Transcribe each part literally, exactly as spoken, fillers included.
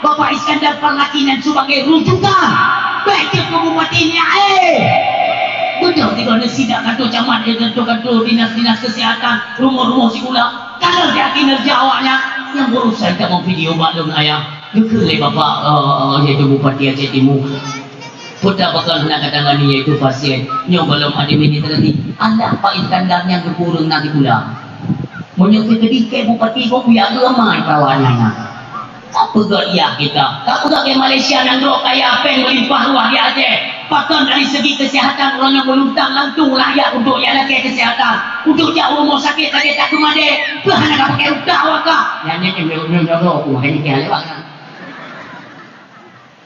Bapak Iskandar Parlaki nyan sebagai rujukan. Bèk jeuet keu bupati nyan, eh! Beutôi, tiga ni sidak kantor camat, eh, kantor-kantor dinas-dinas kesehatan, rumoh-rumoh sikula. Kalau dia kinerja awaknya, yang berurusan tak mau video bak lôn ayah. Geukheun lé Bapak, eh, yaitu Bupati Aceh Timu. Peue ta pakon hana katangani yaitu pasien nyoe gohlom administrasi. Alah Pak Iskandar nyang geupureueng na sikula. Meunyoe teukeudi kèe bupati gob ya geuamai peurawan nyan na. Ka peugah iya kita, ka peugah kèe Malaysia nyang droe kaya péng meulimpah ruah di Aceh. Pakon dari segi kesehatan uroe nyoe meuluntang langsung rakyat untuk jak lakèe kesehatan, untuk jak rumoh sakét lagèe tak keumadé, peue hana ka pakèk utak awak ka. Nyan nyan nyoe nyoe nyoe nyoe makanya kaya lewat kan.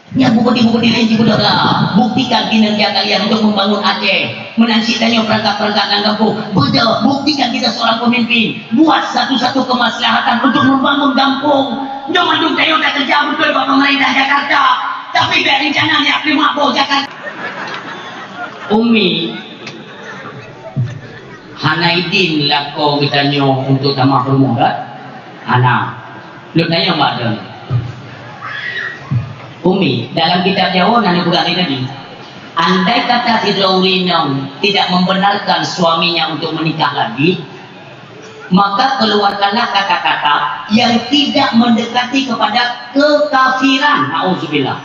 Nyan bukeuti-bukeuti laén jipeudong lah. Buktikan kinerja kalian untuk membangun Aceh. Meunan cit tanyoe peurangkat-peurangkat lam gampông. Beudôh, buktikan kita seorang pemimpin. Buat satu-satu kemaslahatan untuk membangun gampông. Nyoe mandum tanyoe takeureuja beutôi bak pemerintah Jakarta. Tapi bèk rencana nyak peuleumah boh Jakarta. Umi, hana idin lakoe geutanyoe untuk tamah peurumoh, kan? Hana. Lôn tanyong bak droeneuh. Umi, dalam kitab Jawoe na neupeugah lé Nabi, andai kata sidroe ureueng inong tidak membenarkan suaminya untuk menikah lagi, maka keluarkanlah kata-kata yang tidak mendekati kepada kekafiran. Nauzubillah.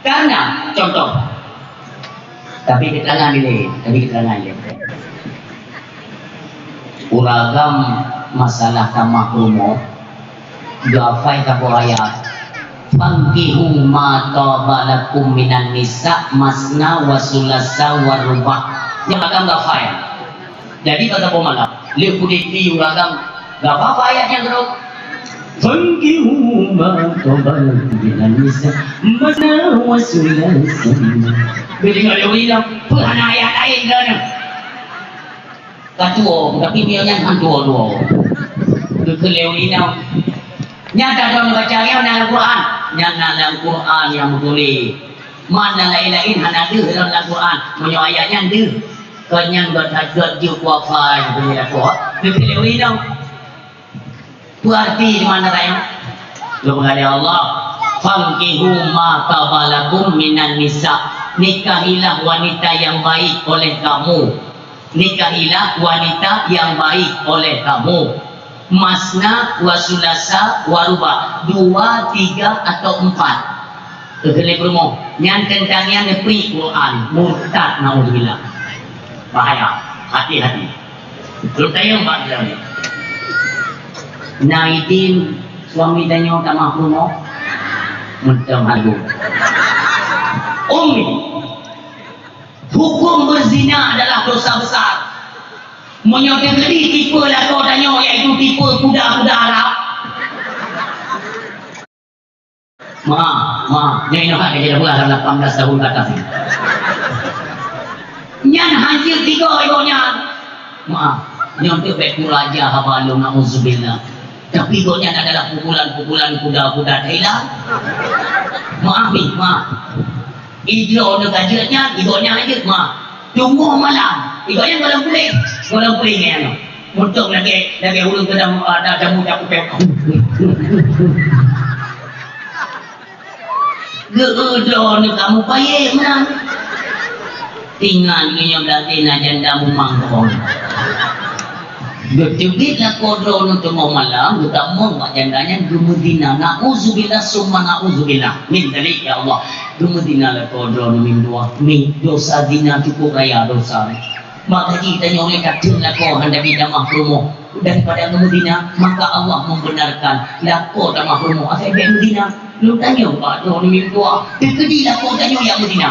Karena, contoh, tapi keterangan ini, tapi keterangan ini. Ureueng agam masalah tamah peurumoh, geuhafai saboh ayat, "Fankihu ma thaba lakum minan nisa masna wa sulasa wa ruba'." Nyan agam geuhafai. Jadi, bak saboh malam, lheueh udép di ureueng agam, geuhafai ayat nyan keudroe. "Fankihu ma thaba lakum minan nisa masna wa sulasa." Jadi, nyoe lé ureueng inong, peue hana ayat laén droeneuh? Ka tuwoe, tapi meunyoe nyan han tuwoe-tuwoe. Geukheun lé ureueng inong. Nyan ka droeneuh baca nyoe na lam Quran. Nyan na lam Quran nyang meutuléh. Man na laén-laén hana deuh lom lam Quran. Meunyoe ayat nyan deuh, kon nyan gèt that gèt jeuet kuhafai, geukheun lé ureueng inong. Peue arti di mana ayat? Lôn peugah lé Allah, "Fankihu ma thaba lakum minan nisa." Nikahilah wanita yang baik oleh kamu. Nikahilah wanita yang baik oleh kamu. Masna wa sulasa wa ruba'. Dua, tiga, atau empat. Keukeulée peurumoh. Nyan teuntang nyan neupri Quran. Murtad, naudzubillah. Bahaya. Hati-hati. Lôn tanyong bak droeneuh. Na idin suami tanyoe tamah peurumoh? Mantong hana. Umi. Hukum berzina adalah dosa besar. Meunyoe teukeudi tipe lakoe tanyoe, yaitu tipe kuda-kuda Arab. Ma, ma, nyoe inoe ka jadi bulan lapan belas tahun ke atas ni. Nyan hanjeuet tiga ibu nyan. Ma, nyoe tu bèk kuraja haba lôn, nauzubillah. Tapi gobnyan adalah pukulan-pukulan kuda-kuda Thailand. Maaf ni, maaf. Idroe nyoe ka jeuet nyan, idroe nyan jeuet, maaf. Teungoh malam, idroe nyan gohlom puléh, gohlom puléh ngon nyan. Mantong lagèe, lagèe ureueng keudang, ah, ada jamu jak kupéng. Geu-, droeneuh kamoe payah meunan. Ingat, nyoe berarti na janda mumang kong. Geuteubiet lakoe droeneuh teungoh malam, geutamong bak janda nyan geumeuzina. Nauzubillah summa nauzubillah min dzalik, ya Allah. Geumeuzina lakoe droeneuh mim dua. Ni dosa zina cukup raya dosa. Maka jih tanyoe lé ka theun lakoe hana jitamah peurumoh daripada geumeuzina, maka Allah membenarkan lakoe tamah peurumoh asai bèk meuzina. Lôn tanyong bak droeneuh mim dua, teukeudi lakoe tanyoe nyang meuzina.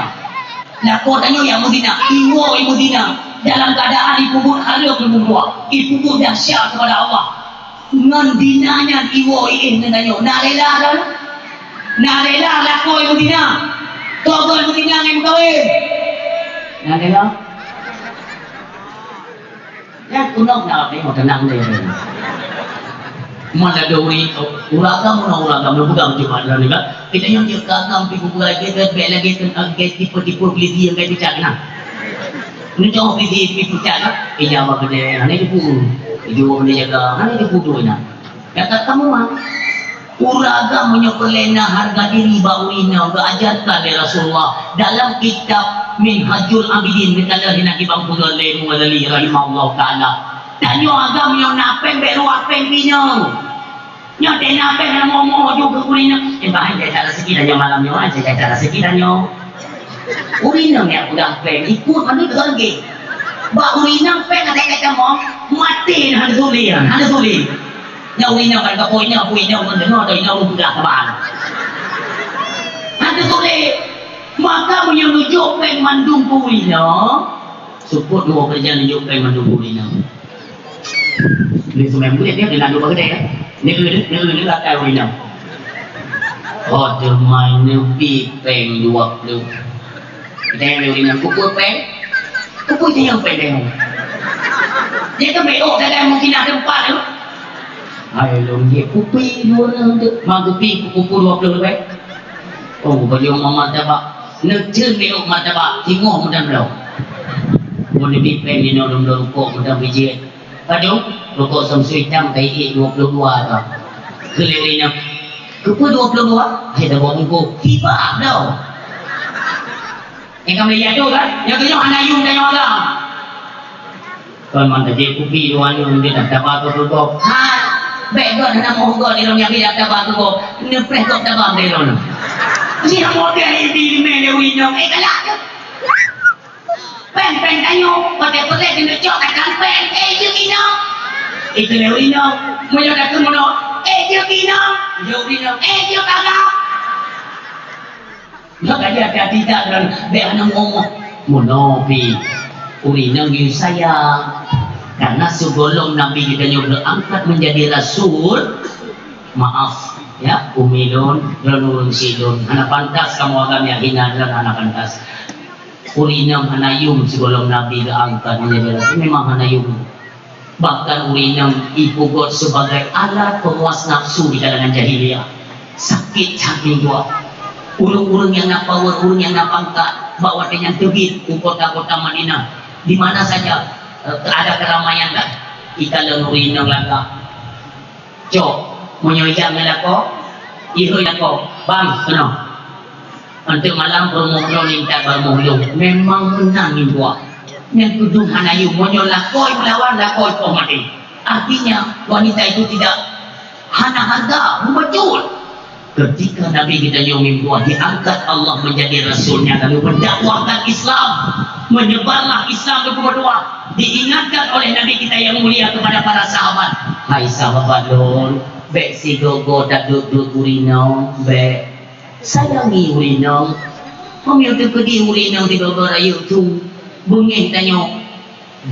Lakoe tanyoe nyang meuzina, iwoe meuzina dalam keuadaan ipeubuet hareuem mim dua, ipeubuet dahsyat kepada Allah. Ngon zina nyan iwoe iéh ngon tanyoe. Na rela droeneuh? Na rela lakoe meuzina? Toh goe meuzina ngon meukawen? Na rela? Nyan keunoe na teurimong teunang lé. Mana ada ureueng, ureueng agam, mana ureueng agam, ureueng agam cuma ada ni kan. Kita nyang dia agam pi buku lagi, bèk lagi tipe-tipe polisi nyang kai picak nah. Ni jauh polisi pi picak nah. Iya, apa kena, mana dia pun. Dia orang dia jaga, mana dia pun tu nah. Kata kamu mah. Ureueng agam meunyoe peureulèe na hareuga diri bak ureueng inong geuajarkan lé Rasulullah dalam kitab Minhajul Abidin, geutanyoe di Nabi Bang Peugot lé Imam Ghazali rahimahullahu taala. Tanyoe agam nyoe na péng bèk luwah péng pih nyoe. Nyoe teuh na péng na moh-moh ju keu ureueng inong. Eh, bah, jai that raseuki tanyoe malam nyoe, jai that raseuki tanyoe. Ureueng inong nyang peugah péng, ikut mandum deungon geng. Bak ureueng inong péng ada kata moh, maté hana sulit, hana sulit. Nyoe ureueng inong kan kapok inong, pue inong pun deungoe, atau inong pun peugah saban. Hana sulit. Maka meunyoe neujok péng mandum keu ureueng inong, seupôt dua keureuja neujok péng mandum keu ureueng inong. Ni seumai murit dia, dia nak dua keudè, kan? Ni, ni, ni, ni, ni, lakai ureueng inong. Oh, teuma neubi péng dua ploh. Dia ureueng inong, "Keupeue péng? Keupeue jiyong péng teuh?" Dia kan bèk ôk dalam mungkin ada empat tu. Hai, lôn jép kupi dua nang tu. Mang kupi kupu dua ploh leubeh. Oh, bajèe martabak. Neuceun bèk ôk martabak, singoh meudan bloe. Mun neubi péng jinoe lôn, lôn rukok meudan bijèh. Padum, rukok Samsu itam ka iék dua ploh dua ka. Keu lé ureueng inong, "Keupeue dua ploh dua?" Hai, dah buat bungkôh. Tiba dah. Nyang ka meujadi kan? Nyang keunyoe hana yum tanyoe agam. Kon man tajép kupi dua nyoe, dia dah taba keu rukok. Ha, bèk göt hana moh göt, ilôn nyan dah taba keu rukok. Neupreh göt taba bèk lôn. Nyang model ibi mé lé ureueng inong, eh, galak tu. Péng, péng tanyoe, watèe peureulee keuneuk cok, kadang péng, eh, jeuet inong. Itu lé ureueng inong. Meunyoe dah keunoe, eh, jeuet inong. Jeuet inong, eh, jeuet agam. Maka dia hati-hati that dan bèk hana ngomong. Meunoe pih, ureueng inong yue sayang. Karena sigohlom Nabi geutanyoe geuangkat menjadi rasul, maaf, ya, umi lôn, lôn ureueng syik lôn. Hana pantas kamoe agam nyang hina lôn, hana pantas. Ureueng inong hana yum sigohlom Nabi geuangkat menjadi rasul, memang hana yum. Bahkan ureueng inong ipeugot sebagai alat pemuas nafsu di kalangan jahiliyah. Sakét that meutuah. Ureueng-ureueng nyang na power, ureueng nyang na pangkat, bak watèe nyan teubiet u kota-kota Madinah. Di mana saja, eh, ada keramaian kan? Ikalon ureueng inong lagak. Cok, meunyoe ijak ngon lakoe, ihôi lakoe, "Bang, keunoe. Untuk malam peurumoh droeneuh intat bak rumoh lôn." Memang meunan meutuah. Nyan keudum hana yum, meunyoe lakoe meulawan, lakoe poh maté. Artinya, wanita itu tidak hana harga, betul. Ketika Nabi geutanyoe meutuah diangkat Allah menjadi rasulnya, lalu mendakwahkan Islam, menyebarlah Islam di Kubah Dua, diingatkan oleh Nabi kita yang mulia kepada para sahabat, "Hai sahabat lôn, bèk sigoe-goe taduek-duek ureueng inong, bèk. Sayangi ureueng inong. Meunyoe teukeudi ureueng inong sigoe-goe rayeuk su, beungéh tanyoe."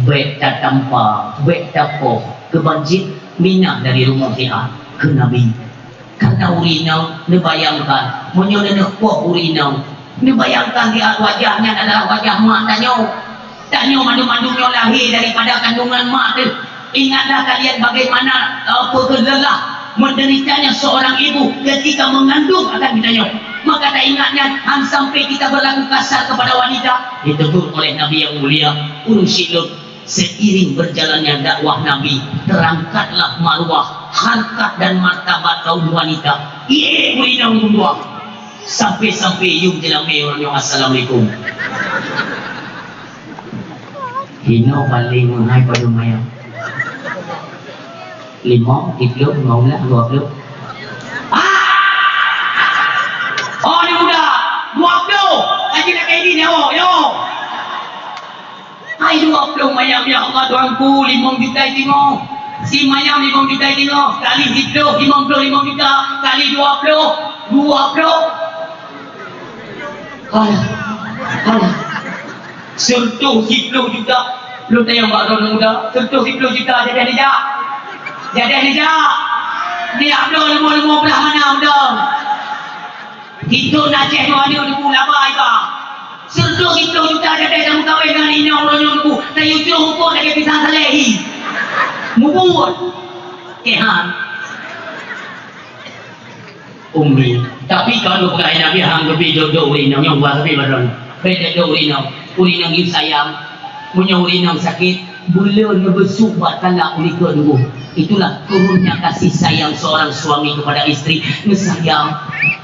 Bèk tatampa, bèk tapoh, keuban cit minah dari rumoh siat, kheun Nabi. Karena ureueng inong neubayangkan, meunyoe neuneuk poh ureueng inong, neubayangkan siat wajah nyan adalah wajah mak tanyoe. Tanyoe mandum-mandum nyoe lahé daripada kandungan mak teuh. Ingatlah kalian bagaimana, eh, peugeuh lelah menderitanya seorang ibu ketika mengandung akan kita nyoe. Maka taingat nyan, han sampai kita berlaku kasar kepada wanita. Ditegur oleh Nabi yang mulia, ureueng syik lôn, seiring berjalannya dakwah Nabi, terangkatlah maruah, harkat dan martabat kaum wanita. Ié ureueng inong dua. Sampai-sampai yum jeulamé ureueng nyoe, "Assalamualaikum." Hino paléng meuhai padum ayam. Limong, tiga puluh, lima belas, dua puluh. Ah! Oh, ni muda. Dua puluh. Haji nak kayak gini, oh, yo. Hai, dua puluh mayam, ya Allah, Tuhanku, limong juta itingoh. Si mayam limong juta itingoh, kali siplôh, limong puluh limong juta, kali dua puluh, dua puluh. Alah, alah. Seureutoh siplôh juta. Lôn tanyong bak droeneuh muda, seureutoh siplôh juta jadi nijak? Jadi nijak? Nijak bloe leumo-leumo blah mana muda? Hito na ceh dua nyoe debu laba iba. Seureutoh siplôh juta jadi dan meukawen ngon inong droeneuh debu. Tayue cok hukôm lagèe pisang saleh hi. Mubuet. Kehan. Umi. Tapi kalau bukan Nabi, hang geubri dok-dok ureueng inong, nyang buat tapi badan. Beda dok ureueng inong. Ureueng inong yue sayang. Meunyoe ureueng inong sakét, buleuen neubeusuk bak talak ulikot dua. Itulah turunnya kasih sayang seorang suami kepada istri. Neusayang,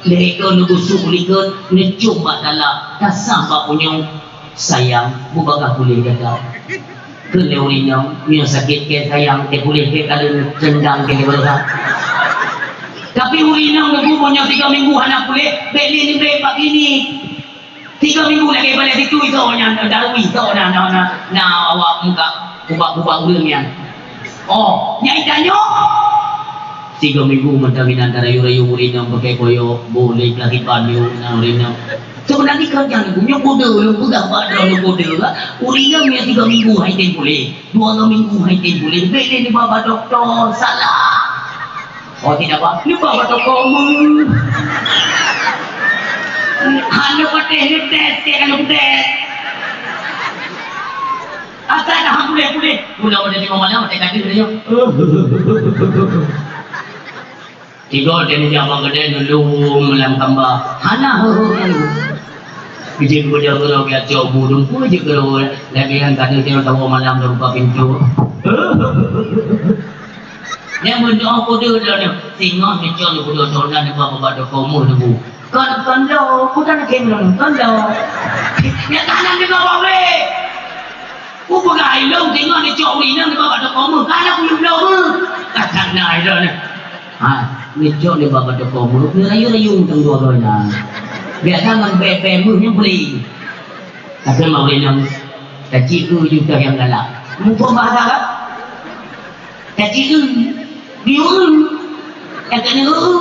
lheuh keu neugusuk likot, neucok bak talak, tasam bak punyueng. Sayang, bubagaih puléh gata. Keu lé ureueng inong, meunyoe sakét keu sayang, teupuléh keu kaleuen tendang keu beureuhat. Tapi ureueng inong teungku, meunyoe tiga minggu hana puléh, bèk lé neubèk bak klinik. Tiga minggu lagèe balèe situ, isoe nyan, darui, isoe na, na, na, na awak muka ubak-ubak ureueng nyan. Oh, nyang itanyoe. Tiga minggu mantong inan tarayu-rayu ureueng inong pakai koyok, boleh keuhipan yuk na ureueng inong. Sebenarnya kan jangan punya kode, lu pegang bak droe lu kode lah. Ureueng inong yang tiga minggu hai tem boleh, dua minggu hai tem boleh. Bèk lé neuba bak doktor, salah. Oh, tidak, Pak. Neuba bak doktor mu. Hana patéh neutet, tek hana patéh. Asai dah puléh-puléh. Mula pada lima malam, tek kaki dia. Tiga dia ni abang gede dulu malam kamba. Hana heuheuh nyan. Bijih kepada guru biar cok bu dumpu je guru. Lagi kan kata dia tahu malam dah buka pintu. Nyang meudoa kode dah ni. Singoh ni cok ni kode dah ni bak bak doktor mu nunggu. Kon, kon lo, bukan game lo, kon lo. Ya kanan juga bang weh. Ku peugah ilong tengok ni cok wina ni bak doktor mu. Kanan ku ilong. Kanan ilong ni. Ha, ni cok ni bak doktor mu. Ni rayu-rayu tang dua gona. Biasa ngan bebe mu nyang beli. Tapi mau ilong. Kecil tu juga yang galak. Muka bahasa kan? Kacik eu, biu eu, nyang keuneuk eu.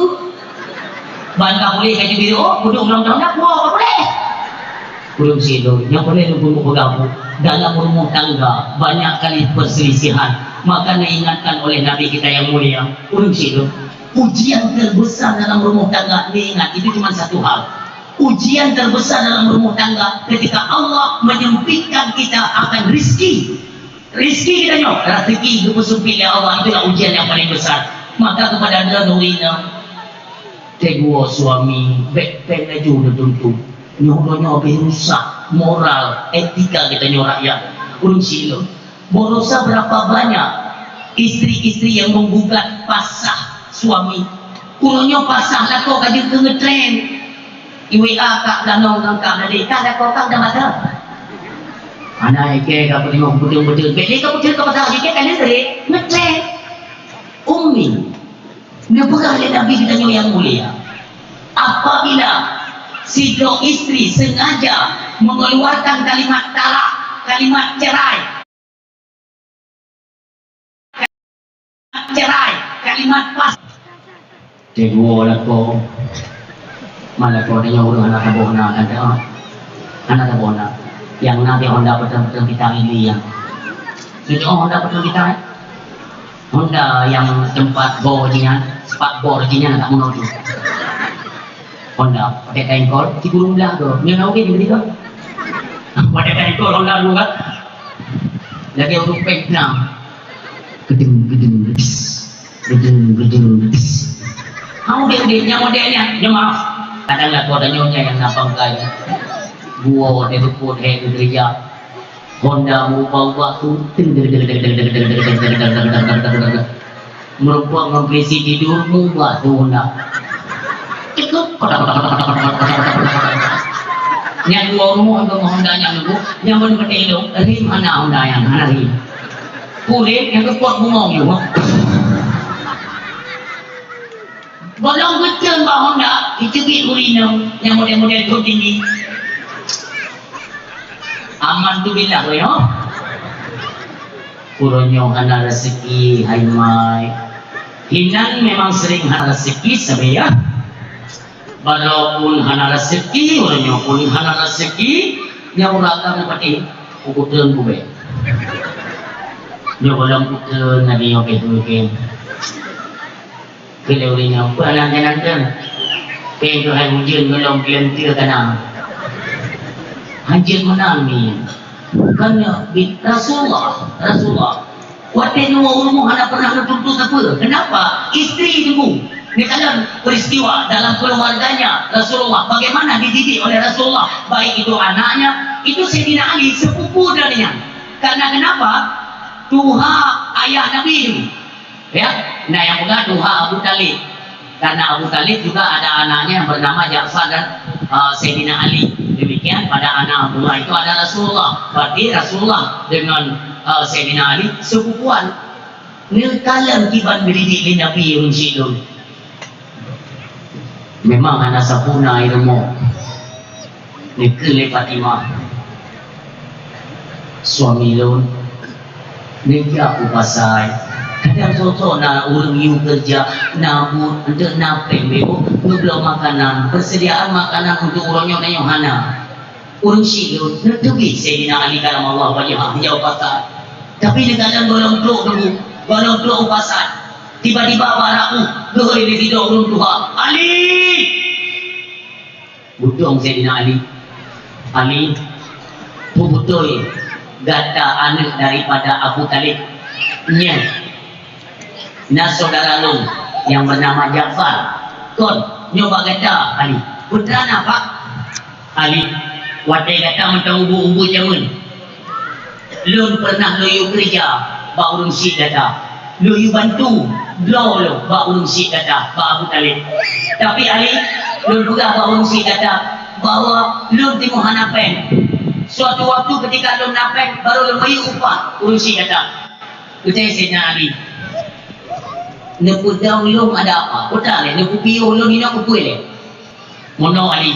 Ban ka puléh kacik biru, oh, kudung lam tanda kuah ka puléh. Ureueng sidroe, nyang peureulèe lôn peugah, dalam rumah tangga banyak kali perselisihan. Maka diingatkan oleh Nabi kita yang mulia, ureueng sidroe, ujian terbesar dalam rumah tangga, diingat, itu cuma satu hal. Ujian terbesar dalam rumah tangga ketika Allah menyempitkan kita akan rizki. Rizki kita nyoe, rezeki geupeusempit lé Allah, itulah ujian yang paling besar. Maka kepada droeneuh, teguh suami, bèk péng laju neutuntut. Nyoe donya habéh rusak, moral, etika kita nyoe rakyat. Ureueng sidroe, barosa berapa banyak istri-istri yang menggugat pasah suami. Uroe nyoe pasah lakoe ka jeuet keu ngeutren. I W A kak danong ngon kak Nadik, kak lakoe kak udah mata. Hana ikei ka peudeungoe beutôi-beutôi. Bèk lé ka beutôi ka pasah jikei ka lé ngeutren. Umi, neupeugah lé Nabi geutanyoe nyang mulia, apabila sidroe istri sengaja mengeluarkan kalimat talak, kalimat cerai, cerai, kalimat pas. Teguh lakoe. Malah kau tanya ureueng hana saboh na kan dah. Hana saboh na. Yang na di Honda betul-betul kita ini ya. Itu Honda betul kita, eh? Honda yang tempat bor jinya, sepat bor jinya nak bunuh tu. Honda, pakai kain kol, tiga belas tu. Nyoe nak okey, tiga belas. Pakai kain kol Honda dulu kan. Lagi urut pek enam. Gedeng, gedeng, gedis. Gedeng, gedeng, gedis. Ha, udeh, udeh, nyang model nyan, nyoe maaf. Kadang lah kau tanya nyan yang nak pangkai. Gua dia tu pun, eh, dia kerja. Honda meuubah-ubah tu, ting, ting, ting. Meureumpok ngon polisi tidur, meuubah tu Honda. Cekuk, kotak, kotak. Nyan dua rumoh ngon Honda nyan nunggu, nyan beuneuh ilong, rem hana Honda nyan, hana rem. Kulit nyang keu pot bungong nyoe. Bolong geuteun bak Honda, icubit ureueng inong nyang model-model Totini. Aman tu billah, weh, oh. Uroe nyoe hana rezeki, hai mai. Hinan memang sering hana rezeki, sabe ya. Walaupun hana rezeki, uroe nyoe pun hana rezeki, nyang uraka meupatéh, kukutreun kubé. Nyoe golom kutreun, nabi nyoe pih mungkin. Keu lé ureueng nyoe, peue hana jalan teun? Péng keuhai ujeuen gohlom geuleunteu kana. Hanjeuet meunan nyan. Bukannya bi-, Rasulullah, Rasulullah. Watèe nyoe ureueng hana pernah neutuntut sapeue. Kenapa? Istri teungku. Misalnya peristiwa dalam keluarganya Rasulullah, bagaimana dididik oleh Rasulullah, baik itu anaknya, itu Sayyidina Ali, sepupu dari nyan. Karena kenapa? Tuha ayah Nabi itu. Ya, nah, yang peugah tuha Abu Talib. Karena Abu Talib juga ada anaknya yang bernama Ja'far dan, eh, Sayyidina Ali. Demikian pada anak Abdullah itu ada Rasulullah. Berarti Rasulullah dengan, eh, Sayyidina Ali sepupuan. Neukalon kiban geuridik lé Nabi ureueng syiek lôn. Memang hana sapeue na i rumoh. Neukheun lé Fatimah, "Suami lôn neujak u pasai. Kadang soe-soe na ureueng yue keureuja, na buet, enteuk na péng beuh, neubloe makanan, persediaan makanan untuk uroe nyoe tanyoe hana." Ureueng syiek lôn neuteubiet Saidina Ali karamallahu wajhah jijak u pasai. Tapi neukalon gohlom trok teungku, gohlom trok u pasai. Tiba-tiba bak rot ueh geuhôi lé sidroe ureueng tuha, "Ali!" Geutong Saidina Ali, "Ali, peue beutôi gata aneuk daripada Abu Talib? Nyan na syedara lôn nyang beunama Ja'far. Kon nyoe bak gata, Ali." "Peue teuma na, Pak?" "Ali, watèe gata mantong ubit-ubit jameun, lôn peureunah lôn yue keureuja bak ureueng syiek gata. Lôn yue bantu droe lôn bak ureueng syiek gata, bak Abu Talib. Tapi, Ali, lôn peugah bak ureueng syiek gata bahwa lôn timoh hana péng. Suatu waktu keutika lôn na péng, barô lôn bayeue upah ureueng syiek gata." Keutai Saidina Ali, "Neupeudong lôn ada apa? Peue teuma lé? Neupeupiôh lôn inoe keupeue lé?" "Meunoe, Ali,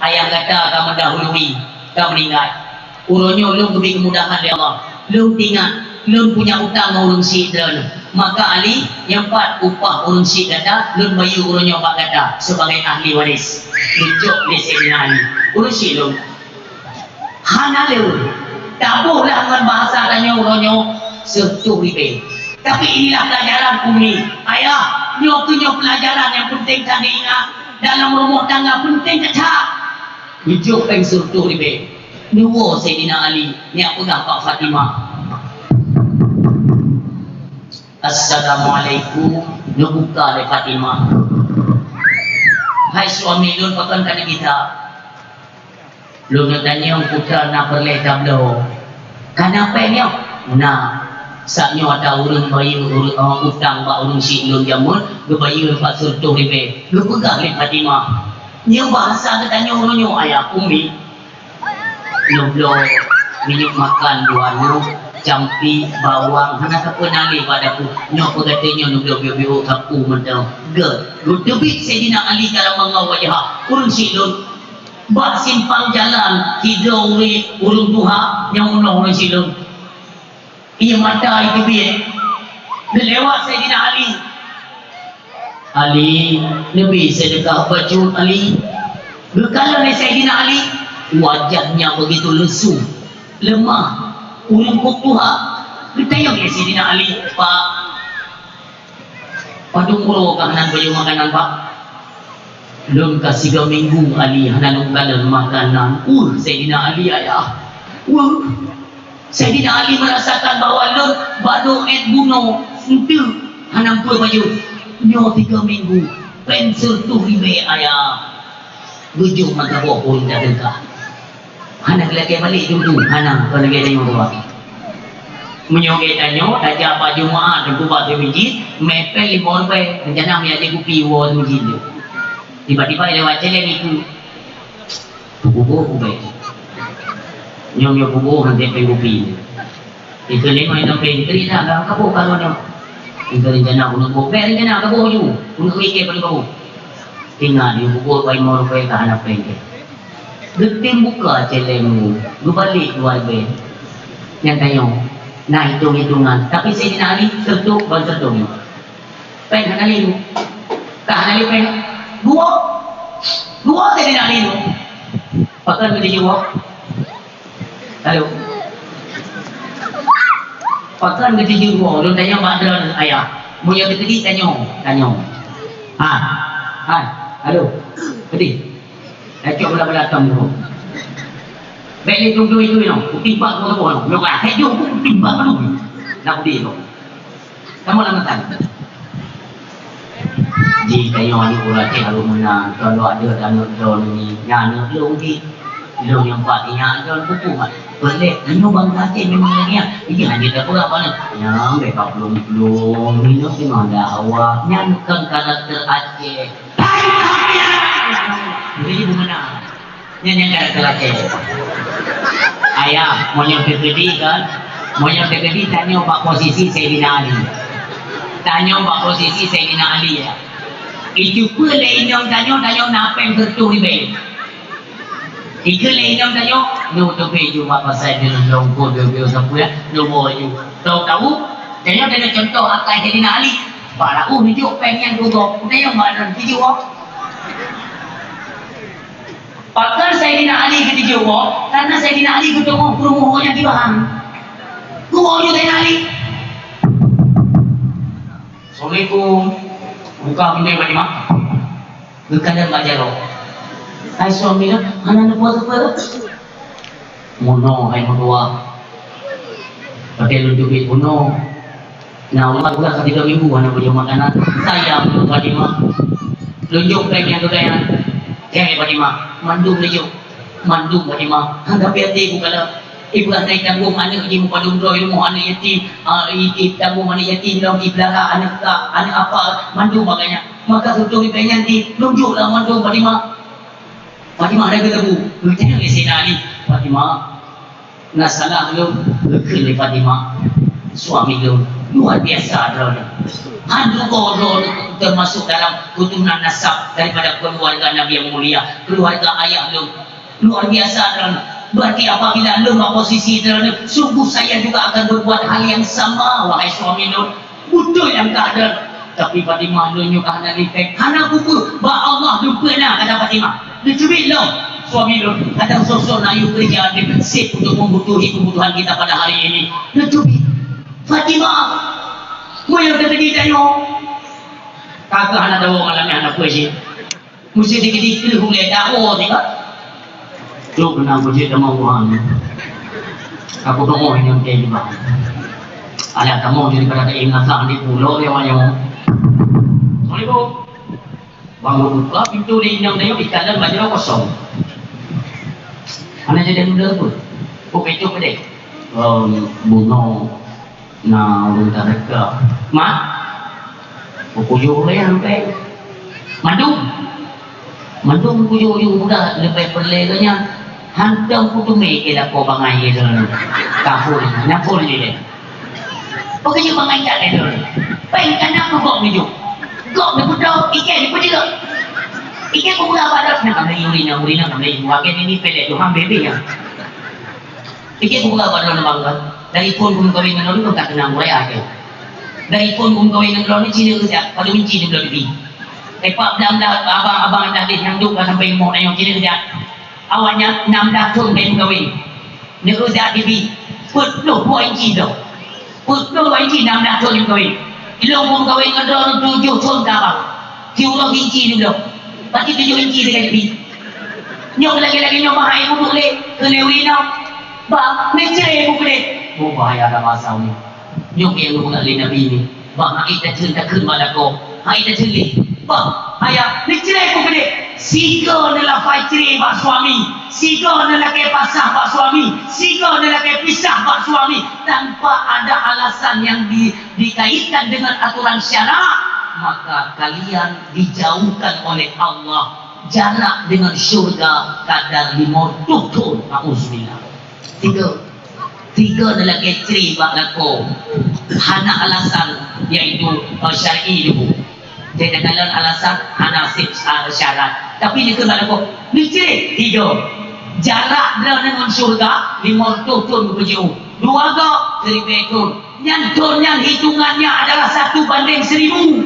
ayah gata ka meudahului, ka meuninggai. Uroe nyoe lôn geubri keumudahan lé Allah. Lôn teuingat lôn punya utang ngon ureueng syiek droeneuh. Maka, Ali, nyan pat upah ureueng syiek gata lôn bayeue uroe nyoe bak gata sebagai ahli waris." Geucok lé Saidina Ali, "Ureueng syiek lôn, hana lé ureueng. Taboh lah ngon bahasa tanyoe uroe nyoe, seureutôh ribèe. Tapi inilah pelajaran, Umi, Ayah, nyoe keuh nyoe pelajaran nyang peunteng that diingat dalam rumoh tangga, peunteng that." Geujok péng seureutôh ribèe, neuwoe Saidina Ali, neujak peugah bak Fatimah. "Assalamualaikum," neubuka lé Fatimah. "Hai suami lôn, pakon ka neugisa?" "Lôn neutanyong peue na peureulèe tabloe." "Ka na péng nyoe?" "Na. Saat nyoe ata ureueng bayeue ureu-, eh, utang bak ureueng syiek lôn jameun, geubayeue pat seureutôh ribèe." Geupeugah lé Fatimah, "Nyoe bahasa geutanyoe uroe nyoe, Ayah, Umi." "Neubloe minyeuk makan dua nyoe, campi, bawang, hana sapeue na lé bak dapu. Nyoe peugah teuh nyoe neubloe biôk-biôk sapeue mantong." Geu-, geuteubiet Saidina Ali karamallahu wajhah, "Ureueng syiek lôn." Bak simpang jalan sidroe ureueng tuha nyang meunoe ureueng syiek lôn. Ié mata jiteubiet. Geulewat Saidina Ali. "Ali, neubi seudeukah bacut, Ali." Geukalon lé Saidina Ali, wajahnya begitu lesu, lemah, ureueng kok tuha. Geutanyong lé Saidina Ali, "Pak, padum uroe kah hana bayeue makanan, Pak?" "Lôn ka sigoe minggu, Ali, hana lôn kalon makanan." "Weueh, Saidina Ali, Ayah! Weueh!" Saidina Ali merasakan bahwa lôn bado ék bunoe, eunteuk, hana peue bayeue. "Nyoe sigoe minggu, péng seureutôh ribèe, Ayah." Geujok mata boh phôn tadeungka. Hana geulakèe balek jumpu, hana, kon lagèe tanyoe dua. Meunyoe geutanyoe tajak bak Jumaat teungku bak meuseujid, mè péng limong ribèe, rencana meujak jép kupi woe meuseujid tu. Tiba-tiba lewat céléng iku. Peububoh ubé. Nyoe, nyoe buboh han péng kupi. Ikeu lima inong péng, teurimong dah, ka boh ka lôn nyoe. Ikeu rencana uneuk boh, bèk rencana ka boh ju. Uneuk wikée paling bagoe. Tinggai di buboh bai mo rupée ka hana péng. Geutem buka céléng, geubalek dua ribèe. Nyang tanyoe na itong-itongan, tapi Saidina Ali seureutôh ban seureutôh. Péng hana lé, ka hana lé péng. Geuwoe, geuwoe Saidina Ali. Pakon geuteuwoe? Halo. Pakon geuteuwoe? Lôn tanyong bak droeneuh, Ayah. Meunyoe teukeudi, tanyong, tanyong. Ha, ha, halo. Keudi. Tacok bala-bala tam dulu. Bèk lé dum-dum itu, you know. Kutimbak kamoe, you know. Nyoe ka, hai jeuet kutimbak kamoe. Nak budi, you know. Kamoe lam matan. Di tanyoe aneuk ureueng Aceh harôh meunan, kon lôn deuh aneuk droeneuh nyan, aneuk lôn di. Lôn nyang pat ingat droeneuh peupuih. Boleh, anu bangsa Aceh memang lagèe nyan. Jadi, hana tapeugah bana. Nyan, bèk ka plueng-plueng. Nyoe teungoh dakwah. Nyan kon karakter Aceh. Jadi, bagaimana? Nyan, nyan karakter Aceh. Ayah, meunyoe teukeudi kan? Meunyoe teukeudi, tanyoe bak posisi Saidina Ali. Tanyoe bak posisi Saidina Ali, ya. Itu pun lé inyong tanyoe, tanyoe na péng sireutoh ribèe. Ikeu lé inong tanyoe, nyoe teupeue ju bak pasai deungon lôn kon, deungon sapeue, nyoe boh ju. Tahu-tahu, tanyoe, tanyoe contoh akai Saidina Ali. Bak laôt neujok péng nyan keu gob, tanyoe bak droe teujuek. Pakon Saidina Ali geuteujuek? Karena Saidina Ali geuteumèe peurumoh nyang kiban. Keu boh ju Saidina Ali. Assalamualaikum. Buka pintoe Fatimah. Geukalon bak jaroe. Hai suami lôn, hana neupeue-peue. Bunoe hai meutuah. Watèe lôn teubiet bunoe. Na uroe bulan ka tiga minggu hana beujoe makanan. Sayang lôn Fatimah. Lôn jok péng nyang keu gaya. Hai Fatimah, mandum neujok. Mandum Fatimah. Tapi até kukalon. Ibrah na itanggong aneuk jih meupadum droe rumoh aneuk yatim, ah, i-, itanggong aneuk yatim lom, ipeulara aneuk kak, aneuk apa, mandum agaknya. Maka sireutoh ribèe nyan di, lôn jok lah mandum Fatimah. Fatimah na geuteubu, geutanyong lé Saidina Ali, "Fatimah, na salah lôn?" Geukheun lé Fatimah, "Suami lôn luar biasa droeneuh. Han rugoe droeneuh teumasuk dalam keuturunan nasab daripada keuluwarga Nabi nyang mulia, keuluwarga ayah lôn." Luar biasa droeneuh. Berarti apabila lôn bak posisi droeneuh, sungguh saya juga akan berbuat hal yang sama, wahai suami lôn. Beutôi nyang ka droeneuh. Tapi Fatimah lôn nyoe ka hana lipek. Hana peue-peue. Bak Allah lôn peue na, kata Fatimah. Leucubit lom. Suami lôn, kadang sosok na yue keureuja di sip untuk membutuhi kebutuhan kita pada hari ini. Leucubit. Fatimah. Meunyoe teukeudi tanyoe. Ka keuh hana tawoe malam nyan hana peue cit. Meusti dikeudi keu hulèe dakwah teuka. Trok keunan beujeuet tamong Tuhan. Ka kudeungoe nyang keu jubah. Alah tamong daripada taim nasah di pulo nyoe nyoe. Assalamualaikum. Bang buka pintoe lé inong tanyoe, ikalon bak jaroe kosong. Hana jadi muda pun. Kok pintoe pedeh. Em, bunoe. Na ureueng tadeka. Mak, peukuyueng lé sampai. Mandum. Mandum kuyueng-kuyueng muda leubeh peureulèe geuh nyan. Hantom kuteumé keu lakoe bangai lé droeneuh. Ka phôn, na phôn lé lé. Peukeuneuk bangai that lé droeneuh. Péng ka na keu gob neujok. Gob neupeudong, ikèe neupeujeuet. Ikèe peugah bak droeneuh, "Ka meunan ureueng nyan, ureueng nyan ka meunan." Watèe nyan nipèe lé Tuhan bèe-bèe nyan. Ikèe peugah bak droeneuh bangga. Dari phôn kumeukawen ngon droeneuh ka keunong raya kèe. Dari phôn kumeukawen ngon droeneuh cit neujak, padum inci neubloe dibi. Tepak blang dah abang-abang dah deh nyang duek ka sampai rumoh nyan cit neujak. Awaknyan nam blah thôn lheueh meukawen. Neujak dibi. Peuet ploh dua inci bloe. Peuet ploh dua inci nam blah thôn lheueh meukawen. Ilôn kumeukawen ngon droeneuh tujoh thôn ka abang. Siuroe inci neubloe. Berarti tujoh inci tinggai dibi. Nyoe lagèe-lagèe nyoe bah hai muduek lé, keu lé ureueng inong. Bah, neucré ku keudéh. Oh, bahaya dah bahasa ni. Nyoe nyang geupeugah lé Nabi ni. Bah, hai tatheun takheun bak lakoe. Hai tatheun lé. Bah, bahaya, neucré ku keudéh. Sigoe neulafai cré bak suami. Sigoe neulakèe pasah bak suami. Sigoe neulakèe pisah bak suami. Tanpa ada alasan yang di, dikaitkan dengan aturan syarak, maka kalian dijauhkan oleh Allah jarak dengan syurga kadar lima ratus thon. Nauzubillah. Tiga. Tiga neulakèe cré bak lakoe. Hana alasan, yaitu, eh, syar'i dulu. Jadi, dalam alasan hana sip-, ah, syarat. Tapi dikeue bak lakoe, neucré tiga. Jarak droeneuh ngon syurga lima ratus thon beujeuh. Dua go, seribu thon. Nyan thon nyan hitungannya adalah satu banding seribu.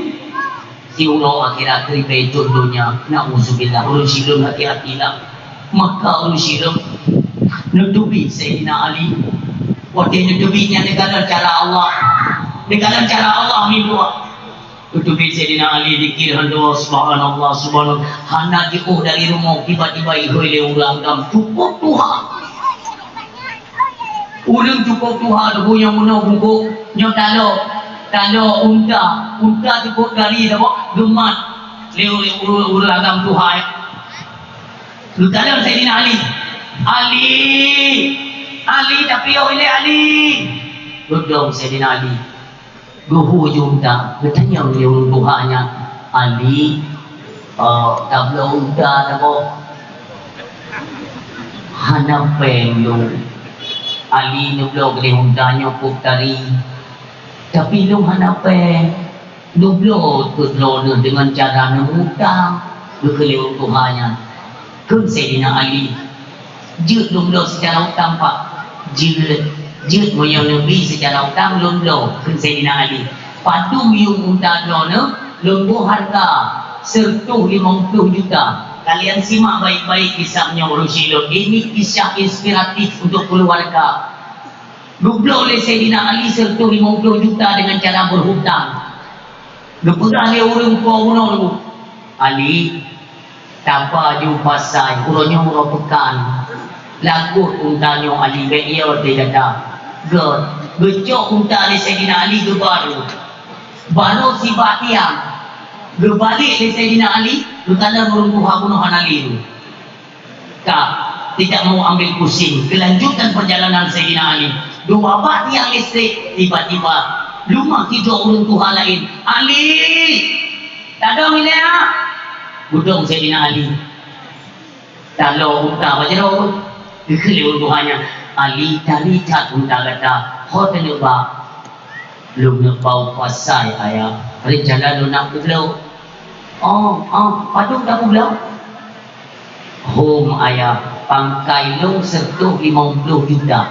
Siuroe akhirat ribèe thon donya. Nauzubillah, ureueng sileuem hati-hatilah. Maka ureueng sileuem neuteubiet Saidina Ali. Watèe neuteubiet nyan neukalon cara Allah. Neukalon cara Allah meubuet. Neuteubiet Saidina Ali zikir hana, subhanallah, subhanallah. Hana jiôh dari rumoh, tiba-tiba ihôi lé ureueng agam cukôp tuha. Ureueng cukôp tuha, teungku nyang meunoe bungkôh, nyoe talo, talo unta, unta cukôp gari saboh, geumat lé ureueng, ureueng, ureueng agam tuha, ya. Geukalon Saidina Ali, "Ali, Ali, tapiôh ilèe Ali! Geudong Saidina Ali. Geuhu ju unta, geutanyong lé ureueng tuha nyan, "Ali, eh, tabloe unta saboh." "Hana péng lôn." Ali neubloe keudéh unta nyoe peuet kali. "Tapi lôn hana péng." "Neubloe keu droeneuh deungon cara neumutang," geukheun lé ureueng tuha nyan. Kheun Saidina Ali, "Jeuet lôn bloe seucara utang, Pak." "Jeuet, jeuet meunyoe neubi seucara utang lôn bloe," kheun Saidina Ali. "Padum yuem unta droeneuh, lôn boh hareuga seureutôh limong ploh juta." Kalian simak baik-baik kisah nyoe, ureueng syedara. Ini kisah inspiratif untuk keluarga. Geubloe lé Saidina Ali seureutôh limong ploh juta deungon cara beuhutang. Geupeugah lé ureueng po bunoe, "Ali, taba ju pasai, uroe nyoe uroe peukan. Lagot unta nyoe Ali, bèk yo teuh gata." Geu-, geucok unta lé Saidina Ali geubarô. Barô sibak tiang. Geubalek lé Saidina Ali, geukalon ureueng tuha bunoe hana lé. Ka, tidak mau ambil pusing, kelanjutan perjalanan Saidina Ali. Dua bak tiang listrik, tiba-tiba lumah sidroe ureueng tuha laén. "Ali! Tadong ilèe, ah!" Geudong Saidina Ali. "Taloe unta bak jaroe," geukheun lé ureueng tuha nyan. "Ali, tari that unta gata, ho taneuk ba?" "Lôn neuk ba u pasai, Ayah. Rencana lôn neuk peubloe." "Oh, oh, padum tapeubloe?" "Hom, Ayah, pangkai lôn seureutôh limong ploh juta."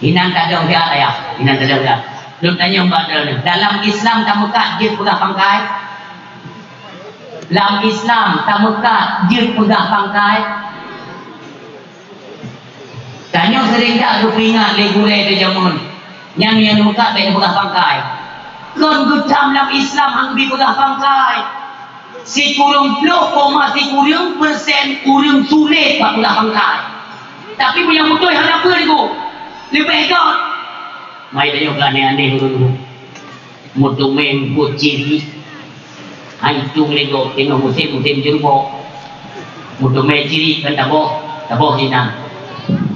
"Inan tadong siat, Ayah, inan tadong siat. Lôn tanyong bak droeneuh, dalam Islam tameukat jeuet peugah pangkai? Lam Islam tameukat jeuet peugah pangkai?" Tanyoe seuréng that geupeuingat lé gurèe teuh jameun nyan, nyang meukat bèk neupeugah pangkai. Kon geutam lam Islam han geubi peugah pangkai. Sikureueng ploh koma sikureueng persen ureueng sulet bak peugah pangkai. Tapi meunyoe beutôi hana peue, leubeh gèt. Mai tanyoe keu aneh-aneh ureueng. Meuteumé buet cirik, hai tueng lé gob teungoh musém, musém jeurbok. Meuteumé cirik kan taboh, taboh inan.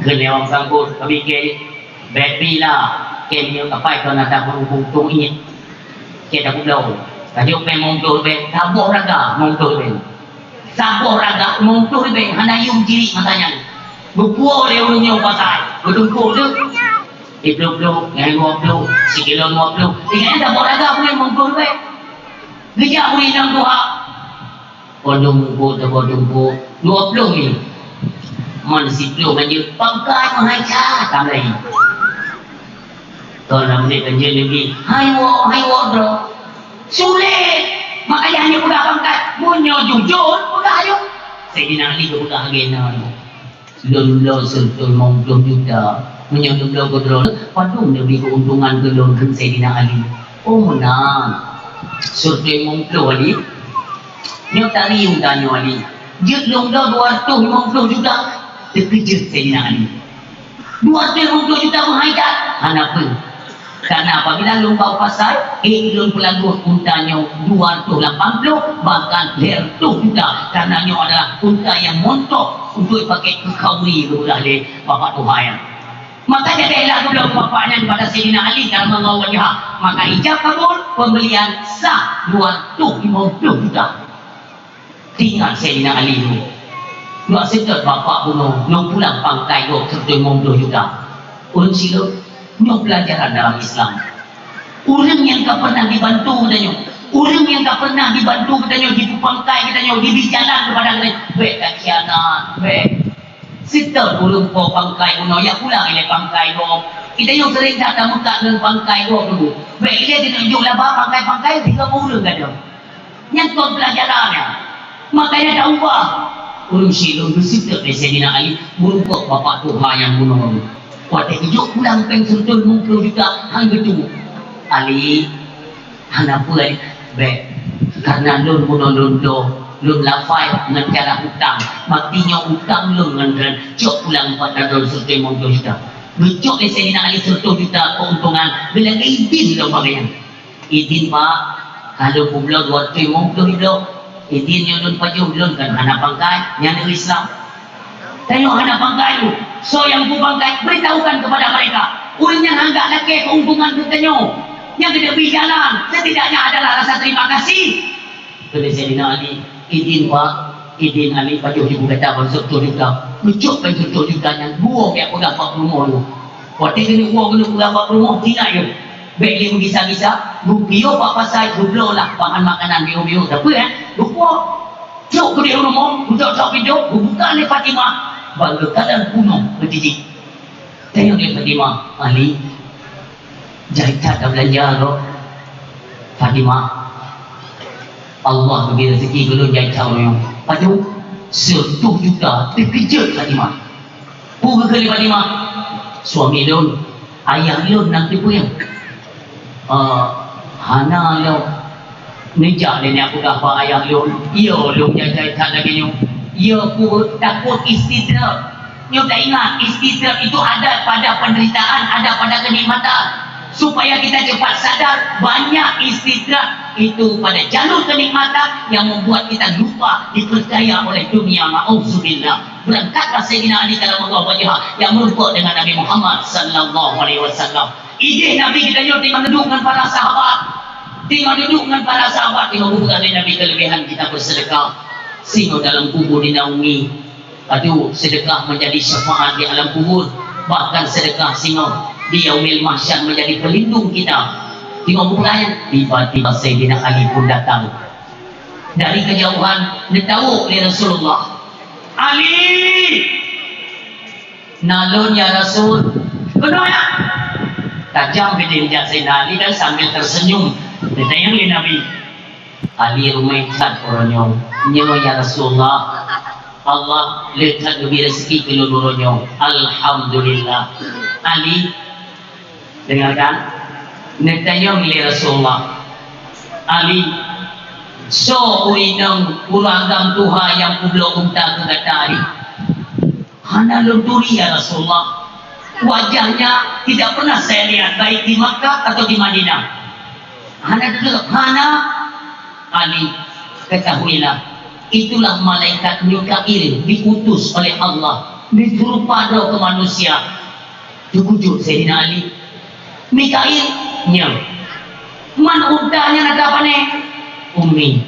Kheun lé ureueng sangkot, ka bikée, bèk bila, kém nyoe kapai kon ata bungkong tueng iék. Kém tapeubloe. Ka jok péng limong ploh ribèe, taboh raga limong ploh ribèe. Saboh raga limong ploh ribèe, hana yuem cirik masa nyan. Geupuwoe lé ureueng nyoe pasai, geutumpôk teuk. Siplôh ploh, nyan dua ploh, sikilo dua ploh. Ingat, saboh raga pun limong ploh ribèe. Geujak ureueng inong tuha. Padum tumpôk, saboh tumpôk, dua ploh ni. Man siplôh nyan jeuet, pangkai meuhai that tamlai. Kon lam lé ganjil lagi, hai woe, hai woe droe. Sulet. Makanya hana peugah pangkai. Meunyoe jujur, peugah aju. Saidina Ali geupeugah lagèe nyan. Lôn bloe seureutôh limong ploh juta. Meunyoe lôn bloe keu droe, padum neubi keuntungan keu lôn, kheun Saidina Ali. Oh, meunan. Seureutôh limong ploh, Ali. Nyoe tari unta nyoe, Ali. Jeuet lôn bloe dua reutôh limong ploh juta. Teukeujot Saidina Ali. Dua reutôh limong ploh juta meuhai that? Hana peue. Karena apabila lôn ba u pasai, ék lôn peulagoe unta nyoe dua reutôh lapan ploh, bahkan lhèe reutôh juta. Karena nyoe adalah unta nyang montok untuk dipakai keu khauri, geupeugah lé bapak tuha nyan. Maka jadi lah geubloe bapak nyan bak Saidina Ali karamallahu wajhah. Maka ijab kabul, pembelian sah dua reutôh limong ploh juta. Teuingat Saidina Ali nyoe. Nyoe seutôt bapak bunoe, nyoe pulang pangkai gob seureutôh limong ploh juta. Ureueng silop, nyoe pelajaran dalam Islam. Ureueng nyang ka pernah dibantu geutanyoe, ureueng nyang ka pernah dibantu geutanyoe, jipeupangkai geutanyoe, jibi jalan keupada geutanyoe, bèk takhianat, bèk. Seutôt ureueng po pangkai bunoe, jak pulang ilèe pangkai gob. Geutanyoe seuréng that tameukat ngon pangkai gob dulu. Bèk ilèe jineunjuk laba pangkai-pangkai sigoe ureueng gata. Nyan kon peulajaran nyan. Makanya taubah. Ureueng silop geuseutôt lé Saidina Ali, beurukok bapak tuha nyang bunoe. Watèe geujok pulang péng seureutôh limong ploh juta, han geutuwö. Ali, hana peue, bèk. Karena lôn bunoe lôn bloe, lôn lafai ngon cara utang. Mati nyoe utang lôn ngon droen, cok pulang bak droen seureutôh limong ploh juta. Geucok lé Saidina Ali seureutôh juta keuntungan, geulakèe idin lom bak nyan. Idin, Pak, ka lôn peubloe dua reutôh limong ploh ibloe. Idin nyoe lôn pajoh, lôn kan hana pangkai, nyan ureueng Islam. Tanyoe hana pangkai lôn. Soe nyang peubangkai, beritahukan kepada mereka. Ureuëng nyan hanggak lakée keuntungan geutanyoe. Nyang geuneuk bri jalan, setidaknya adalah rasa terima kasih. Kheun lé Saidina Ali, "Idin, Pak, idin." Ali pajoh jibu gata ban seutoh juta. Geucok ban seutoh juta nyan, buwoe jak peugah bak peurumoh nyoe. Watée keuneuk buwoe keuneuk peugah bak peurumoh, tinggai nyoe. Bék lé meugisa-gisa, geupiôh bak pasai, geubloe lah bahan makanan miyueb-miyueb. Tapi, eh, geupuwoe. Trok keudeh u rumoh, geucok-cok pintoe, geubuka lé Fatimah, ban geukalon punoh beutijik. Tanyong lé Fatimah, "Ali, jai that tabeulanja droe?" "Fatimah, Allah geubri raseuki keu lôn jai that uroe nyoe." Padub, seutoh juta, teukeujot Fatimah. Peue geukheun lé Fatimah? "Suami lôn, ayah lôn nyang teupeue." "Eh, hana lom. Neujak lé nyan peugah bak ayah lôn, yo lôn jai-jai that lagée nyoe. Yo peue, takot istidraj." Nyoe taingat, istidraj itu ada pada penderitaan, ada pada kenikmatan. Supaya kita cepat sadar, banyak istidraj itu pada jalur kenikmatan yang membuat kita lupa diperkaya oleh dunia. Na'udzubillah. Beurangkatlah Saidina Ali karamallahu wajhah nyang meurumpok dengan Nabi Muhammad sallallahu alaihi wasallam. Ideh Nabi geutanyoe teungoh duduek ngon para sahabat. Teungoh duduek ngon para sahabat, teungoh geupeugah lé Nabi keuleubehan kita beuseudeukah. Singoh dalam kubu di Naomi, aduh, seudeukah menjadi syafaat di alam kubur. Bahkan seudeukah singoh di Yaumil Mahsyar menjadi pelindung kita. Teungoh geupeugah nyan, tiba-tiba Saidina Ali pun datang. Dari kejauhan, neutawök lé Rasulullah, "Ali!" "Na lôn, ya Rasul." "Keunoe, ya." Tajam bidin jak Saidina Ali kan sambil tersenyum. Ditanyong lé Nabi, "Ali ruméh that uroe nyoe?" "Nyoe, ya Rasulullah. Allah le that geubri raseuki keu lôn uroe nyoe. Alhamdulillah." "Ali," dengarkan, neutanyong lé Rasulullah, "Ali, soe ureuëng inong ureuëng agam tuha nyang peubloe unta keu gata?" "Hana lôn turi, ya Rasulullah. Wajahnya tidak pernah saya lihat, baik di Makkah atau di Madinah." "Hana teudeungoe?" "Hana." "Ali, ketahuilah, itulah malaikat Mikail diutus oleh Allah, jiseurupa droe keu manusia." Teukeujot Saidina Ali. "Mikail?" "Nyoe." "Man unta nyan atra pané?" "Ummi,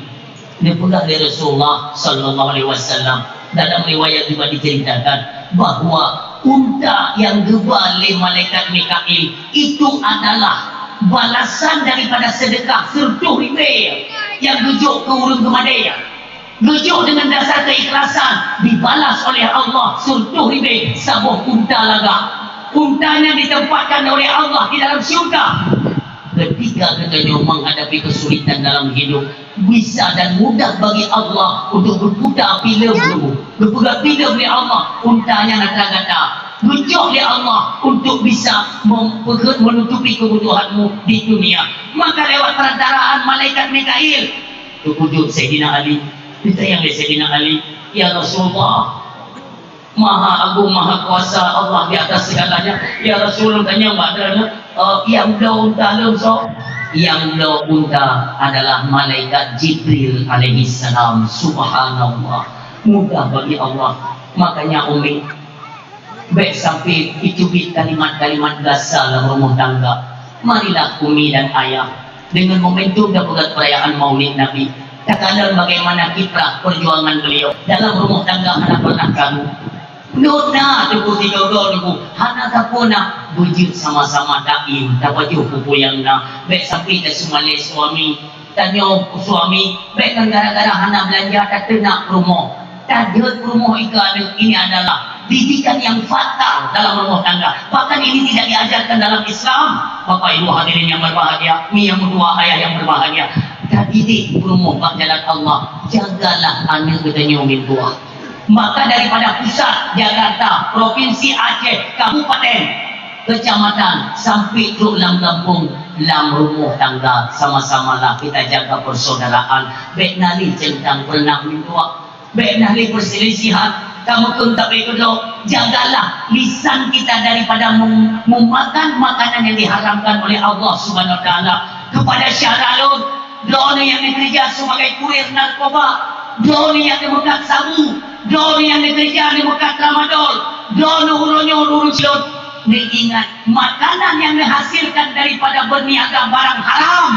neupeugah lé Rasulullah sallallahu alaihi wasallam, dalam riwayat juga diceritakan bahwa unta nyang geuba lé malaikat Mikail itu adalah balasan daripada seudeukah seureutôh ribée nyang geujok keu ureuëng geumadée." Geujok deungon dasar keikhlasan, dibalas oleh Allah seureutôh ribée saboh unta lagak. Unta nyan ditempatkan oleh Allah di dalam syurga. Ketika geutanyoe menghadapi kesulitan dalam hidup, bisa dan mudah bagi Allah untuk geuputa filem geuh, geupeugah filem lé Allah, unta nyan atra gata. Geujok lé Allah untuk bisa mem-, menutupi kebutuhanmu di dunia. Maka lewat perantaraan malaikat Mikail, Teukeujot Saidina Ali. Ditanyong lé Saidina Ali, "Ya Rasulullah, Maha Agung, Maha Kuasa Allah di atas segalanya. Ya Rasul, tanyong bak Droeneuh, eh, nyang bloe unta lôn soe?" "Nyang bloe unta adalah malaikat Jibril alaihissalam." Subhanallah. Mudah bagi Allah. Makanya, Umi, bék sampai jiteubiet kalimat-kalimat gasa lam rumoh tangga. Marilah umi dan ayah, dengan momentum dan peugét perayaan Maulid Nabi, takalon bagaimana kiprah perjuangan beliau dalam rumoh tangga hana pernah karu. Nyoe na teungku tiga droe teungku, hana sapeue na, beujeuet sama-sama taim, tapajoh peue-peue nyang na. Bék sampai taseumalée suami, tanyoe suami, bék ngon gara-gara hana beulanja tateunak rumoh. Tajeuet rumoh ika aneuk, ini adalah didikan yang fatal dalam rumah tangga. Bahkan ini tidak diajarkan dalam Islam. Bapak Ibu hadirin yang berbahagia, mi yang meutuah, ayah yang berbahagia, tadidik rumoh bak jalan Allah, jagalah aneuk geutanyoe mintuah. Maka daripada pusat Jakarta, Provinsi Aceh, Kabupaten, Kecamatan, sampai trok lam gampông, lam rumoh tangga, sama-samalah kita jaga persaudaraan. Bék na lé centang peureunah mintuah. Bék na lé perselisihan, kameukheun tapi keudroe, jagalah lisan kita daripada mem-, memakan makanan yang diharamkan oleh Allah Subhanahu Wa Taala. Kepada syedara lôn, droeneuh nyang neukeureuja sebagai kurir narkoba, droeneuh nyang neumeukat sabu, droeneuh nyang neukeureuja neumeukat tramadol, Droeneuh uroe nyoe ureuëng silot, neuingat, makanan nyang neuhasilkan daripada beurniaga barang haram.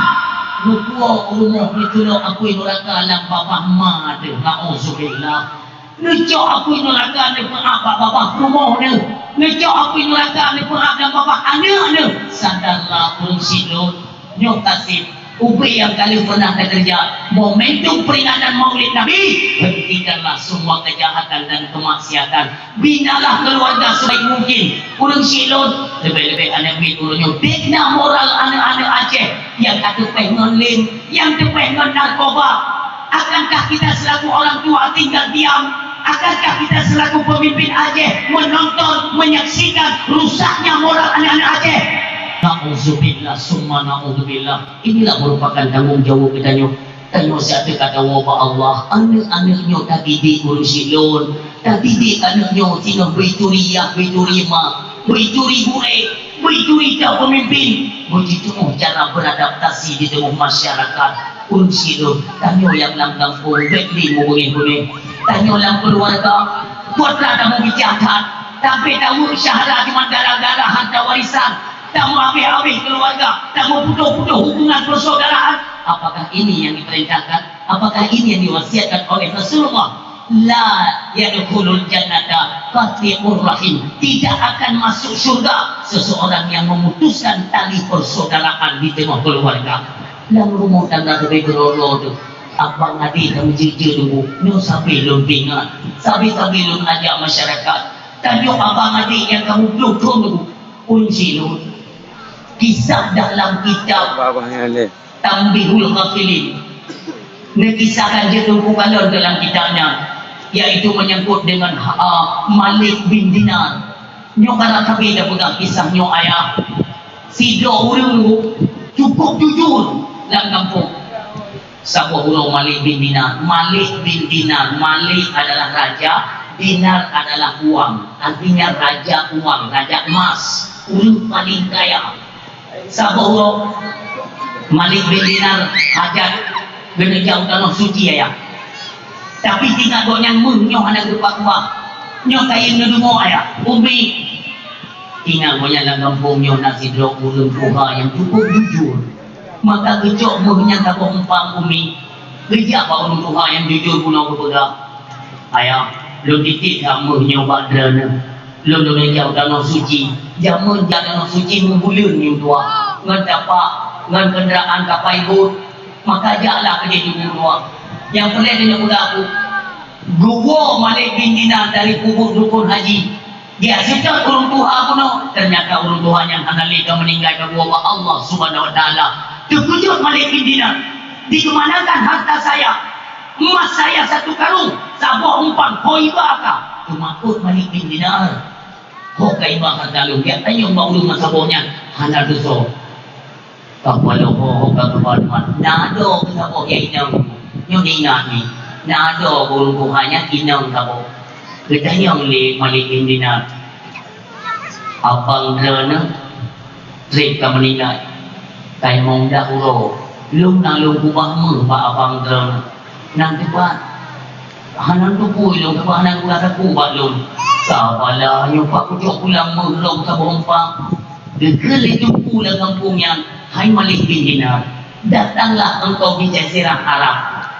Neupuwoe u rumoh, neuculok apui nuraka lam babah ma teuh. Nauzubillah. Neucok apui nuraka neupeuhah bak babah rumoh neuh. Neucok apui nuraka neupeuhah lam babah aneuëk neuh. Sadarlah ureuëng silot. Nyoe ka seb, ubé nyang ka lheueh pernah takeureuja, momentum peringatan Maulid Nabi, hentikanlah semua kejahatan dan kemaksiatan. Binalah keluarga sebaik mungkin. Ureuëng silot, leubeh-leubeh aneuk miet ureuëng nyoe, bina moral aneuk-aneuk Aceh nyang ka teupéh ngon lem, nyang teupéh ngon narkoba. Akankah kita selaku orang tua tinggal diam? Akankah kita selaku pemimpin Aceh menonton, menyaksikan rusaknya moral anak-anak Aceh? Nauzubillah, summa nauzubillah. Inilah merupakan tanggung jawab geutanyoe. Tanyoe siat teuka tawoe bak Allah. Aneuk-aneuk nyoe tadidik ureuëng silon. Tadidik aneuk nyoe singoh beuturi yah, beuturi ma, beuturi gurée, beuturi pemimpin. Beujiteumeuh cara beradaptasi di teungoh masyarakat. Ureuëng silon, tanyoe nyang lam gampông, bék lé mubeungéh-beungéh. Tanyoe lam keuluwarga, buatlah tameubicah that. Tapi tawoe syahara cuma gara-gara harta warisan. Tameuhabéh-habéh keuluwarga, tameuputôh-putôh hubungan persaudaraan. Apakah ini yang diperintahkan? Apakah ini yang diwasiatkan oleh Rasulullah? La yadkhulul jannata qati'ur rahim. Tidak akan masuk syurga seseorang yang memutuskan tali persaudaraan di tengah keluarga. Lam rumoh tangga leubeh geurolo tu, abang adé ka meujeuet-jeuet nunggu. Nyoe sabe lôn peuingat, sabe-sabe lôn ajak masyarakat. Tanyoe abang adé nyang ka muplôh thôn nunggu. Ureuëng silon. Kisah dalam kitab Tanbihul Ghafilin. Neukisahkan jeuet Teungku Kalon dalam kitab nyan, yaitu menyangkut dengan, ah, Malik bin Dinar. Nyoe karab sabe tapeugah kisah nyoe ayah. Sidroe ureuëng cukup jujur lam gampông. Saboh uroe Malik bin Dinar. Malik bin Dinar. Malik adalah raja, Dinar adalah uang. Artinya raja uang, raja emas. Ureuëng paling kaya. Saboh uroe Malik bin Dinar hajat geuneuk jak u Tanoh Suci, ayah. Tapi tinggai gobnyan méuh nyoe hana geupakuah. Nyoe kayém neudeungoe, ayah. Umi. Tinggai gobnyan lam gampông nyoe na sidroe ureuëng tuha nyang cukup jujur. Maka geucok méuh nyan saboh umpang, Umi. Geujak bak ureuëng tuha nyang jujur bunoe geupeugah, "Ayah, lôn titip that méuh nyoe bak droeneuh. Lôn, lôn jak u Tanoh Suci. Jameun jak Tanoh Suci meubuleuen nyang tuha, ngon tapak, ngon keundaraan kapai bot. Maka jaklah keudeh di ureuëng tuha." Nyang peureulée tanyoe peugah, Bu. Geuwoe Malik bin Dinar dari peubuet rukon haji. Geujak seutôt ureuëng tuha bunoe, teunyata ureuëng tuha nyan hana lé ka meuninggai, ka geuwoe bak Allah Subhanahu wa Taala. Teukeujot Malik bin Dinar, "Dikemanakan harta saya? Emas saya satu karung, saboh umpang, ho iba ka?" Teumakot Malik bin Dinar. "Ho ka iba harta lôn, jak tanyong bak ureuëng meusaboh nyan, hana teusoe." Ka paloe ho ka geuba teuma. Na adoe keu saboh nyang inong. Nyoe ingat ni. Na adoe ureuëng tuha nyan inong saboh. Geutanyong lé Malik bin Dinar, "Abang droeneuh treb ka meuninggai. Ka limong blah uroe. Lôn na lôn keubah méuh bak abang droeneuh. Nang teupat. Hana teupeu lôn keubah, hana geupeugah sapeue bak lôn. Sabala nyoe pat kucok pulang méuh lôn saboh umpang." Geukheun lé teungku lam gampông nyan, "Hai Malik bin Dinar, datanglah engkau di Jazirah Arab.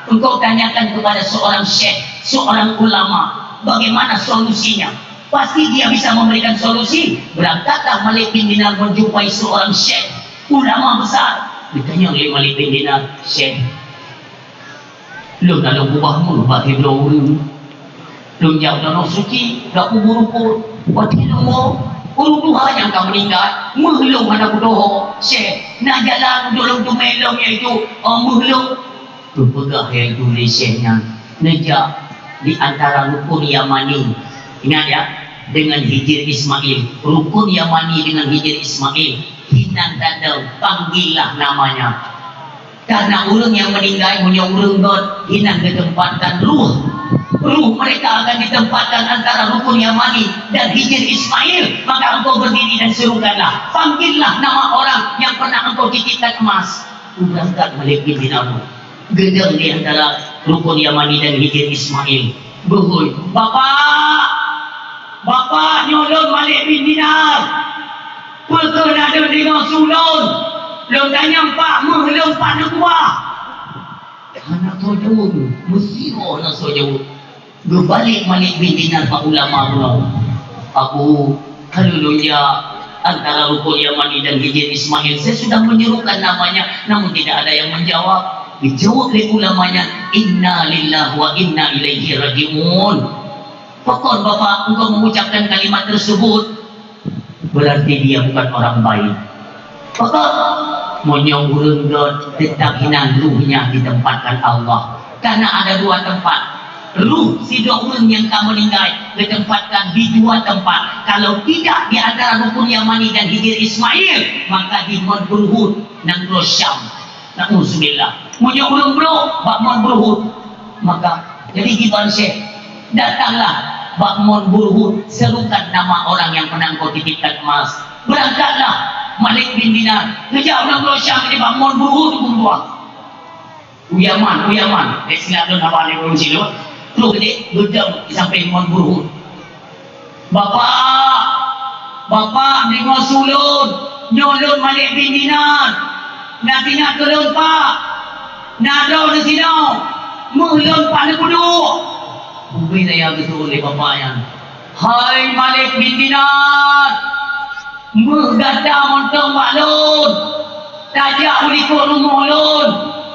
Engkau tanyakan kepada seorang syekh, seorang ulama, bagaimana solusinya. Pasti dia bisa memberikan solusi." Berangkatlah Malik bin Dinar menjumpai seorang syekh, ulama besar. Ditanya oleh Malik bin Dinar, "Syekh, lôn na lôn keubah méuh bak sidroe ureuëng. Lôn jak u Tanoh Suci, jak kubur rukon. Watée lôn woe, ureuëng tuha nyan ka meuninggai, méuh lôn hana kudoho. Syekh, na jalan untuk lôn teumé lom, yaitu, eh, méuh lôn." Geupeugah yaitu lé syekh nyan, "Neujak di antara rukon Yamani." Ingat ya, dengan Hijir Ismail. Rukon Yamani dengan Hijir Ismail. Hinan tanda, panggillah namanya. Karena ureuëng nyang meuninggai, meunyoe ureuëng göt, hinan geutempatkan ruh. Ruh mereka akan ditempatkan antara rukun Yamani dan Hijir Ismail. Maka engkau berdiri dan serukanlah. Panggillah nama orang yang pernah engkau titipkan emas. Berangkat Malik bin Dinar. Geudong di antara rukun Yamani dan Hijir Ismail. Geuhôi, "Bapak! Bapak!" Pak, nyoe lôn Malik bin Dinar. Peu kheueh na deungoe su lôn? Lôn tanyong, Pak, méuh lôn pat neukeubah? Hana soe jaweueb, meusidroe hana soe jaweueb. Geubalek Malik bin Dinar bak ulama bunoe, "Abu, ka lôn jak antara Rukun Yamani dan Hijir Ismail. Saya sudah menyerukan namanya, namun tidak ada yang menjawab." Geujaweueb lé ulama nyan, "Inna lillahi wa inna ilaihi raji'un." Pakon Bapak engkau mengucapkan kalimat tersebut? Berarti dia bukan orang baik. Pakon? Meunyoe ureuëng göt, teutap hinan ruhnya ditempatkan Allah. Karena ada dua tempat. Ruh sidroe ureuëng nyang ka meuninggai geutempatkan di dua tempat. Kalau tidak di antara Rukun Yamani dan Hijir Ismail, maka di Mon Burhut, nanggroe Syam. Na'udzubillah. Meunyoe ureuëng brok bak Mon Burhut, maka jadi kiban Syekh, datanglah bak Mon Burhut, serukan nama orang yang pernah engkau titipkan emas. Berangkatlah Malik bin Dinar, geujak u nanggroe Syam, di bak Mon Burhut, di Gumbuah. U Yaman, u Yaman. Eh, silap lôn haba lé ureuëng Cina. Terus dek, geudong di sampéng Mon Burhut. "Bapak, Bapak, deungoe su lôn, nyoe lôn Malik bin Dinar. Na teuingat keu lôn, Pak? Na droeneuh sinoe, méuh lôn pat neupeuduek." Ubé saya geuseuôt lé bapak nyan, "Hai Malik bin Dinar, méuh gata mantong bak lôn." Tajak u likot rumoh lôn,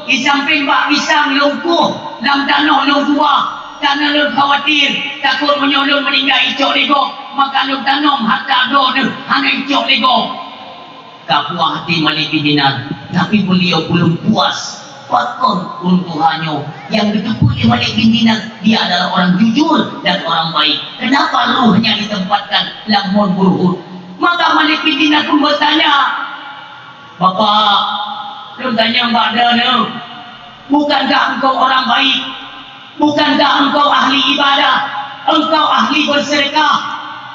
di sampéng bak pisang lôn kueh lam tanoh lôn keubah, karna lôn khawatir takot meunyoe lôn meuninggai icok lé gob, maka lôn tanom hareuta droeneuh hana icok lé gob. Ka puih até Malik bin Dinar, tapi beliau belum puas. Pakon ureuëng tuha nyoe nyang geuteupeue lé Malik bin Dinar, dia adalah orang jujur dan orang baik. Kenapa ruhnya ditempatkan lam Mon Burhut? Maka Malik bin Dinar pun bertanya, "Bapak, lôn tanyong bak droeneuh, bukankah engkau orang baik? Bukankah engkau ahli ibadah? Engkau ahli bersedekah?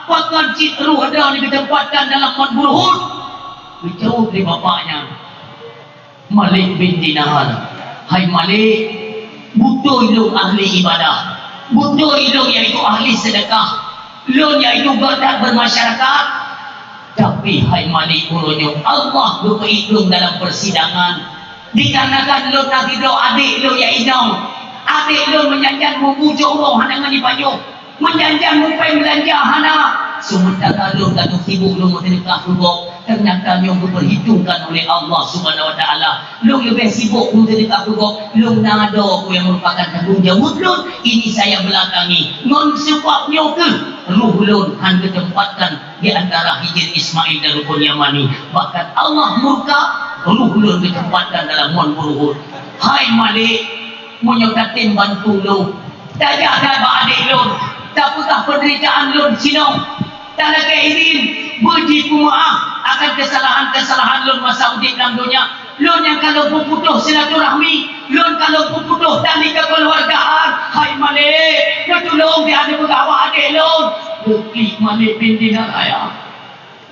Pakon cit ruh droeneuh ditempatkan dalam Mon Burhut?" Geujaweueb lé bapak nyan, Malik bin Dinar, "Hai Malik, beutôi lôn ahli ibadah, beutôi lôn yaitu ahli sedekah, lôn yaitu göt that bermasyarakat. Tapi hai Malik, uroe nyoe Allah geupeuék lôn dalam persidangan, dikarenakan lôn na sidroe adék lôn nyang inong. Adék lôn meujanjan mubu cok uroe hana ngon jipajoh. Meujanjan mupéng beulanja hana, seumeuntara lôn ka sibuk lôn meuseudeukah keu gob, teunyata nyoe geupeurhitungkan oleh Allah Subhanahu wa Taala. Lôn leubeh sibuk meuseudeukah keu gob, lôn na droe nyang meurupakan tanggong jaweueb lôn, ini saya belakangi. Ngon seubab nyoe kheueh ruh lôn han geuteumpatkan di antara Hijir Ismail dan Rukun Yamani. Bahkan Allah murka, ruh lôn geuteumpatkan dalam Mon Burhut. Hai Malik, meunyoe tatem bantu lôn, tajak that bak adék lôn, tapeugah peunderitaan lôn sinoe, talakée idhin beujipeumeuáh akan keusalahan-keusalahan lôn masa udeb lam donya. Lôn nyang ka lôn peuputôh silaturahmi, lôn ka lôn peuputôh tali keukeuluwargaan. Hai Malik, neutulông di aneuk peugah bak adék lôn. Geuklik Malik bin Dinar ayah.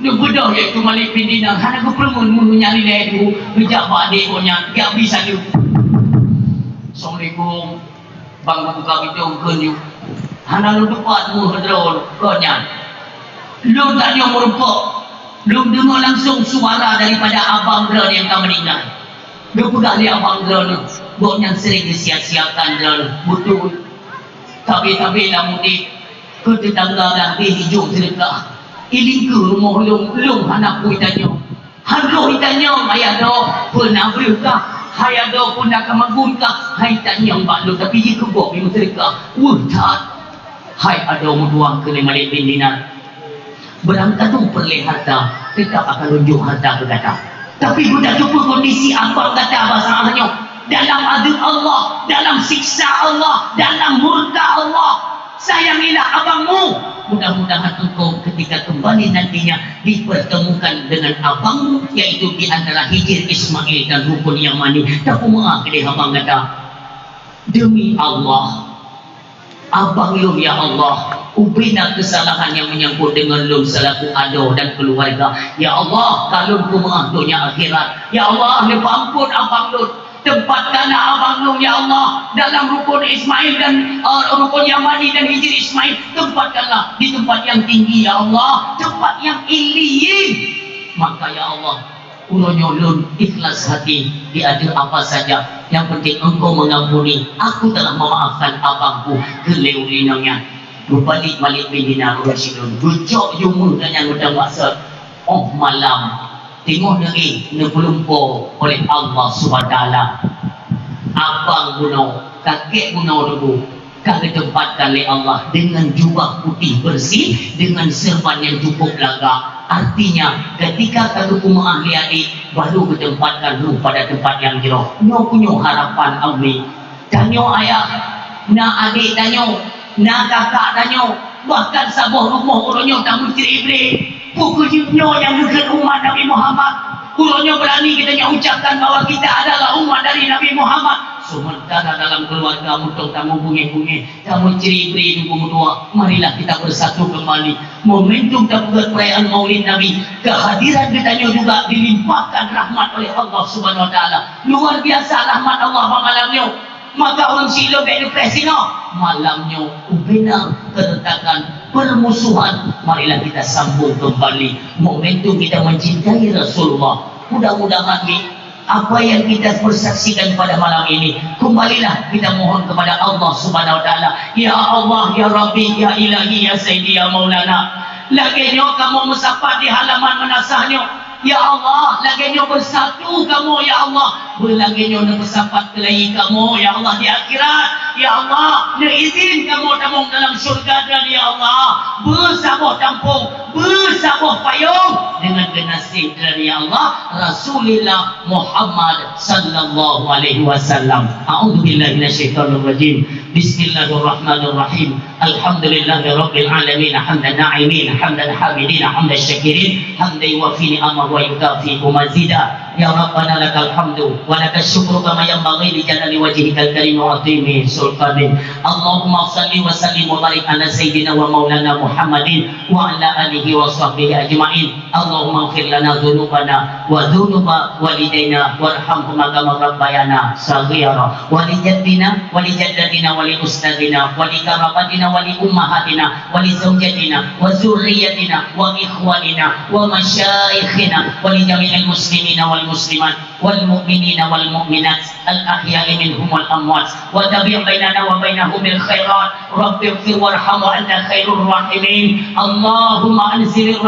Neubeudôh, yaitu Malik bin Dinar, hana geupeureumeun meunyoe nyan ilée dua, geujak bak adék gobnyan, geujak bi saneuk. "Assalamualaikum. Bang, buka pintoe kheun yue. Hana lôn teupat meudroe gobnyan. Lôn tanyoe meurumpok, lôn deungoe langsong suara daripada abang droeneuh nyang ka meuninggai. Geupeugah lé abang droeneuh, gobnyan sering geusia-siakan droeneuh." Beutôi. Tabe-tabe lam udeb, keu teutangga dah abéh ijok seudeukah. Ilingkeue rumoh lôn, lôn hana peue itanyong. Han roh itanyong, hai adoe, peue na breueh kah? Hai adoe, peue na kamagun kah? Han itanyong bak lôn, tapi jikheun gob meuseudeukah. Weueh that. Hai adoe, meutuah keuneuk Malik bin Dinar. Barangkadoe peureulée hareuta, teutap akan lôn jok hareuta keu gata. Tapi geutanyoe teupeue kondisi abang gata bak saát nyoe, dalam azeub Allah, dalam siksa Allah, dalam murka Allah. Sayangilah abangmu. Mudah-mudahan engkau ketika kembali nantinya dipertemukan dengan abangmu, yaitu di antara Hijir Ismail dan Rukun Yamani. Tapeumeuáh keudeh abang gata. Demi Allah, abang lôn, ya Allah, ubé na keusalahan nyang meunyangkot deungon lôn selaku adoe dan keuluwarga. Ya Allah, ka lôn peumeuáh donya akhirat. Ya Allah, neupeuamphon abang lôn. Tempatkanlah abang lôn, ya Allah, dalam rukun Ismail dan, eh, rukun Yamani dan Hijri Ismail. Tempatkanlah di tempat yang tinggi, ya Allah, tempat yang Illiyin. Maka, ya Allah, uroe nyoe lôn ikhlas hati di ateueh apa saja. Yang penting Engkau mengampuni. Aku telah memaafkan abangku, kheun lé ureueng inong nyan. Beubalik-balik binéh ureueng sidroe, geucok yue meuh dan nyan udang maksud. Óh malam, teungoh neuék neupeulumpo oleh Allah Subhanahu Wa Taala. Abang bunoe, kakek bunoe teungku, ka geutempatkan lé Allah dengan jubah putih bersih, dengan serban yang cukup lagak. Artinya, ketika ka geupeumaáh lé adék, baru geutempatkan ruh pada tempat yang jroh. Nyoe keuh nyoe harapan Umi. Tanyoe ayah, na adék tanyoe, na kakak tanyoe, bahkan saboh rumoh uroe nyoe tameucré-bré. Peue keuh jeuet nyoe nyang geukheun umat Nabi Muhammad? Uroe nyoe beurani geutanyoe ucapkan bahwa kita adalah umat dari Nabi Muhammad. Sementara dalam keluarga mantong tamubungéh-bungéh, tameucré-bré teungku meutuah. Marilah kita bersatu kembali. Momentum tapeugét perayaan Maulid Nabi, kehadiran geutanyoe juga dilimpahkan rahmat oleh Allah Subhanahu Wa Taala. Luar biasa rahmat Allah bak malam nyoe. Maka ureueng syiek lôn bèk neupreh singoh. Malam nyoe ubena keretakan, permusuhan, marilah kita sambung kembali momentum kita mencintai Rasulullah. Mudah-mudahan ni, apa yang kita persaksikan pada malam ini, kembalilah kita mohon kepada Allah Subhanahu Wa Taala. Ya Allah, ya Rabbi, ya Ilahi, ya Sayyidi, ya Maulana. Lagèe nyoe kamoe meusapat di halaman meunasah nyoe. Ya Allah, lagèe nyoe beusatu kamoe, ya Allah. Beu lagèe nyoe neupeusapat keulayi kamoe, ya Allah, di akhirat. Ya Allah, neuizin kamoe tamong dalam syurga Droeneuh, ya Allah. Beu saboh tampông, beu saboh payông deungon geunaséh Droeneuh, ya Allah, Rasulillah Muhammad sallallahu alaihi wasallam. A'udzubillahi minasyaitonirrajim. Bismillahirrahmanirrahim. Alhamdulillahirabbil alamin, hamdan na'imin, hamdan hamidin, hamdan syakirin, hamdan yuwafi ni'amahu wa yukafi'u mazida. Ya Rabbana lakal hamdu wa lakasy syukru kama yanbaghi li jalali wajhikal karim wa 'azimi sultanik. Allahumma shalli wa sallim wa barik ala sayyidina wa maulana Muhammadin wa ala alihi wa sahbihi ajma'in. Allahumma ighfir lana dzunubana wa dzunuba walidaina warhamhuma kama rabbayana shaghira. Wa li jaddina wa li jaddatina wa li ustadzina wa li qarabatina wa li ummahatina wa li zaujatina wa dzurriyyatina wa ikhwanina wa masyaikhina wa li jami'il muslimina wal muslimat wal mu'minina wal mu'minat al ahya'i minhum wal amwat. Wa tabi' bainana wa bainahum bil khairat. Rabbighfir warham wa anta khairur rahimin. Allahumma anzilir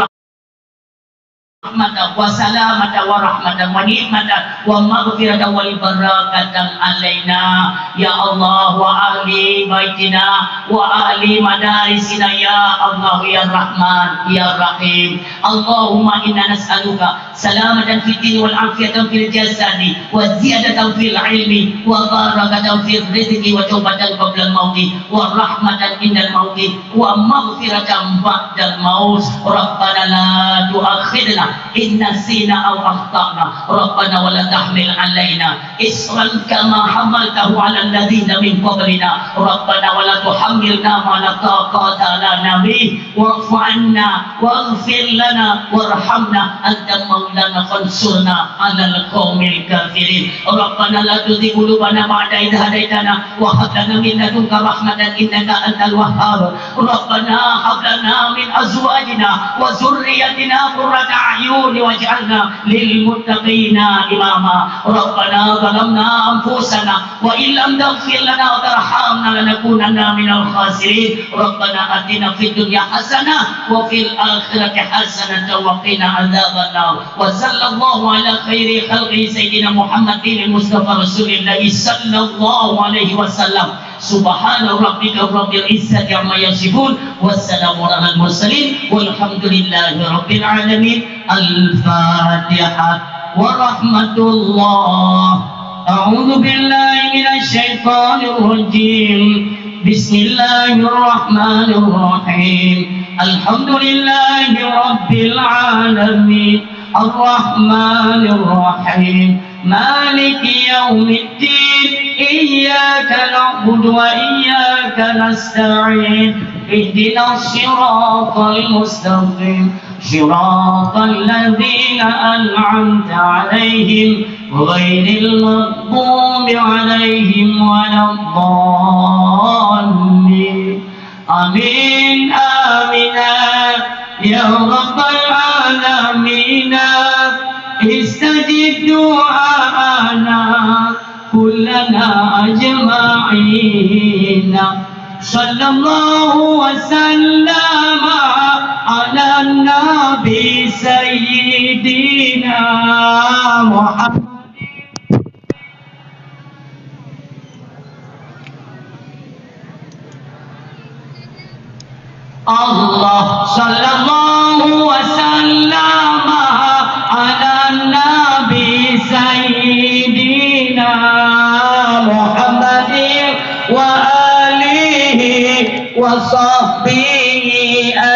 rahmata wa salamata wa rahmata wa ni'mata wa maghfirata wal barakatan alaina, ya Allah, wa ahli baitina wa ahli madarisina, ya Allah, ya Rahman, ya Rahim. Allahumma inna nas'aluka salamatan fid dini wal afiyatan fil jasadi wa ziyadatan fil ilmi wa barakatan fir rizqi wa taubatan qablal mauti wa rahmatan indal mauti wa maghfiratan ba'dal maut. Rabbana la tu'akhidna in nasina aw akhtana. Rabbana wa la tahmil alaina isran kama hamaltahu 'alal ladzina min qablina. Rabbana wa la tuhammilna ma la taqata lana bih. Wa'fu 'anna waghfir lana warhamna anta maulana fansurna 'alal qaumil kafirin. Rabbana la tuzigh qulubana ba'da idh hadaitana wa hab lana min ladunka rahmatan innaka antal wahhab. Rabbana hab lana min azwajina wa dzurriyyatina qurrata a'yun waj'alna lil muttaqina imama. Rabbana zalamna anfusana wa illam taghfir lana wa tarhamna lanakunanna minal khasirin. Rabbana atina fid dunya hasanah wa fil akhirati hasanatan wa qina adzabannar. Wa sallallahu ala khairi khalqihi sayyidina Muhammadin Mustafa Rasulillah sallallahu alaihi wasallam. Subhana rabbika rabbil izzati amma yasifun. Wassalamun alal mursalin. Walhamdulillahi rabbil alamin. Al-Fatihah. Warahmatullah. A'udzu billahi minasy syaithanir rajim. Bismillahirrahmanirrahim. Alhamdulillahi rabbil alamin. Arrahmanirrahim. Maliki yaumiddin. إياك نعبد وإياك نستعين. اهدنا الصراط المستقيم. صراط الذين أنعمت عليهم غير المغضوب عليهم ولا الضالين. آمين، آمين. يا رب العالمين، استجب دعاءنا كلنا أجمعين. صلى الله وسلم على النبي سيدنا محمد. الله، صلى الله وسلم على النبي سيدنا محمد وآله وصحبه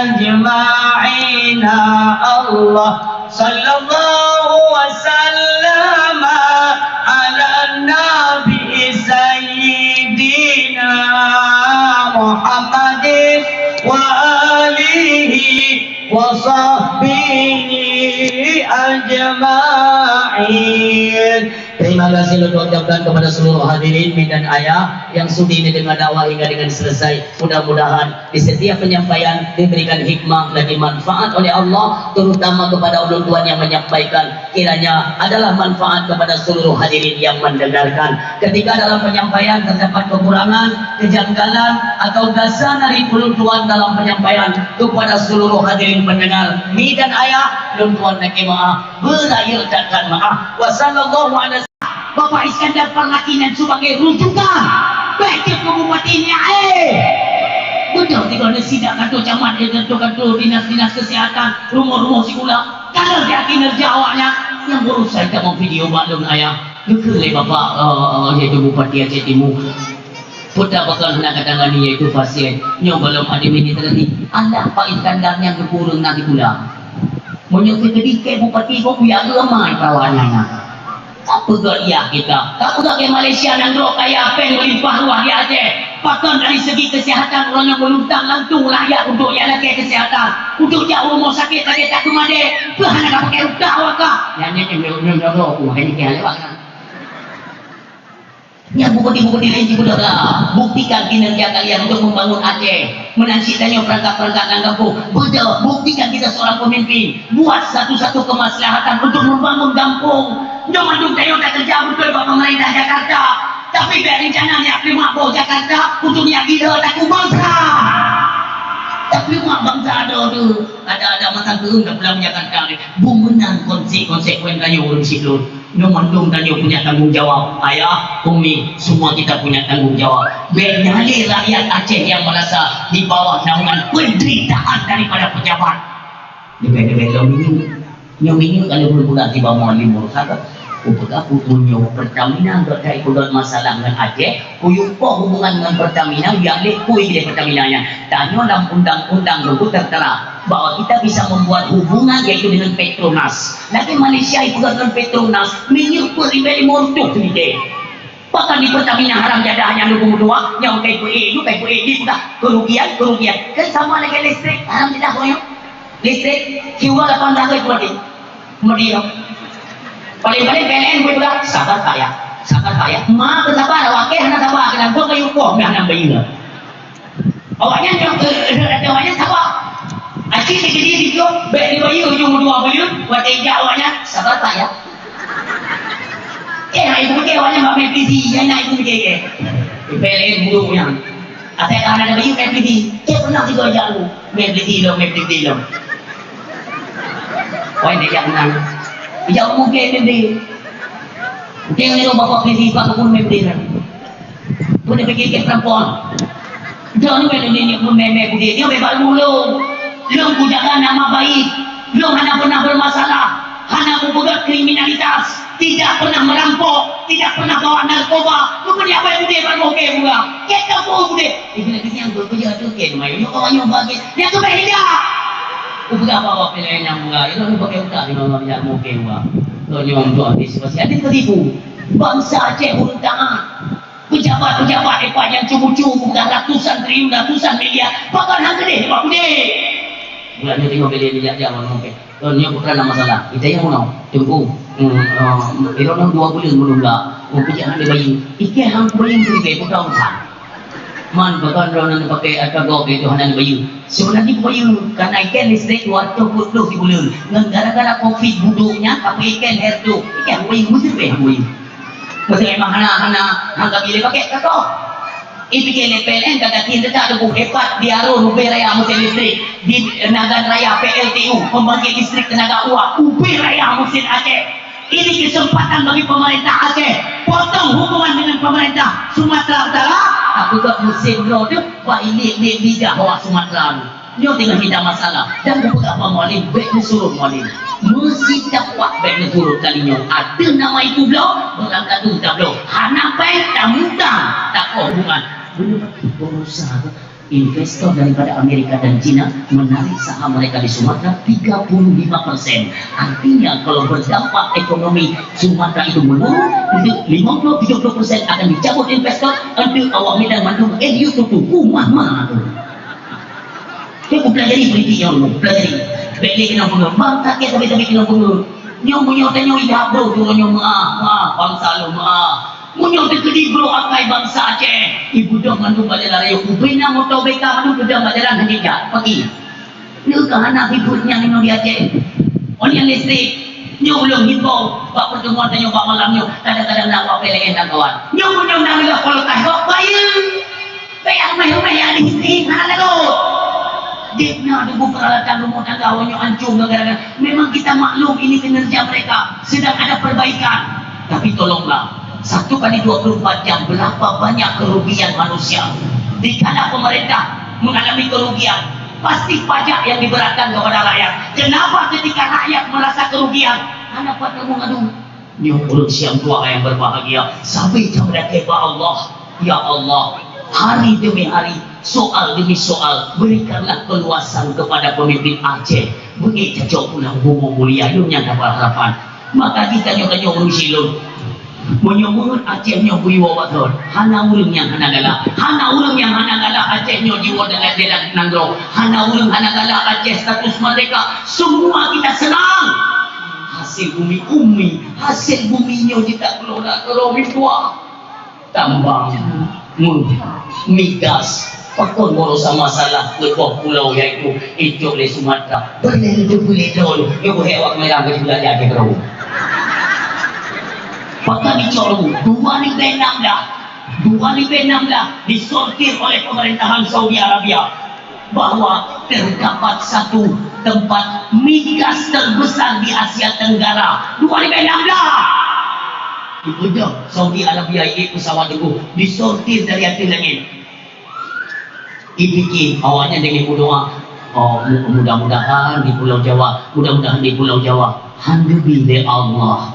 أجمعين. الله، صلى الله وسلم على النبي سيدنا محمد وآله وصحبه أجمعين. Terima kasih lôn ucapkan kepada seluruh hadirin, mi dan ayah, yang sudi mendengar dakwah hingga dengan selesai. Mudah-mudahan di setiap penyampaian diberikan hikmah dan dimanfaat oleh Allah, terutama kepada ulôn tuan yang menyampaikan, kiranya adalah manfaat kepada seluruh hadirin yang mendengarkan. Ketika dalam penyampaian terdapat kekurangan, kejanggalan, atau gasa dari ulôn tuan dalam penyampaian, kepada seluruh hadirin pendengar, mi dan ayah, lôn tuan lakée meu'ah, beurayeuk that-that meu'ah. Wa sallallahu ala Bapak Iskandar Parmaki nyan sebagai rujukan. Bèk jeuet keu bupati nyan, eh! Beudôh tiga nyan sidak kantor camat, eh, kantor-kantor dinas-dinas kesehatan, rumoh-rumoh sikula. Ka lheueh kinerja awaknyan, nyang beureusan tamong video bak lôn ayah. Geukheun lé Bapak, eh, eh, yaitu Bupati Aceh Timu. Peue pakon hana katangani yaitu pasien. Nyoe gohlom administrasi. Alah Pak Iskandar nyang geupeureueng na sikula. Meunyoe keu keudikée bupati boh kuyak geuh amai perawan nyan na. Ka peugah iya kita. Ka peugah ke Malaysia nanggroe kaya péng meulimpah ruah di Aceh. Pakon dari segi kesehatan ureueng nyang meuluntang langsung rakyat untuk jak lakée kesehatan. Untuk jak rumoh sakét lagée tak keumadé. Peue hana ka pakai utang awak ka. Nyan, nyan, nyan, nyan, nyan, nyan, nyan, nyan, nyan, nyan, nyan, Nyan bukeuti-bukeuti laén jipeudara, buktikan kinerja kalian untuk membangun Aceh. Meunan cit tanyoe peurangkat-peurangkat lam gampông, beudôh, buktikan kita seorang pemimpin. Buat satu-satu kemaslahatan untuk membangun gampông. Nyoe mandum tanyoe takeureuja beutôi bak pemerintah Jakarta. Tapi bèk rencana nyak peuleumah boh Jakarta untuk nyak gila takue bansa. Tapi umat bansa adoe tu, ada-ada masa keueun tapulang Jakarta ni. Beu meunan konsek-, konsekuen tanyoe ureueng siploh. Nyoe mandum tanyoe punya tanggung jawab. Ayah, Umi, semua kita punya tanggung jawab. Bèk nyang lé rakyat Aceh yang merasa di bawah naungan penderitaan daripada pejabat. Leubeh-leubeh lom minyeuk. Nyoe minyeuk ka lheueh bulan tiba meualim mursa ka. Kupeugah peue nyoe Pertamina gata ipeugah masalah ngon Aceh. Kuyue poh hubungan ngon Pertamina, jak lé kui lé Pertamina nyan. Tanyoe lam undang-undang reubu tertera bahwa kita bisa membuat hubungan yaitu dengan Petronas. Lagèe Malaysia ipeugah ngon Petronas, minyeuk peuet ribèe limong reutôh teuntèe. Bahkan di Pertamina haram jadah nyang lubong dua, nyang kai peuék, nyang kai peuék, dipeugah kerugian, kerugian. Kan sama lagèe listrik, haram jadah nyoe. Listrik, kiwala lapan belas hari kuat. Kemudian, paling-paling P L N boleh peugah, "Sabar, Pak, ya. Sabar, Pak, ya." Ma, teusabar, awak kèe hana sabar, keunan kok kayu koh, meunan bayeue. Awaknyan nyang, eh, eh, awaknyan sabar. Aci sikidi sigoe, bèk dibayeue ujong dua buleuen, watèe jak awaknyan, "Sabar, Pak, ya." Eh, nak ibu mikir awaknyan bak M P C, nyan nak ibu mikir ke? P L N buruk nyan. Asai ka hana bayeue M P C, cit pernah sigoe jak lu. Meublih lom, meublih lom. Wai, dia jak meunan. Ijak umum ke meublih. Mungkin ni bapak beli sifat pun meublih kan. Pun dia fikir ke perempuan. Dia ni kan dia ni pun meme budi. Dia bebas dulu. Lom kujaga nama baik. Lom hana pernah bermasalah. Hana kupeugah kriminalitas. Tidak pernah merampok. Tidak pernah bawa narkoba. Lu pun dia apa yang dia berbohong ke gua. Kita bohong deh. Ibu nak kesian tu, kerja tu, okey, mai. Nyoe awak nyoe bagi. Nyan tu baik tidak? Ku peugah bak awak pilihan nyang murah. Nyoe pakai utak di bawah nyang mungkin, wah. Nyoe nyoe untuk antisipasi. Ada tertipu. Bangsa Aceh ureueng taat. Pejabat-pejabat hebat nyang cubu-cubu bukan ratusan triliun, ratusan miliar, pakon han keudeh hebat udeb. Bulan nyoe teungoh bela nijak jam ngon mungken. Kon nyoe bukan nama salah. Kita yang menang. Tunggu. Hmm, uh, iro nang dua bulan belum lah. Oh, pijak han bayu. Ikai han bayu tu ikai bukan urusan. Man, bahkan droeneuh pakai atra gob itu hana bayu. Sebenarnya bayu, karena ikan listrik dua ratus puluh di bulan. Ngan gara-gara covid buduknya, tapi ikan hertu. Ikan bayu, mesti bayu. Mesti memang hana, hana, hana bila pakai kakak. Ipike lé P L N ka gaki dekat tubuh hebat di Arun ubé raya mesin listrik. Di Nagan Raya P L T U, pembangkit listrik tenaga uap, ubé raya mesin Aceh. Ini kesempatan bagi pemerintah Aceh potong hubungan dengan pemerintah Sumatera Utara. Aku kat musim lo tu, bak ilik-ilik lidah awak Sumatera tu. Nyoe teungoh mita masalah. Dan buku apa mualim, baik neusurut mualim. Meusi dapat baik neusurut kali nyoe. Ada nama ibu blo, barang kadu tablo. Hana baik tamutang, tak hubungan. Belum lagi berusaha. Investor daripada Amerika dan China menarik saham mereka di Sumatera tiga puluh lima persen. Artinya, kalau berdampak ekonomi Sumatera itu menurun, untuk lima puluh tujuh puluh persen akan dicabut investor, untuk awak Medan mandum, eh, you tutu, rumah mana tu? Dia pelajari politik yang dulu, pelajari. Baik dia kena pengawa, bang, tak kira tapi-tapi kena pengawa. Nyoe meunyoe tanyoe idap bro, turun nyoe meuah, meuah, bangsa lo meuah. Meunyoe teukeudi bro akai bansa Aceh, ibeudôh mandum bak jalan raya. Ubena moto B K mandum beudôh bak jalan hana jak. Pagi. Nyoe ka hana ribut nyang inoe di Aceh. Oleh listrik. Nyoe ulôn himbau bak pertemuan tanyoe bak malam nyoe. Kadang-kadang nak awak P L N dan kawan. Nyoe meunyoe na leulah polotas, bak bayeue. Bèk rumèh-rumèh nyang di sini hana lagot. Jeuet na tuboh peuralatan rumoh tangga awaknyoe ancô gara-gara. Memang kita maklum ini kinerja mereka sedang ada perbaikan. Tapi tolonglah, satu kali dua puluh empat jam berapa banyak kerugian manusia. Dikala pemerintah mengalami kerugian, pasti pajak yang diberatkan kepada rakyat. Kenapa ketika rakyat merasa kerugian, hana pat kamoe ngadu? Nyoe ureueng siang dua yang berbahagia, sabe cam rakyat bak Allah. Ya Allah, hari demi hari, soal demi soal, berikanlah keluasan kepada pemimpin Aceh. Beungéh cocok pulang bumoe mulia, nyoe nyang dapat harapan. Maka jih tanyoe-tanyoe ureueng silôn. Meunyoe meuheuet Aceh nyoe buyue bak thon, hana ureueng nyang hana galak. Hana ureueng nyang hana galak Aceh nyoe jiwoe dan dalam nanggroe. Hana ureueng hana galak Aceh status merdeka. Semua kita senang. Hasil bumi umi, hasil bumi nyoe jeuet takelola keudroe meutuah. Tambang, meuh, migas, pakon baroesa masalah keu boh pulo yaitu icok lé Sumatera. Beulé lé beulé don, nyoe beuhek awak Medan keu jibeulanja keu keudroe. Pakon icok lé dua ribèe nam blah, dua ribèe nam blah disortir oleh pemerintahan Saudi Arabia. Bahwa terdapat satu tempat migas terbesar di Asia Tenggara. Dua ribèe nam blah. Ibeudôh Saudi Arabia ié pesawat teungku disortir dari ateueh langét. Ipike awaknyan deungon meudoa, "Oh, mu-, mudah-mudahan di Pulau Jawa, mudah-mudahan di Pulau Jawa." Han geubri lé Allah.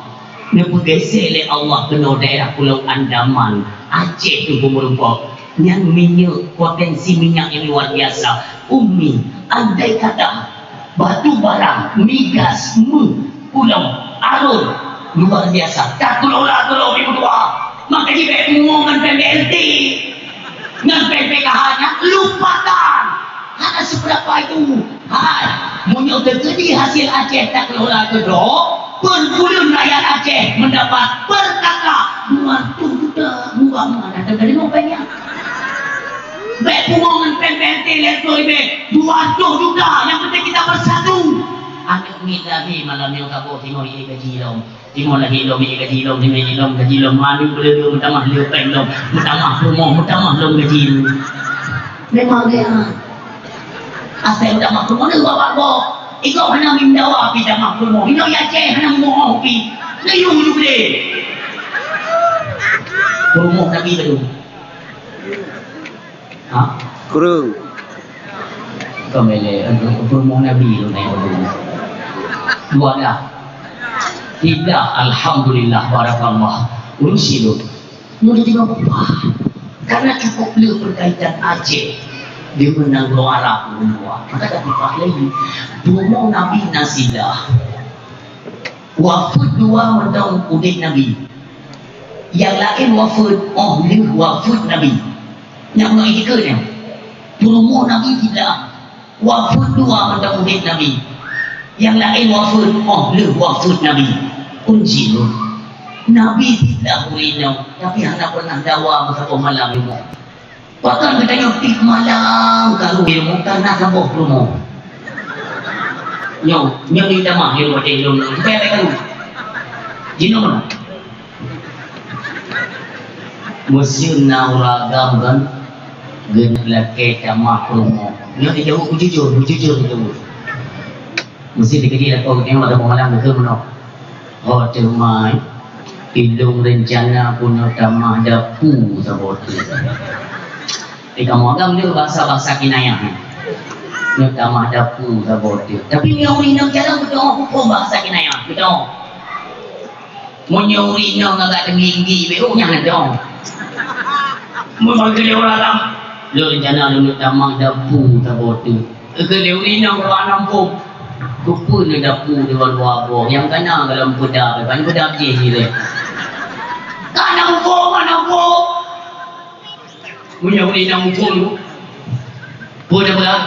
Neupeugeusék lé Allah keunoe daerah Pulau Andaman, Aceh teungku meurumpok. Nyan minyeuk, potensi minyak yang luar biasa. Umi, andai kata batu bara, migas, meuh, pulo, arung, luar biasa. Takelola keudroe meutuah. Maka jibèk pungo ngon P M B L T, ngon P M P K H nyan, lupakan. Hana seberapa itu. Hai, meunyoe teukeudi hasil Aceh takelola keudroe, per buleuen rakyat Aceh mendapat per K K dua ratus juta, murah meunan. Ada dari mana banyak? Bèk pungo ngon P M P L T lé beutôi bèk. Dua ratus juta, yang penting kita bersatu. Aneuk miet lagi malam nyoe ka boh tingoh ié gaji lom. Tingoh lagèe lom, ié gaji lom, tingoh ié lom, gaji lom, manu beuleuh meutamah lé péng lom, meutamah rumoh, meutamah lom gaji lom. Memang dia. Asai meutamah rumoh, neu bak bak. Igob hana meudawa pi tamah rumoh. Inoe ya ceh hana meuoh pi. Layu ju beude. Rumoh Nabi baru. Ha? Kureueng. Kami le, untuk, untuk mau Nabi tu naik baru. Dua dah. Tidak, alhamdulillah, barakallah. Urusi tu. Mau jadi apa? Karena cukup le berkaitan Aceh. Dia menang doa Arab dua. Maka tak lupa lagi. Dua Nabi Nasidah. Wafat dua mantong udép Nabi. Nyang laén wafeuet 'oh lheueh wafeuet Nabi. Nyang meunan jikheun nyan. Peurumoh Nabi siblah. Wafeuet dua mantong udép Nabi. Nyang laén wafeuet 'oh lheueh wafeuet Nabi. Uji lôn. Nabi siblah ureueng inong, tapi hana pernah dawa meusaboh malam nyoe. Pakon geutanyoe tiep malam karu ilmu karena saboh peurumoh. Nyoe, nyoe di tamah di rumah teh lôn, supaya tak karu. Jinoe mana? Meusieun na ureueng agam kan, geuneuk lakée tamah peurumoh. Nyoe dijaweueb beujujur, beujujur dijaweueb. Meusieun dikeue lakoe geutanyoe pada malam geukheun meunoe. Oh teuma, ilôn reuncana keuneuk tamah dapu saboh teuk. Eh, kamoe agam nyoe bahasa-bahasa kinayah. Keuneuk tamah dapu saboh teuk. Tapi meunyoe ureueng inong jalan beutôi, hukôm bahasa kinayah, beutôi. Meunyoe ureueng inong agak teunggi-unggi, beu nyan dong. Meunyoe ureueng agam, lôn rencana lôn tamah dapu saboh teuk. Keu lé ureueng inong bak nampông. Keupeue neudapu di luwa-luwa boh nyang kana dalam peudap, ban peudap jih ilée. Ka nampông, ka nampông. Meunyoe ureueng inong muphom, peue neupeugah?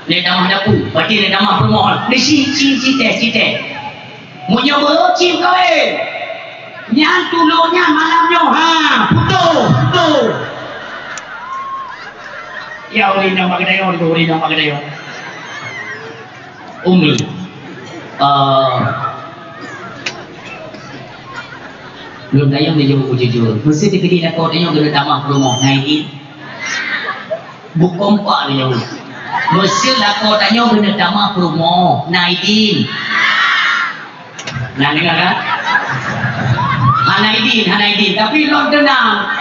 Lé tamah dapu, berarti lé tamah peurumoh. Di si, si, si teh, si teh. Meunyoe beucim kawé, nyan tulông nyan malam nyoe, ha, putôh, putôh. Ya, ureueng inong bak geutanyoe, ureueng inong bak geutanyoe. Umi, eh, lôn tanyong neujaweueb beujujur. Meusieun dikeue lakoe tanyoe keuneuk tamah peurumoh, na idin? Bukon pat neujaweueb. Meusieun lakoe tanyoe keuneuk tamah peurumoh, na idin? Na deungoe kan? Hana idin, hana idin. Tapi lôn teunang.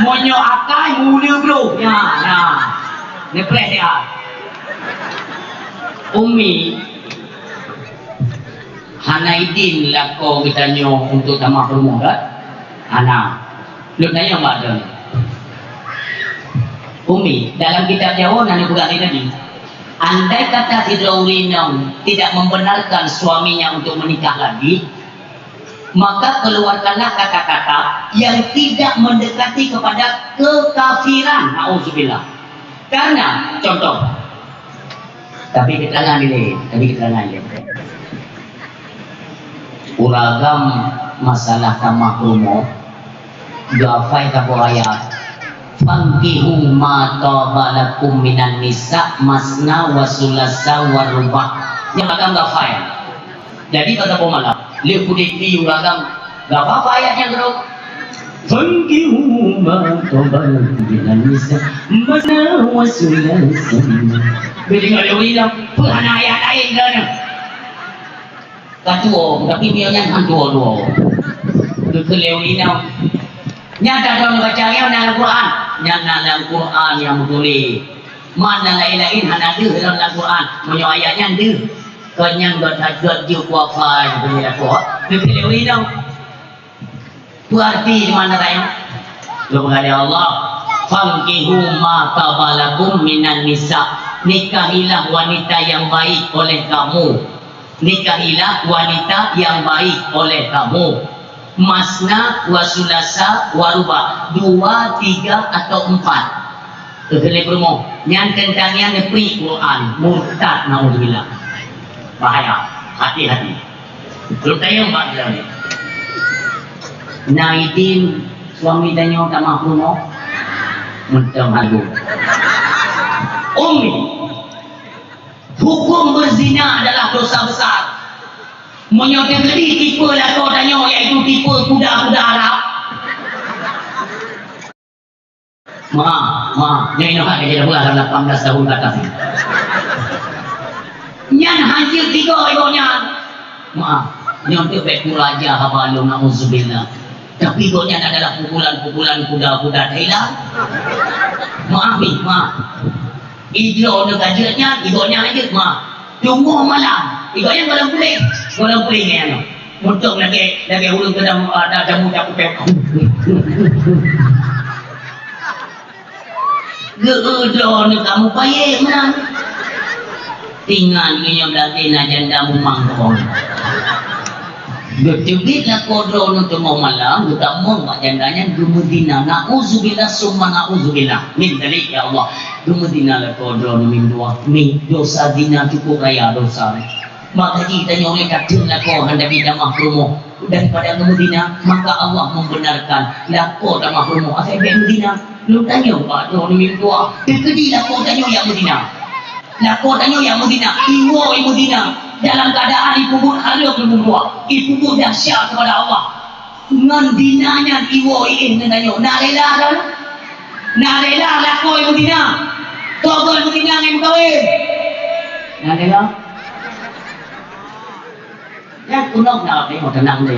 Meunyoe akai mule brôh, nyan, na. Neupreh siat. Umi, hana idin lakoe geutanyoe untuk tamah peurumoh, kan? Hana. Lôn tanyong bak droeneuh. Umi, dalam kitab Jawoe na neupeugah lé Nabi, andai kata sidroe ureueng inong tidak membenarkan suaminya untuk menikah lagi, maka keluarkanlah kata-kata yang tidak mendekati kepada kekafiran. Nauzubillah. Karena, contoh, tapi keterangan ini, tapi keterangan ini. Ureueng agam masalah tamah peurumoh, geuhafai saboh ayat, "Fankihu ma thaba lakum minan nisa masna wa sulasa wa ruba'." Nyang agam geuhafai. Jadi, bak saboh malam, lé udép di ureueng agam geuhafai ayat nyang keudroe. "Fankihu ma thaba lakum minan nisa masna wa sulasa." Bila deungoe lé ureueng inong, peue hana ayat laén droeneuh? Ka tuwoe, tapi meunyoe nyan han tuwoe-tuwoe. Geukheun lé ureueng inong. Nyan ka droeneuh baca nyoe na lam Quran. Nyan na lam Quran nyang meutuléh. Man na laén-laén hana deuh lom lam Quran. Meunyoe ayat nyan deuh, kon nyan göt, göt jeuet kuafa nyang peue lakoe. Geukheun lé ureueng inong. Peue arti di mana ayat? Lôn peugah lé Allah, "Fankihu ma thaba lakum minan nisa." Nikahilah wanita yang baik oleh kamu. Nikahilah wanita yang baik oleh kamu. Masna wa sulasa wa ruba'. Dua, tiga, atau empat. Keu keuneuk peurumoh, nyan teuntang nyan neupri Quran, murtad, naudzubillah. Bahaya. Hati-hati. Lôn tanyong bak droeneuh. Na idin suami tanyoe tamah peurumoh? Mantong hana. Umi, hukum berzina adalah dosa besar. Meunyoe teukeudi tipe lakoe tanyoe, yaitu tipe kuda-kuda Arab, Maaf, maaf. Nyoe inoe hak keu jeuet peugah lam lapan belas tahun ke atas ni. Nyan hanjeuet tiga iboh nyan. Maaf. Nyoe teuh bèk kuraja haba lôn, nauzubillah. Tapi iboh nyan adalah pukulan-pukulan kuda-kuda Thailand. Maaf ni, maaf. Idroe nyoe ka jeuet nyan, iboh nyan hanjeuet, maaf. Teungoh malam, igoe nyan gohlom puléh, gohlom puléh ngon nyan. Mantong lagèe, lagèe ureueng keudang, ah, da-, damu jak kupèe. Geu-, droeneuh kamoe payah meunan. Ingat, nyoe berarti na janda mumang kong. Geuteubiet lakoe droeneuh teungoh malam, geutamong bak janda nyan geumeuzina. Na'udzubillah summa na'udzubillah min dzalik, ya Allah. Geumeuzina lakoe droeneuh mim dua, mi dosa zina cukup raya dosa. Maka jih tanyoe lé ka theun lakoe hana bi tamah peurumoh daripada geumeuzina, maka Allah membenarkan lakoe tamah peurumoh asai bék meuzina. Lôn tanyong bak droeneuh mim dua, teukeudi lakoe tanyoe nyang meuzina. Lakoe tanyoe nyang meuzina, iwoe i meuzina dalam keuadaan ipeubuet hareuem leumbung dua, ipeubuet dahsyat keupada Allah. Ngon zina nyan iwoe iéh ngon tanyoe. Na rela droeneuh? Na rela lakoe i meuzina? Toh goe meuzina ngon meukawen? Na rela? Nyan keunoe na teurimong teunang lé.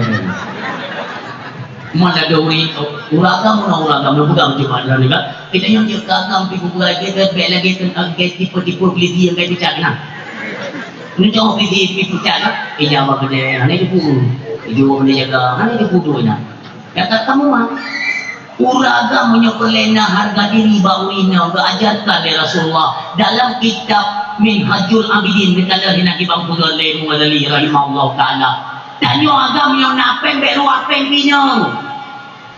Mon ladôm ureueng, ureueng agam, meunoe ureueng agam, meupeugah cuma droeneuh kan. Kita nyang jeuet keu agam pih peugah lagèe, bèk lagèe tipe-tipe polisi nyang ka ipeucat na. Neucok polisi ipeucat na, ija bak keudè, hana jipeu. Ija bak keudè jaga, hana jipeu tu na. Nyang ka kamoe mah. Ureueng agam meunyoe peureulèe na hareuga diri bak ureueng inong geuajarkan lé Rasulullah dalam kitab Minhajul Abidin, geutanyoe di Nabi Bang Abdul Ghani Al-Ghazali rahimahullahu taala. Tanyoe agam nyoe na péng bèk ruwah péng pih nyoe.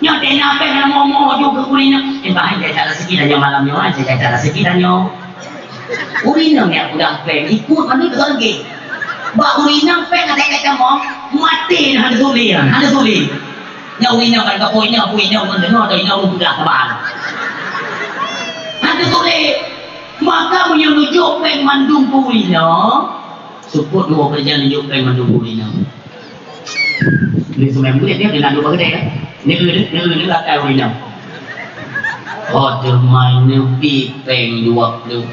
Nyoe teuh na péng hana mo-mo ju keu ureueng inong. Eh, bah, jai that raseuki tanyoe malam nyoe, jai that raseuki tanyoe. Ureueng inong nyang peugah péng, ikut mandum teuk lagèe. Bak ureueng inong péng adak gata mo, maté hana teutuléh, hana teutuléh. Nyoe ureueng inong kan ka po inong, po inong ngon deungoe atau inong peugah saban. Hana teutuléh. Maka meunyoe neujok péng mandum keu ureueng inong, seupôt dua keureuja neujok péng mandum keu ureueng inong. Ni seumai murit dia, dia nak dua kedai, kan? Ni, ni, ni, ni, ni, rakan ureueng inong. Oh, teuma neubi péng dua ploh.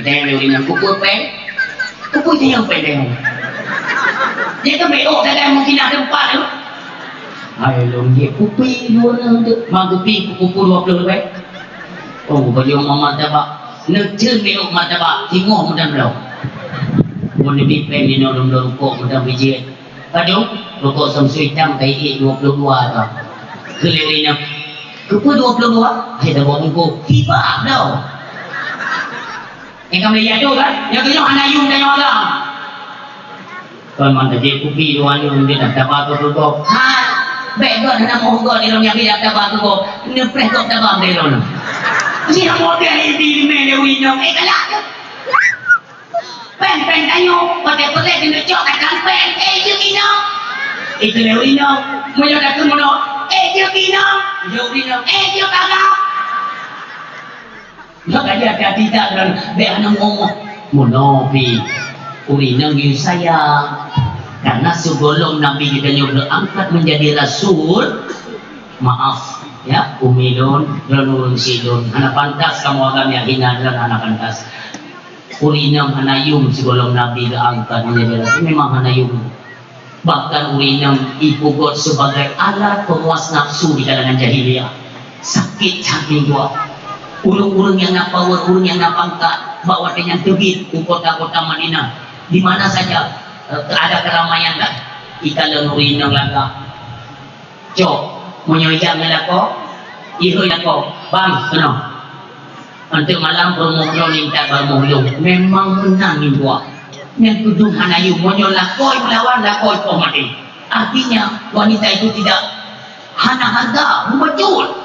Kita yang ureueng inong, kupeue péng? Kupeue je nyang péng tengok. Dia kan beok dalam mungkin ada empat tu. Hai, lôn dia kupi dua ploh tu. Mak kupi, kupi dua ploh tu, eh. Oh, baju mama tabak. Neucen beok martabak, singoh meudan bloe. Mun neubi péng inoe lôn bloe rukok meudan bijéh. Padum, rukok Samsu itam kai ék dua puluh dua ka. Keu lé ureueng inong. Keupeue dua puluh dua? Hai dah buat bungkôh. Tiba dah. Nyang ka meulajak tu kan? Nyang tujoh hana yum tanyoe agam. Kon man tajép kupi dua nyoe, dia dah taba keu gob. Ha, bèk gob hana moh gob di lôn nyang dia taba keu gob. Neupreh gob taba di lôn. Nyang model di rimeh lé ureueng inong, eh, galak tu. Péng-péng tanyoe, watèe peureulèe keuneuk cok akan péng, eh, jeuet inong. Itu lé ureueng inong. Meunyoe dah keunoe, eh, jeuet inong. Jeuet inong. Eh, jeuet agam. Maka dia hati-hati that dan bèk hana muoh-muoh. Meunoe pih, ureueng inong yue sayang. Karena sigohlom Nabi geutanyoe geuangkat menjadi rasul, maaf, ya, umi lôn, lôn ureueng syik lôn. Hana pantas kamoe agam nyang hina lôn, hana pantas. Ureueng inong hana yum sigohlom Nabi geuangkat menjadi rasul, memang hana yum. Bahkan ureueng inong ipeugot sebagai alat pemuas nafsu di kalangan jahiliyah. Sakét that meutuah. Ureueng-ureueng nyang na power, ureueng nyang na pangkat, bak watèe nyan teubiet u kota-kota Madinah, di mana saja, eh, ada keramaian dah, ikalon ureueng inong lagak. Cok, meunyoe ijak ngon lakoe, ihôi lakoe, "Bang, keunoe. Eunteuk malam peurumoh droeneuh intat bak rumoh lôn." Memang meunan meutuah. Nyang keudum hana yum, meunyoe lakoe meulawan, lakoe poh maté. Artinya, wanita itu tidak hana harga, meubacut.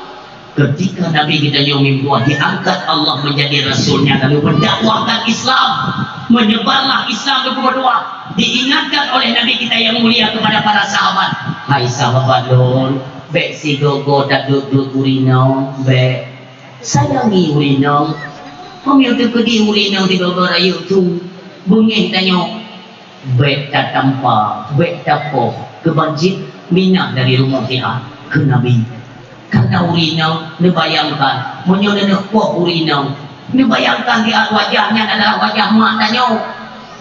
Ketika Nabi kita nyoe meutuah diangkat Allah menjadi rasulnya, lalu mendakwahkan Islam, menyebarlah Islam di Kuba Dua, diingatkan oleh Nabi kita yang mulia kepada para sahabat, "Hai sahabat lôn, bèk sigoe-goe taduek-duek ureueng inong, bèk. Sayangi ureueng inong. Meunyoe teukeudi ureueng inong sigoe-goe rayeuk su, beungéh tanyoe." Bèk tatampa, bèk tapoh keu ban jeuet minah dari rumoh siat, kheun Nabi. Karena ureueng inong, neubayangkan, meunyoe neuneuk poh ureueng inong, neubayangkan siat wajah nyan adalah wajah mak tanyoe.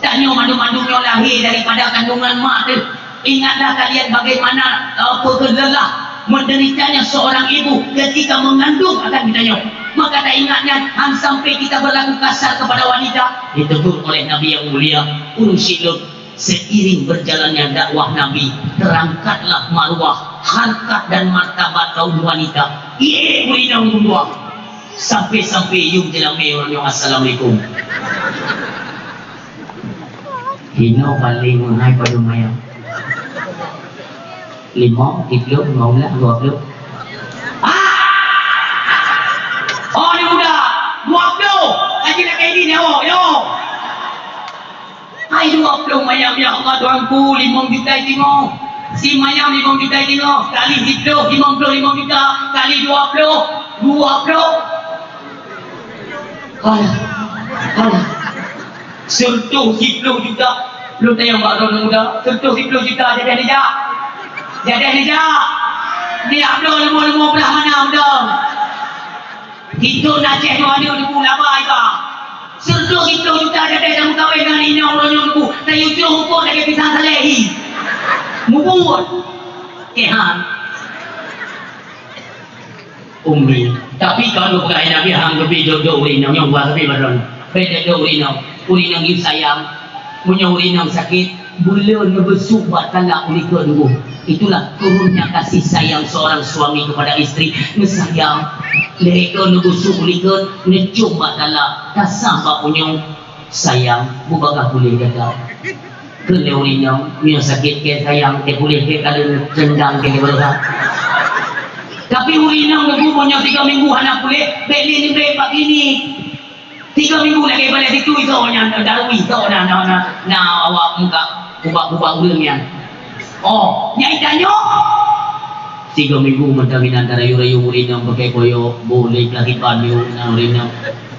Tanyoe mandum-mandum nyoe lahé daripada kandungan mak teuh. Ingatlah kalian bagaimana, eh, peugeuh lelah menderitanya seorang ibu ketika mengandung akan kita nyoe. Maka taingat nyan, han sampai kita berlaku kasar kepada wanita. Ditegur oleh Nabi yang mulia, ureueng syik lôn, seiring berjalannya dakwah Nabi, terangkatlah maruah, harkat dan martabat kaum wanita. Ié, ureueng inong meutuah. Sampai-sampai yum jeulamé ureueng nyoe, "Assalamualaikum." Hino paléng meuhai padum ayam. Limong, siplôh, limong blah, dua plôh. Ah! Oh, ni muda. Dua plôh. Haji nak kayak gini, oh, yo. Hai, dua plôh mayam, ya Allah, Tuhanku, limong juta singoh. Si mayam limong juta singoh, kali siplôh, limong plôh limong juta, kali dua plôh, dua plôh. Alah, alah. Seureutoh siplôh juta. Lôn tanyong bak droeneuh muda, seureutoh siplôh juta jadeh neujak? Jadeh neujak? Neujak bloe leumo-leumo blah mana muda? Hidon Aceh nyoe aneuk neubeu laba iba. Seureutoh siplôh juta jadeh tameukawen ngon inong uroe nyoe neubeu. Tayue cok umpot lagèe pisang saleh hi. Mubuet. Kehan. Umi. Tapi kalau bukan Nabi hang geubri dok-dok ureueng inong, nyang buah geubri badan. Bèk dok-dok ureueng inong. Ureueng inong yue sayang. Meunyoe ureueng inong sakét, beu le neubeusuk bak talak ulikot nunggu. Itulah turunnya kasih sayang seorang suami kepada istri. Neusayang. Lheuh neubeusuk ulikot, neucok bak talak, tasah bak punyueng. Sayang, bubagaih puléh gata. Kheun lé ureueng inong, meunyoe sakét kèe sayang, kèe puléh kèe ka lheueh tendang kèe beurosa. Tapi ureueng inong geubeuet meunyoe tiga minggu hana puléh, bèk lé neubèe bak klinik. Tiga minggu lagèe balèe situ, isoe nyan, darui, isoe na, na, na, na awak muka kubah-kubah ureueng nyan. Oh, nyai tanyoe. Tiga minggu mantong inan tarayu-rayu ureueng inong pakai koyok, boleh pelatih panyu, na ureueng inong.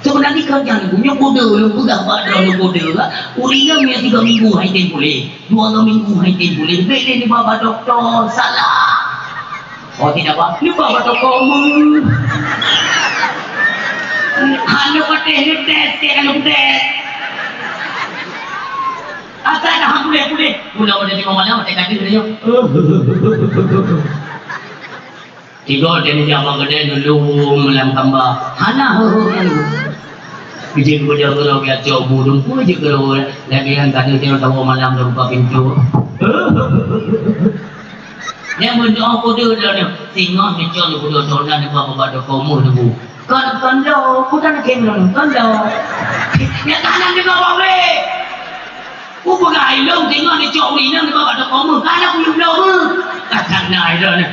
Sebenarnya kan jangan punya kode, lu pegang bak dalam kode lah. Ureueng inong yang tiga minggu hai tem boleh, dua minggu hai tem boleh. Bèk lé neuba bak doktor, salah. Oh, tidak, Pak. Neuba bak doktor mu. Hana pateh neutes, cek hana putih. Asai dah hang puléh-puléh. Mula pada lima malam, tek kaki dia. Tiga dia ni jamak gede dulu malam kamba. Hana ho-ho kan. Bijin gede gede biar cok burung pun je gede. Lagi kan kata dia tahu malam dah buka pintu. Dia mendoa kuda dia ni. Singa ni cok ni kuda tolong ni bawa bawa doktor mu ni bu. Kon, kon lôn, ku tan khem lôn, kon lôn. Nyan ka nan deungoe bak ulèe. Ku peugah ilôn deungoe neucok ureueng inong nibak bak toko meuh, ka na kuyueb lôn meuh. Ka tan na ilôn.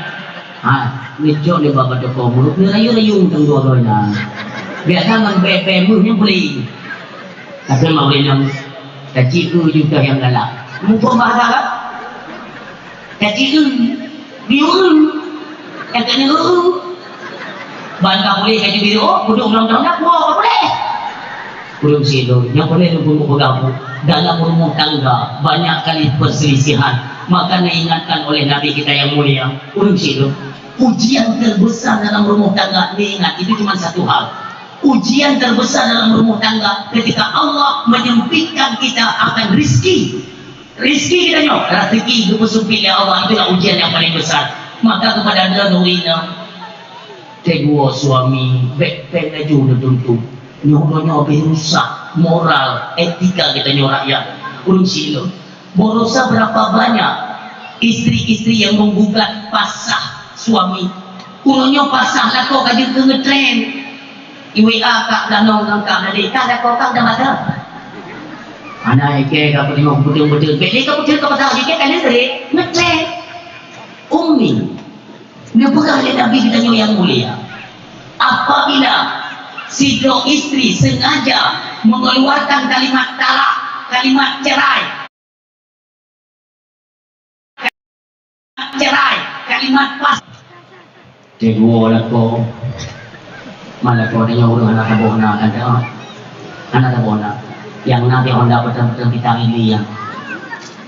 Ha, neucok nibak bak toko meuh, neurayu-rayu teuh dua goe nyan. Biasa ngon bèe-bèe meuh nyang peuli. Tapi mak ureueng inong, tacik eu juta nyang galak. Muphom bahasa ka? Tacik eu, biru eu. Nyang keuneuk eu. Ban ka puléh ka jibiru, oh, kudung lom dong dah, wow, ka puléh. Kudung sidroe, nyang puléh lôn peupeugah, dalam rumah tangga banyak kali perselisihan. Maka diingatkan oleh Nabi kita yang mulia, kudung sidroe, ujian terbesar dalam rumah tangga, diingat, itu cuma satu hal. Ujian terbesar dalam rumah tangga ketika Allah menyempitkan kita akan rizki. Rizki kita nyoe, rezeki geupeusempit lé Allah, itulah ujian yang paling besar. Maka kepada droeneuh, teguh suami, bèk péng laju neutuntut. Nyoe donya pih rusak, moral, etika kita nyoe rakyat. Ureueng sidroe, baroesa berapa banyak istri-istri yang menggugat pasah suami. Uroe nyoe pasah lakoe ka jeuet keu ngeutren. I W A kak danong ngon kak Nadik, kak lakoe kak udah mata. Hana ikei ka peudeungoe beutôi-beutôi. Bèk lé ka beutôi ka pasah jikei ka lheueh ngeutren. Umi, neupeugah lé Nabi geutanyoe nyang mulia, apabila sidroe istri sengaja mengeluarkan kalimat talak, kalimat cerai, cerai, kalimat pas. Teguh lakoe. Malah kau tanya ureueng hana saboh na, kan, ah? Hana saboh na. Nyang na di Honda petang-petang kita ini yang.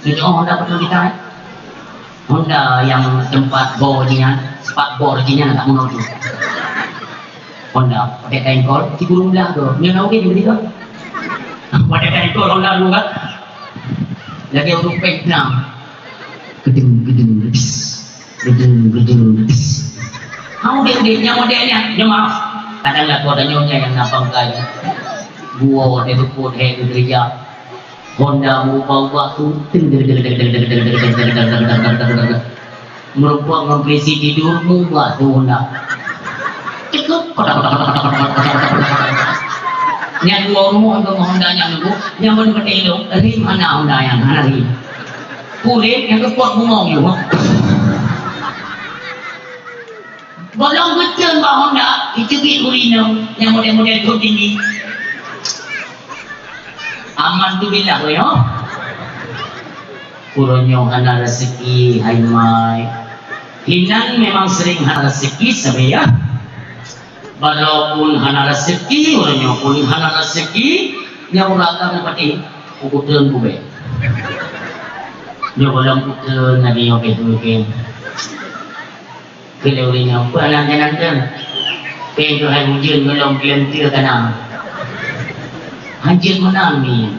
Itu Honda petang kita, eh? Honda yang tempat bor jinya, spakbor jinya nak menuju. Honda, pakai tengkol, si burung belah tu. Nyoe nak okey juga. Pakai tengkol Honda dulu kan. Lagi urut pek enam. Gedeng, gedeng, gedis. Gedeng, gedeng, gedis. Mau dek, dek, nyang model nyan, nyoe maaf. Kadang lah kau tanya nyang nak bangkai. Gua dia tu pun, hei, dia kerja. Honda meuubah-ubah tu. Meurumpok ngon polisi tidur, meuubah tu Honda. Cekuk. Nyan dua rumoh ngon Honda nyan nunggu, nyan beuneuh ilong, rim hana Honda nyan, hana rim. Kulit nyang keu pot bungong nyoe. Gohlom geuteun bak Honda, jiteubiet ureueng inong nyang model-model Kartini. Aman tu billah, boh, yo. Uroe nyoe hana raseuki, hai mai. Hinan memang sering hana raseuki, sabe, ya. Barô pun hana raseuki, uroe nyoe pun hana raseuki. Nyang ureueng agam patéh, kukuteun kubé. Nyoe gohlom kuteun, nadi nyoe beh mungkin. Keu lé ureueng nyoe, peue nan jalan keu? Péng keuhai ujeuen meulom geuleunteu kana. Hanjeuet meunan nyan.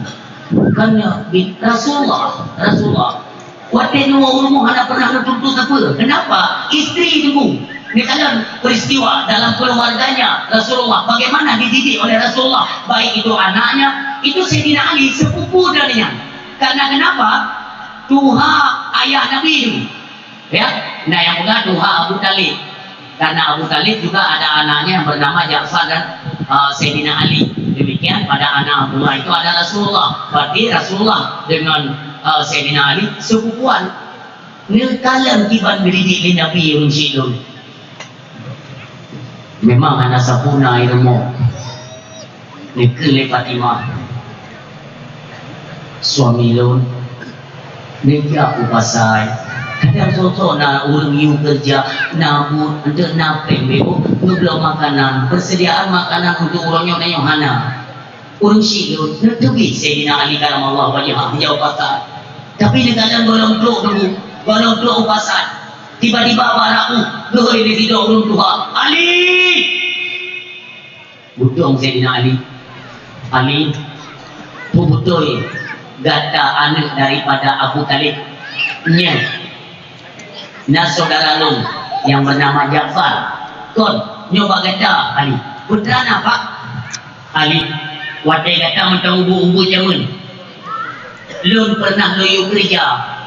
Kan nyoe bit Rasulullah, Rasulullah. Watèe neuwoe u rumoh hana pernah neutuntut sapeue. Kenapa? Istri teungku. Neukalon peristiwa dalam keluarganya Rasulullah. Bagaimana dididik oleh Rasulullah. Baik itu anaknya, itu Saidina Ali, sepupu dari nyan. Karena kenapa? Tuha ayah Nabi tu. Ya, nah, nyang peugah tuha Abu Thalib. Karena Abu Thalib juga ada anaknya yang bernama Ja'far dan, eh, Sayyidina Ali. Demikian pada anak Abdullah itu ada Rasulullah. Berarti Rasulullah dengan, eh, Sayyidina Ali sepupuan. Neukalon kiban geudidik lé Nabi ureueng syiek lôn. Memang hana sapeue na i rumoh. Neukheun lé Fatimah, "Suami lôn neujak u pasai. Kadang soe-soe na ureueng yue keureuja, na buet, enteuk na péng beuh, neubloe makanan, persediaan makanan untuk uroe nyoe tanyoe hana." Ureueng syiek lôn neuteubiet Saidina Ali karamallahu wajhah, geujak u pasai. Tapi neukalon gohlom trok teungku, gohlom trok u pasai. Tiba-tiba bak rot ueh, geuhôi lé sidroe ureueng tuha, "Ali!" Geutong Saidina Ali. "Ali, peue beutôi gata aneuk daripada Abu Thalib?" "Nyan, na syedara lôn nyang beunama Ja'far." "Kon, nyoe bak gata, Ali." "Peue teuma na, Pak?" "Ali, watèe gata mantong ubit-ubit jameun, lôn pernah lôn yue keureuja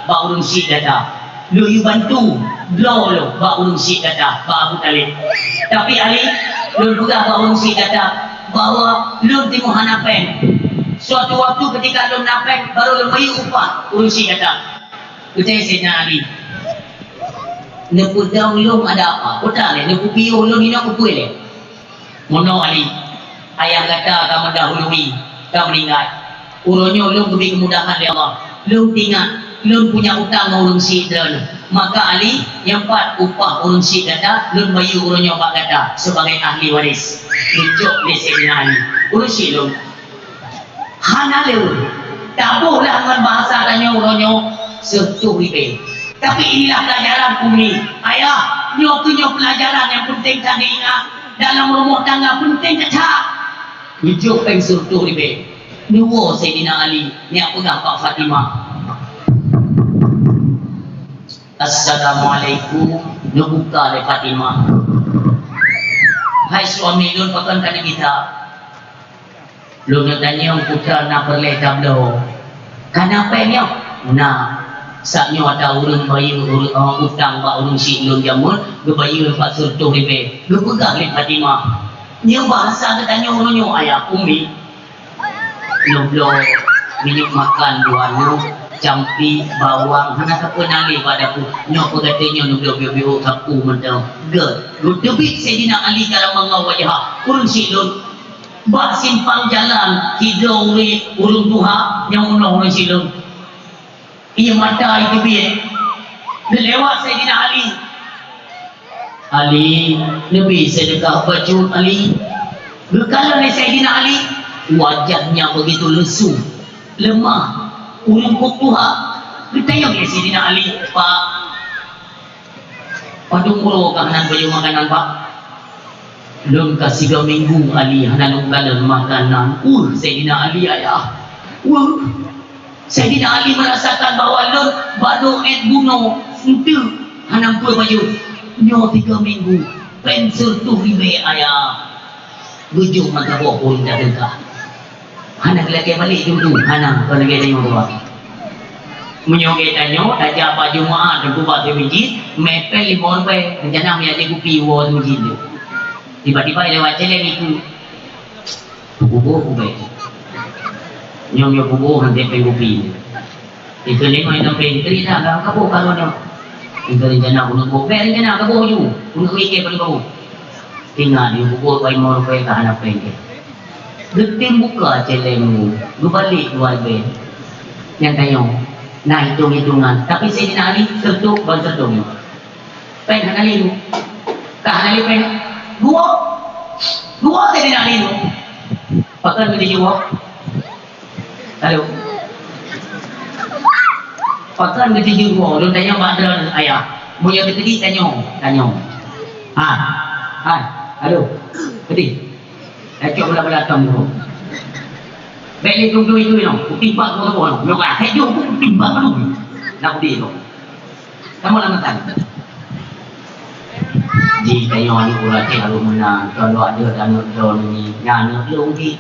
bak ureueng syiek gata. Lôn yue bantu bloe lôn bak ureueng syiek gata, bak Abu Thalib. Tapi, Ali, lôn peugah bak ureueng syiek gata bahwa lôn teungoh hana péng. Suatu waktu ketika lôn na péng, baru lôn bayeue upah ureueng syiek gata." Keutai Saidina Ali, "Neupeudong lôn ada apa? Peue teuma lé? Neupeupiyôh lôn hinoe keupeue lé?" "Meunoe, Ali, ayah gata ka meudahului, ka meuninggai. Uroe nyoe lôn geubri keumudahan lé Allah. Lôn teuingat, lôn punya utang ngon ureueng syiek droeneuh. Maka, Ali, nyan pat upah ureueng syiek gata, lôn bayeue uroe nyoe bak gata sebagai ahli waris." Geujok lé Saidina Ali. "Ureueng syiek lôn, hana lé ureueng. Taboh lah ngon bahasa tanyoe uroe nyoe, seutoh ribèe. Tapi inilah pelajaran, Ummi, Ayah, nyoe keuh nyoe pelajaran nyang peunteng that diingat. Dalam rumoh tangga peunteng that." Geujok péng seutoh ribèe. Neuwoe Saidina Ali, nyang peugah bak Fatimah, "Assalamualaikum." Neubuka lé Fatimah. "Hai suami lôn, pakon ka neugisa?" "Lôn neutanyong peue na peureulèe tabloe." "Ka na péng nyoe?" "Na. Saat nyoe ata ureueng bayeue ureu-, eh, utang bak ureueng syiek lôn jameun, geubayeue pat seutoh ribèe." Geupeugah lé Fatimah, "Nyoe bahasa geutanyoe uroe nyoe, Ayah, Ummi." "Neubloe minyeuk makan dua nyoe, campi, bawang, hana sapeue na lé bak dapu. Nyoe peugah teuh nyoe neubloe biôk-biôk sapeue mantong." Geu-, geuteubiet Saidina Ali karamallahu wajhah, ureueng syiek lôn. Bak simpang jalan, sidroe ureueng, ureueng tuha nyang meunoe ureueng syiek lôn. Ié mata iteubiet. Geulewat Saidina Ali. "Ali, neubi seudeukah bacut, Ali." Geukalon lé Saidina Ali, wajahnya begitu lesu, lemah, ureueng tuha. Geutanyong lé Saidina Ali, "Pak, padum uroe kah hana bayeue makanan, Pak?" "Lôn ka sigoe minggu, Ali, hana lôn kalon makanan." "Weueh, Saidina Ali, Ayah. Weueh." Saidina Ali merasakan bahwa lôn baro èt bunoe, enteuk hana peue bayeue. "Nyoe tiga minggu, péng seutoh ribèe, Ayah." Geujok mata boh pun dak teuka. Hana geulakèe balek jumpu, hana, kon lagèe tanyoe dua. Meunyoe geutanyoe tajak bak Jumaat, teungku bak meuseujid, mè péng limong ribèe, rencana meuyak jép kupi woe meuseujid tu. Tiba-tiba lewat céléng iku. Peububoh ubé. Nyoe, nyoe peububoh han teupeue kupi. Ikeu lima inong péng teurimong dah, lam kaboh ka lôn nyoe. Itu rencana bunoe boh. Bèk rencana ka boh ju. Bunoe wikeh pada baru. Tinggai di bubur pai mau rupai ka hana pengke. Geutem buka celeng mu. Geubalek dua ibe. Nyang tanyong. Nah, hitung-hitungan. Tapi Saidina Ali sertup ban sertup. Peng hana lé. Ka hana lé peng. Dua. Dua Saidina Ali. Pakon beli dua. Halo. Pakon geutijok woe, ulôn tanyong bak droeneuh ayah. Meunyoe teukeudi tanyong, tanyong. Ha. Ha. Halo. Keudi. Tacok bala-bala tom tu. Bèk lé tunggu itu nyoe. Kutimbak kau tu. Nyoe ka hek jong kutimbak tu. Nak keudi tu. Kamoe lam matan. Jih tanyoe aneuk ureueng Aceh harôh meunan, kon lôn adoe aneuk droeneuh nyan, nyan aneuk lôn jih.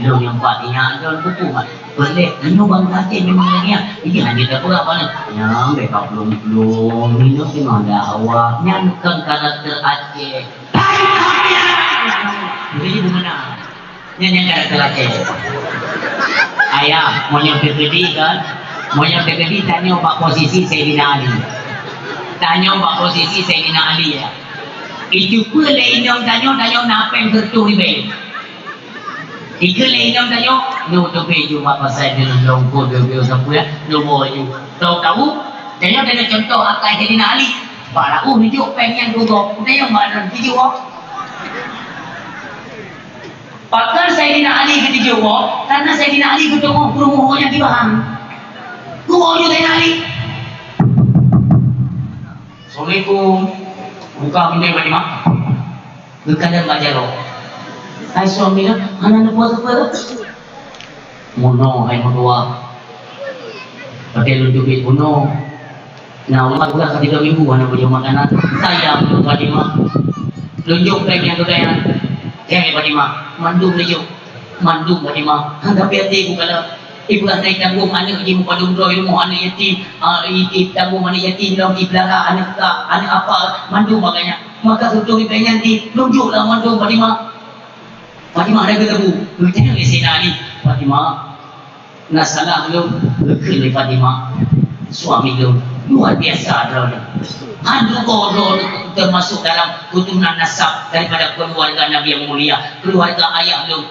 Lôn nyang pat ingat droeneuh kupeugah. Peuleueh, tanyoe bansa Aceh memang lagèe nyan. Jih hana tapeugah bak nyan. Nyan, bèk ka plueng-plueng, minyeuk teungoh dakwah. Nyan kon karakter Aceh. Hai, hai, hai. Jadi, di mana? Nyan nyang ka teulakèe. Ayah, meunyoe teukeudi kan, meunyoe teukeudi tanyoe bak posisi Saidina Ali. Tanyoe bak posisi Saidina Ali, ya. Itu pun lé inong tanyoe, tanyoe na péng seratus ribèe. Ikeue lé inong tanyoe, nyoe teupeue ju bak pasai di lôn ko, dia, dia sapeue, ya, nyoe bawa ju. Tahu-tahu, tanyoe, tanyoe contoh akai Saidina Ali. Bak laôt nunjuk péng nyan keu gob, tanyoe bak dalam video. Pakon Saidina Ali geutijok woe? Karena Saidina Ali geuteumé peurumoh nyang kiban. Kuwoe ju Saidina Ali. Assalamualaikum. Buka pintoe Fatimah. Geukalon bak jaroe. Hai suami lôn, hana neupeue-peue. Bunoe hai meutuah. Watèe lôn teubiet bunoe, na ulat-ulat ka tiga minggu hana beujoe makanan. Sayang Fatimah. Lôn jok péng nyang keu gaya. Hai Fatimah, mandum lôn jok. Mandum Fatimah. Hana piati ku kala. Ibu hana itanggong aneuk jih meupadum droe rumoh aneuk yatim. Ah, i-, itanggong aneuk yatim lom, ipeulara aneuk ka, aneuk apa, mandum agaknya. Maka seratus ribèe nyan di lôn jok lam mandum Fatimah. Fatimah dah geuteubu. Geutanyong lé Saidina Ali, "Fatimah, na salah lôn?" Geukheun lé Fatimah, "Suami lôn luar biasa droeneuh. Han rugoe droeneuh teumasuk dalam keuturunan nasab daripada keluarga Nabi yang mulia, keluarga ayah lôn.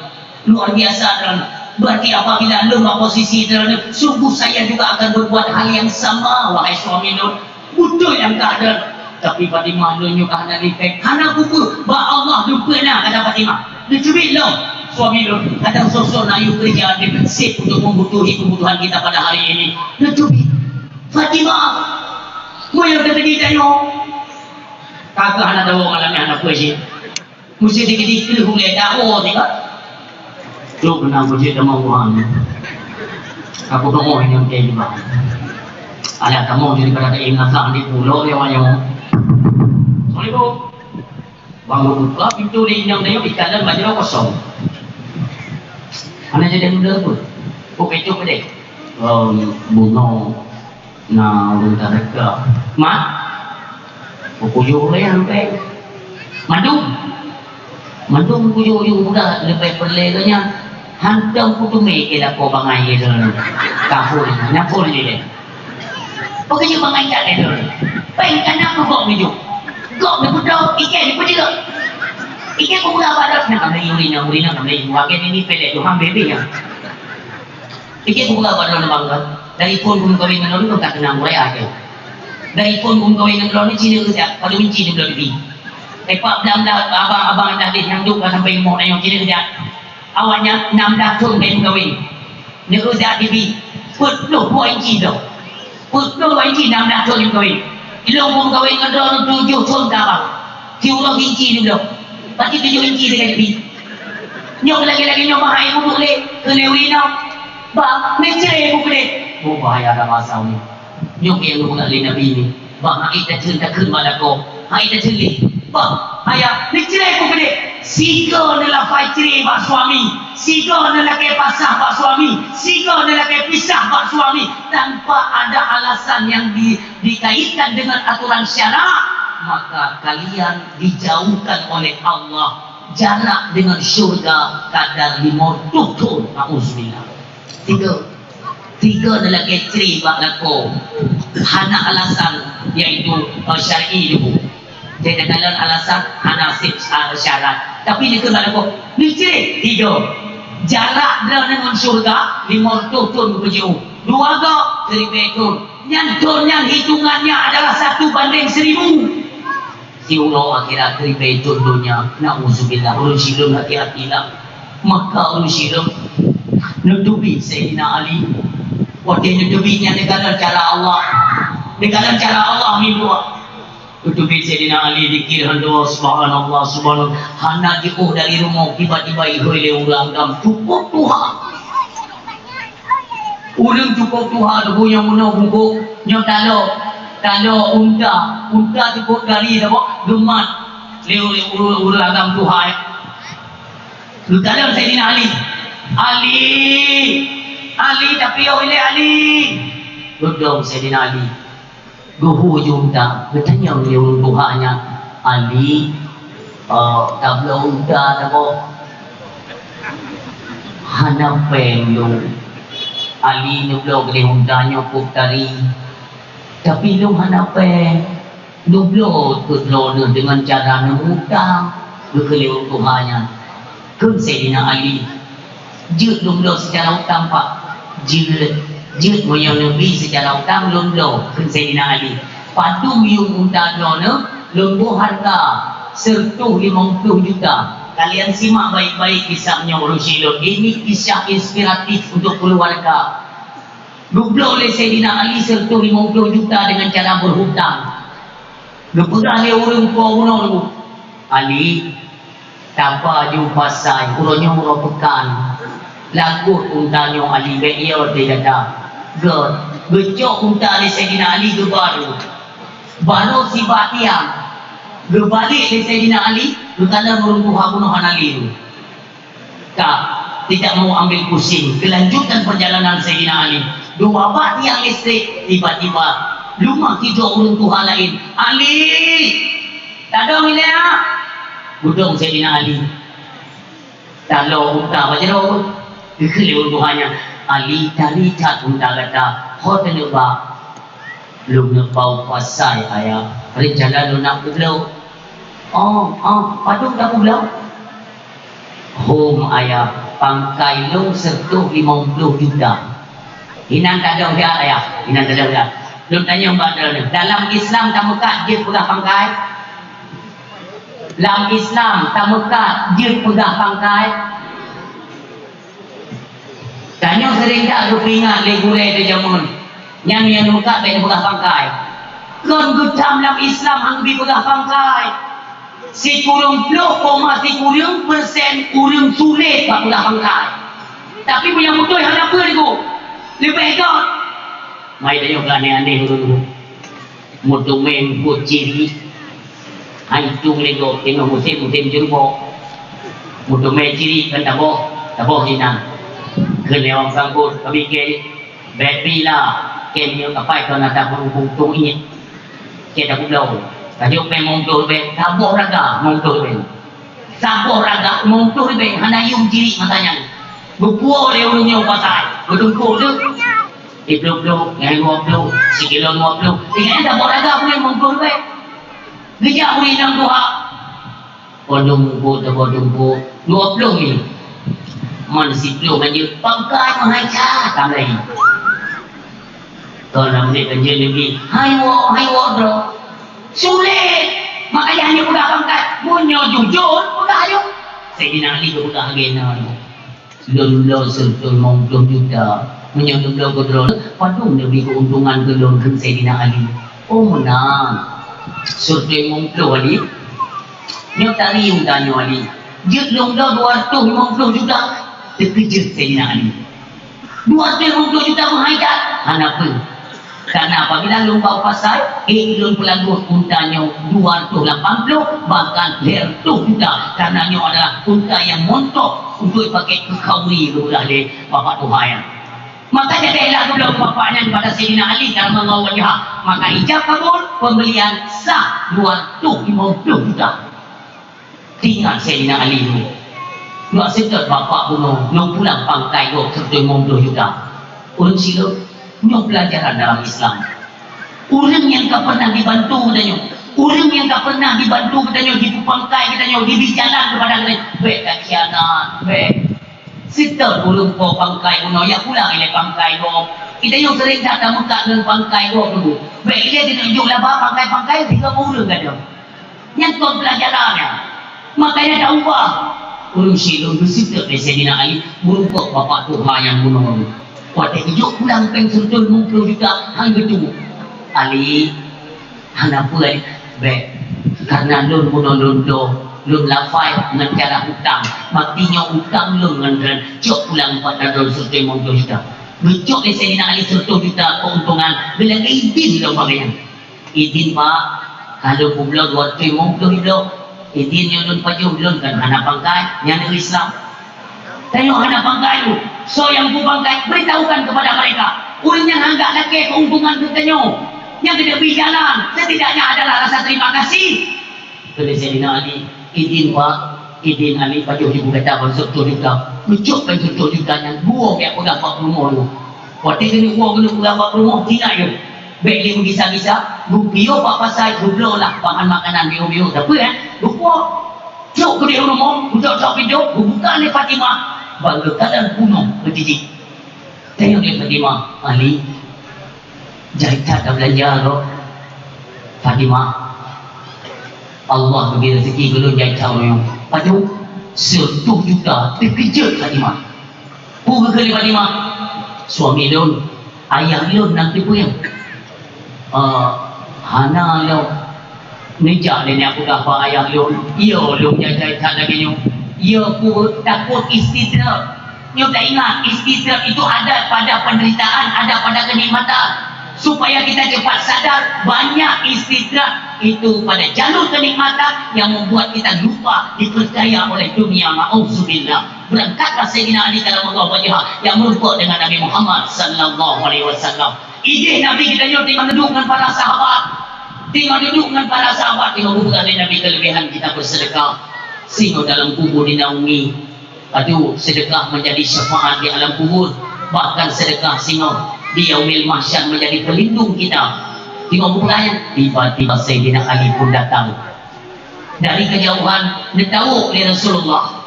Luar biasa droeneuh. Berarti apabila lôn bak posisi droeneuh, sungguh saya juga akan berbuat hal yang sama, wahai suami lôn." Beutôi nyang ka deuh. Tapi Fatimah lôn nyoe ka hana lipek. Hana kupeue, bak Allah lôn peuna, kata Fatimah. Neucubi lom suami lôn. Kadang sosok na yue keureuja defensif untuk membutuhi kebutuhan kita pada hari ini. Neucubi. Fatimah, meunyoe teukeudi tanyoe. Kakeuh hana tawoe malam nyan hana peue cit. Meusti dikeudi keu ulèe dakwah teuka. Trok keunan beujeuet tamong Tuhan. Aku tengok inong teh juga. Ada kamu jadi pada tak ingat lah di pulau dia wayang. Assalamualaikum. Bang buka pintu di inong teh ikan dan baju kosong. Mana jadi muda pun. Kok itu pedih. Um, bunga. Na ureueng tadeka. Mak, peukujok lé sampé. Mandum. Mandum kujok-kujok budak leubeh peureulèe geuh nyan. Hantom kuteumé keu lakoe bangai lé droeneuh. Ka phôn, na phôn lé lé. Peukujok bangai that lé droeneuh. Péng ka na keu gob neujok. Gob neupeudob, ikèe neupeujeuet. Ikèe peugah bak droeneuh, "Na ka meulai ureueng nyan, ureueng nyan ka meulai." Wah, keu nini peureulèe Tuhan bèe-bèe nyan. Ikèe kupeugah bak droeneuh bangga, dari phôn kumeukawen ngon droeneuh ka keunong raya kèe. Dari phôn kumeukawen ngon droeneuh ci neueu that, padub inci neubloe dibi. Teuma blang dah abang-abang dah deh nyang duek ka sampai rumoh nyoe ci neueu that. Awaknyan nam blah thôn ka meukawen. Neueu that dibi. Peuet ploh dua inci bloe. Peuet ploh dua inci nam blah thôn meukawen. Ilôn kumeukawen ngon droeneuh tujoh thôn ka abang. Siuroe inci neubloe. Pasti tujoh inci teuka dibi. Nyoe lagèe-lagèe nyoe bah hai muduek lé keu lé ureueng inong. Bah, neucré buet lé. Oh, bahaya dah masa ni. Nyoe nyang geupeugah lé Nabi ni. Bah, hai teuceun takheun bak lakoe. Hai teuceun lé. Bah, ayah, neucré buet lé. Sigoe neulafai cré bak suami. Sigoe neulakèe pasah bak suami. Sigoe neulakèe pisah bak suami. Tanpa ada alasan yang di, dikaitkan dengan aturan syarak, maka kalian dijauhkan oleh Allah. Jarak dengan syurga kadar lima ratus thôn. Nauzubillah. Tiga. Tiga neulakèe cré bak lakoe. Hana alasan, yaitu, eh, syar'i leubu. Jadi, kalon alasan hana sép, eh, syarat. Tapi, nyoe keuh bak lakoe, nyoe cit, tiga. Jarak droeneuh ngon syeuruga limong reutôh thon geupeujeuet. Dua goe, siribèe thon. Nyan thon nyan hitungannya adalah satu banding seribu. Siuroe akhirat ribèe thon donya, na'udzubillah, ureueng sileuem hati-hatilah. Maka ureueng sileuem neuteubiet Saidina Ali. Watèe neuteubiet nyan neukalon cara Allah. Neukalon cara Allah meubuet. Neuteubiet Saidina Ali zikir hana, subhanallah, subhanallah. Hana jiôh dari rumoh, tiba-tiba ihôi lé ureueng agam cukôp tuha. Ureueng cukôp tuha leubu nyang meunoe bungkôk, nyoe talo, talo unta, unta cukôp gari saboh geumat lé ureueng, ureueng, ureueng agam tuha. Geukalon Saidina Ali. "Ali! Ali, tapiôh ilèe, Ali!" Geudong Saidina Ali. Geuhu ju unta, geutanyong lé ureueng tuha nyan, "Ali, eh, tabloe unta saboh?" "Hana pèng lôn." Ali neubloe keudéh unta nyoe kôp tari. "Tapi lôn hana pèng." "Neubloe keu droeneuh deungon cara neumutang," geukheun lé ureueng tuha nyan. Kheun Saidina Ali, "Jeuet lôn bloe seucara utang, Pak." "Jeuet, jeuet meunyoe neubi seucara utang lôn bloe," kheun Saidina Ali. "Padum yuem unta droeneuh lôn boh hareuga seureutôh limong ploh juta." Kalian simak baik-baik kisah nyoe, ureueng silôn. Ini kisah inspiratif untuk keluarga. Geubloe lé Saidina Ali seureutôh limong ploh juta deungon cara beuhutang. Geupeugah lé ureueng po bunoe, "Ali, taba ju pasai, uroe nyoe uroe peukan. Lagot unta nyoe, Ali, bèk yo teuh gata." Geu-, geucok unta lé Saidina Ali geuba. Barô sibak tiang, geubalek lé Saidina Ali, geukalon ureueng tuha bunoe hana lé. Ka, tidak mau ambil pusing, kelanjutan perjalanan Saidina Ali. Dua bak tiang listrik, tiba-tiba lumah sidroe ureueng tuha laén, "Ali! Tadong ilèe, ah!" Geudong Saidina Ali. Talo unta bak jaroe, geukheun lé ureueng tuha nyan, "Ali, tari that unta gata, ho taneuk ba." "Lôn neuk ba u pasai, Ayah. Rencana lôn nak peubloe." "Oh, oh, padum tapeubloe?" "Hom, Ayah, pangkai lôn seureutôh limong ploh juta." "Inan tadong siat, Ayah, inan tadong siat. Lôn tanyong bak droeneuh, dalam Islam tameukat jeuet peugah pangkai?" Lam Islam, tameukat jeuet peugah pangkai. Tanyoe seuring that geupeuingat lé gurèe teuh jameun nyan, nyang meukat bèk neupeugah pangkai. Kon geutam lam Islam han geubi peugah pangkai. Sikureueng ploh koma sikureueng persen ureueng sulet bak peugah pangkai. Tapi meunyoe beutôi hana peue, leubeh göt. Mai tanyoe keu aneh-aneh ureueng. Meuteumé buet cirik. Hai tueng lé gob teungoh musém, musém jeurbok. Meuteumé cirik kan taboh, taboh sinan. Kheun lé ureueng sangkot, "Kami kèe, bèk pi la, kèe meunyoe kapai kon ata peurumpung tueng iék. Kèe tapeubloe. Tajok pèng limong ploh ribèe, taboh raga limong ploh ribèe." Saboh raga limong ploh ribèe, hana yuem cirik masa nyan. Geupuwoe lé ureueng nyoe pasai, geuteungku teuk. Siploh ploh, nyan dua ploh, sikilo dua ploh. Ingat, saboh raga pun limong ploh ribèe. Geujak ureueng inong tuha. Padum teungku, padum teungku. Dua ploh ni. Man siploh kan jeuet, pangkai meuhai that tamlai. Kon lam nyoe kan jeuet lagi. Hai woe, hai woe droe. Sulet. Makanya hana peugah pangkai. Meunyoe jujur, peugah ayo. Saidina Ali geupeugah lagèe nyan. Lôn bloe seureutôh limong ploh juta. Meunyoe lôn bloe keu droeneuh, padum neubi keuntungan keu lôn, kheun Saidina Ali. Oh, meunan. Seureutôh limong ploh, Ali. Nyoe tari unta nyoe, Ali. Jeuet lôn bloe dua reutôh limong ploh juta. Teukeujot Saidina Ali. Dua reutôh limong ploh juta meuhai that? Hana peue. Karena apabila lôn ba u pasai, ék lôn peulagot unta nyoe dua reutôh lapan ploh, bahkan lhèe reutôh juta, karena nyoe adalah unta nyang montok untuk dipakai keu khauri, geupeugah lé bapak tuha nyan. Maka jadehlah geubloe bapak nyan kepada Saidina Ali karamallahu wajhah. Maka ijab kabul, pembelian sah dua reutôh limong ploh juta. Teuingat Saidina Ali nyoe. Nyoe seutôt bapak bunoe, nyoe pulang pangkai gob seureutôh limong ploh juta. Ureueng silop, nyoe peulajaran dalam Islam. Ureuëng nyang ka pernah dibantu geutanyoe, ureuëng nyang ka pernah dibantu geutanyoe, jipeupakai geutanyoe, jibri jalan keupada geutanyoe, bék takhianat, bék. Seutôt ureuëng po pakai bunoe, ya pulang ilée pakai gob. Geutanyoe seuréng that tameukat ngon pakai gob dulu. Bék ilée jinoe jok laba pakai-pakai sigoe ureuëng gata. Nyan kon peulajaran nyan. Makanya taubah. Ureuëng syiek lôn geuseutôt lé Saidina Ali, meureumpok bapak tuha nyang bunoe. Watée geujok pulang péng seureutôh limong ploh juta, han geutuwö. Ali, hana peue, Ali. Bék, karena lôn bunoe lôn dong, lôn lafai ngon cara utang. Mati nyoe utang lôn ngon droen, cok pulang empat ratus seureutôh limong ploh juta. Geucok lé Saidina Ali seureutôh juta keuntungan, geulakée idin lom bak gobnyan. Idin, Pak, ka lôn peubloe dua reutôh limong ploh ibloe. Idin nyoe lôn pajoh, lôn kan hana pangkai, nyan ureuëng Islam. Tanyoe hana pangkai lôn. Soe nyang peupangkai, beritahukan kepada mereka. Ureuëng nyan han geulakée keuntungan keu tanyoe. Nyang geubri jalan, setidaknya adalah rasa terima kasih. Kheun lé Saidina Ali, "Idin, Pak, idin." Ali pajoh ibu gata ban seureutôh juta. Geucok ban seureutôh juta nyan, geuwoe geupeugah bak peurumoh nyoe. Watée keuneuk woe keuneuk peugah bak peurumoh, tinggai nyoe. Bék lé meugisa-gisa, geupiôh bak pasai, geubloe lah bahan makanan miyueb-miyueb, tapi, eh, geupuwoe. Trok keudeh u rumoh, geucok-cok pintoe, geubuka lé Fatimah, ban geukalon punoh keudijik. Tanyong lé Fatimah, "Ali, jai that tabeulanja droe." "Fatimah, Allah geubri rezeki keu lôn jai that uroe nyoe." "Padub?" "Seureutôh juta." Teukeujot Fatimah. Peue geukheun lé Fatimah? "Suami lôn, ayah lôn na teupeue?" "Eh, hana lom." Neujak lé nyan peugah bak ayah lôn, "Yo, lôn jai-jai that lagée nyoe." "Yo, peue takot istidraj." Nyoe taingat, istidraj itu ada pada penderitaan, ada pada kenikmatan. Supaya kita cepat sadar, banyak istidraj itu pada jalur kenikmatan yang membuat kita lupa dipercaya oleh dunia. Na'udzubillah. Berangkatlah Sayyidina Ali karamallahu wajhah yang meureumpok dengan Nabi Muhammad sallallahu alaihi wasallam. Idéh Nabi geutanyoe teungoh duek ngon para sahabat. Teungoh duek ngon para sahabat, teungoh geupeugah lé Nabi keuleubiehan kita bersedekah. Singoh dalam kubur dinaungi. Aduh, sedekah menjadi syafaat di alam kubur. Bahkan sedekah singoh di yaumil mahsyar menjadi pelindung kita. Teungoh geupeugah nyan, tiba-tiba Sayyidina Ali pun datang. Dari kejauhan, neutawök lé Rasulullah.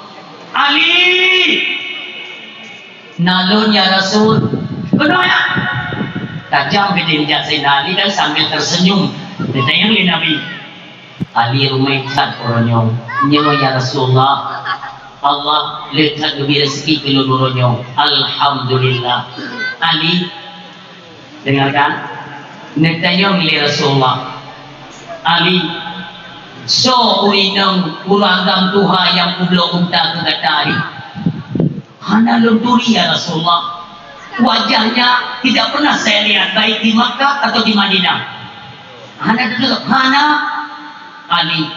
"Ali!" "Na lôn, ya Rasul." "Keunoe, ya." Tajam geudeh jak Saidina Ali dan sambil tersenyum. Geutanyong lé Nabi, "Ali, ruméh that uroe nyoe?" "Nyoe, ya Rasulullah, Allah le that geubri rezeki keu lôn uroe nyoe." "Alhamdulillah." "Ali," dengarkan, neutanyong lé Rasulullah, "Ali, soe ureuëng inong ureuëng agam tuha nyang peubloe unta keu gata?" "Hana lôn turi, ya Rasulullah. Wajahnya tidak pernah saya lihat, baik di Makkah atau di Madinah." "Hana teutuléh?" "Hana." "Ali,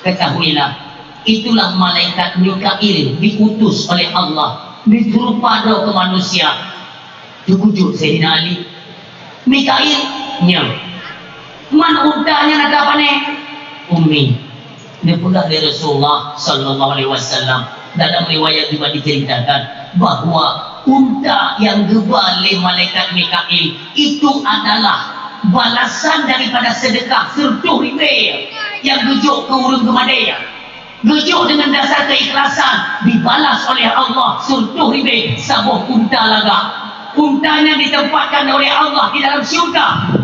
ketahuilah, itulah malaikat Mikail diutus oleh Allah, jiseurupa droe keu manusia." Teukeujot Saidina Ali. "Mikail?" "Nyo." "Man unta nyan atra pané?" "Ummi, neupeugah lé Rasulullah sallallahu alaihi wasallam, dalam riwayat juga diceritakan bahwa unta nyang geuba lé malaikat Mikail itu adalah balasan daripada sedekah seureutôh ribée nyang geujok keu ureuëng geumadée." Geujok deungon dasar keikhlasan, dibalas oleh Allah seureutôh ribée saboh unta lagak. Unta nyan ditempatkan oleh Allah di dalam syurga.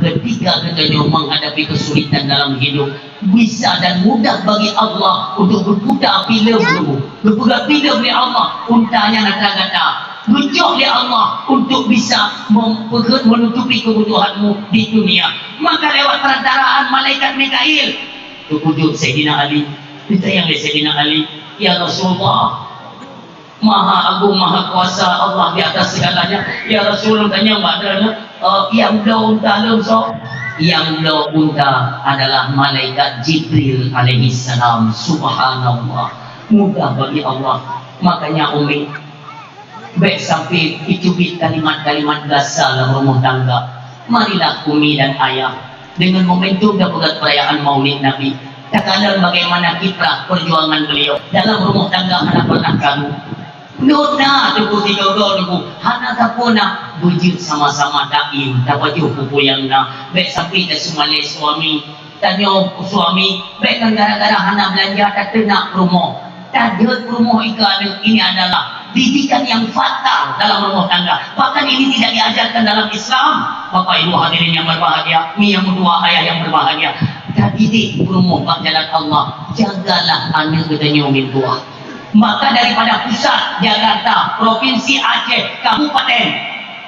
Ketika geutanyoe menghadapi kesulitan dalam hidup, bisa dan mudah bagi Allah untuk geuputa filem geuh, geupeugah filem lé Allah, unta nyan atra gata. Geujok lé Allah untuk bisa mem-, menutupi kebutuhanmu di dunia. Maka lewat perantaraan malaikat Mikail, Teukeujot Saidina Ali, geutanyong lé Saidina Ali, "Ya Rasulullah, Maha Agung, Maha Kuasa Allah di atas segalanya. Ya Rasul, tanyong bak droeneuh, eh, nyang bloe unta lôn soe?" "Nyang bloe unta adalah malaikat Jibril alaihissalam." Subhanallah, mudah bagi Allah. Makanya, Umi, bék sampai teucubit kalimat-kalimat gasa lam rumoh tangga. Marilah umi dan ayah, dengan momentum dan peugét perayaan Maulid Nabi, takalon bagaimana kiprah perjuangan beliau dalam rumoh tangga hana pernah ragu. Nyoe na teungku sigoe-goe teungku, hana sapeue na, beujeuet sama-sama taim, tapajoh peue-peue nyang na, bèk sampai taseumalée suami, tanyoe suami, bèk ngon gara-gara hana beulanja tateunak peurumoh. Tajeuet peurumoh ika aneuk, ini adalah didikan yang fatal dalam rumah tangga. Bahkan ini tidak diajarkan dalam Islam. Bapak Ibu hadirin yang berbahagia, mi nyang meutuah, ayah yang berbahagia, tadidik peurumoh bak jalan Allah, jagalah aneuk geutanyoe mintuah. Maka daripada pusat Jakarta, Provinsi Aceh, Kabupaten,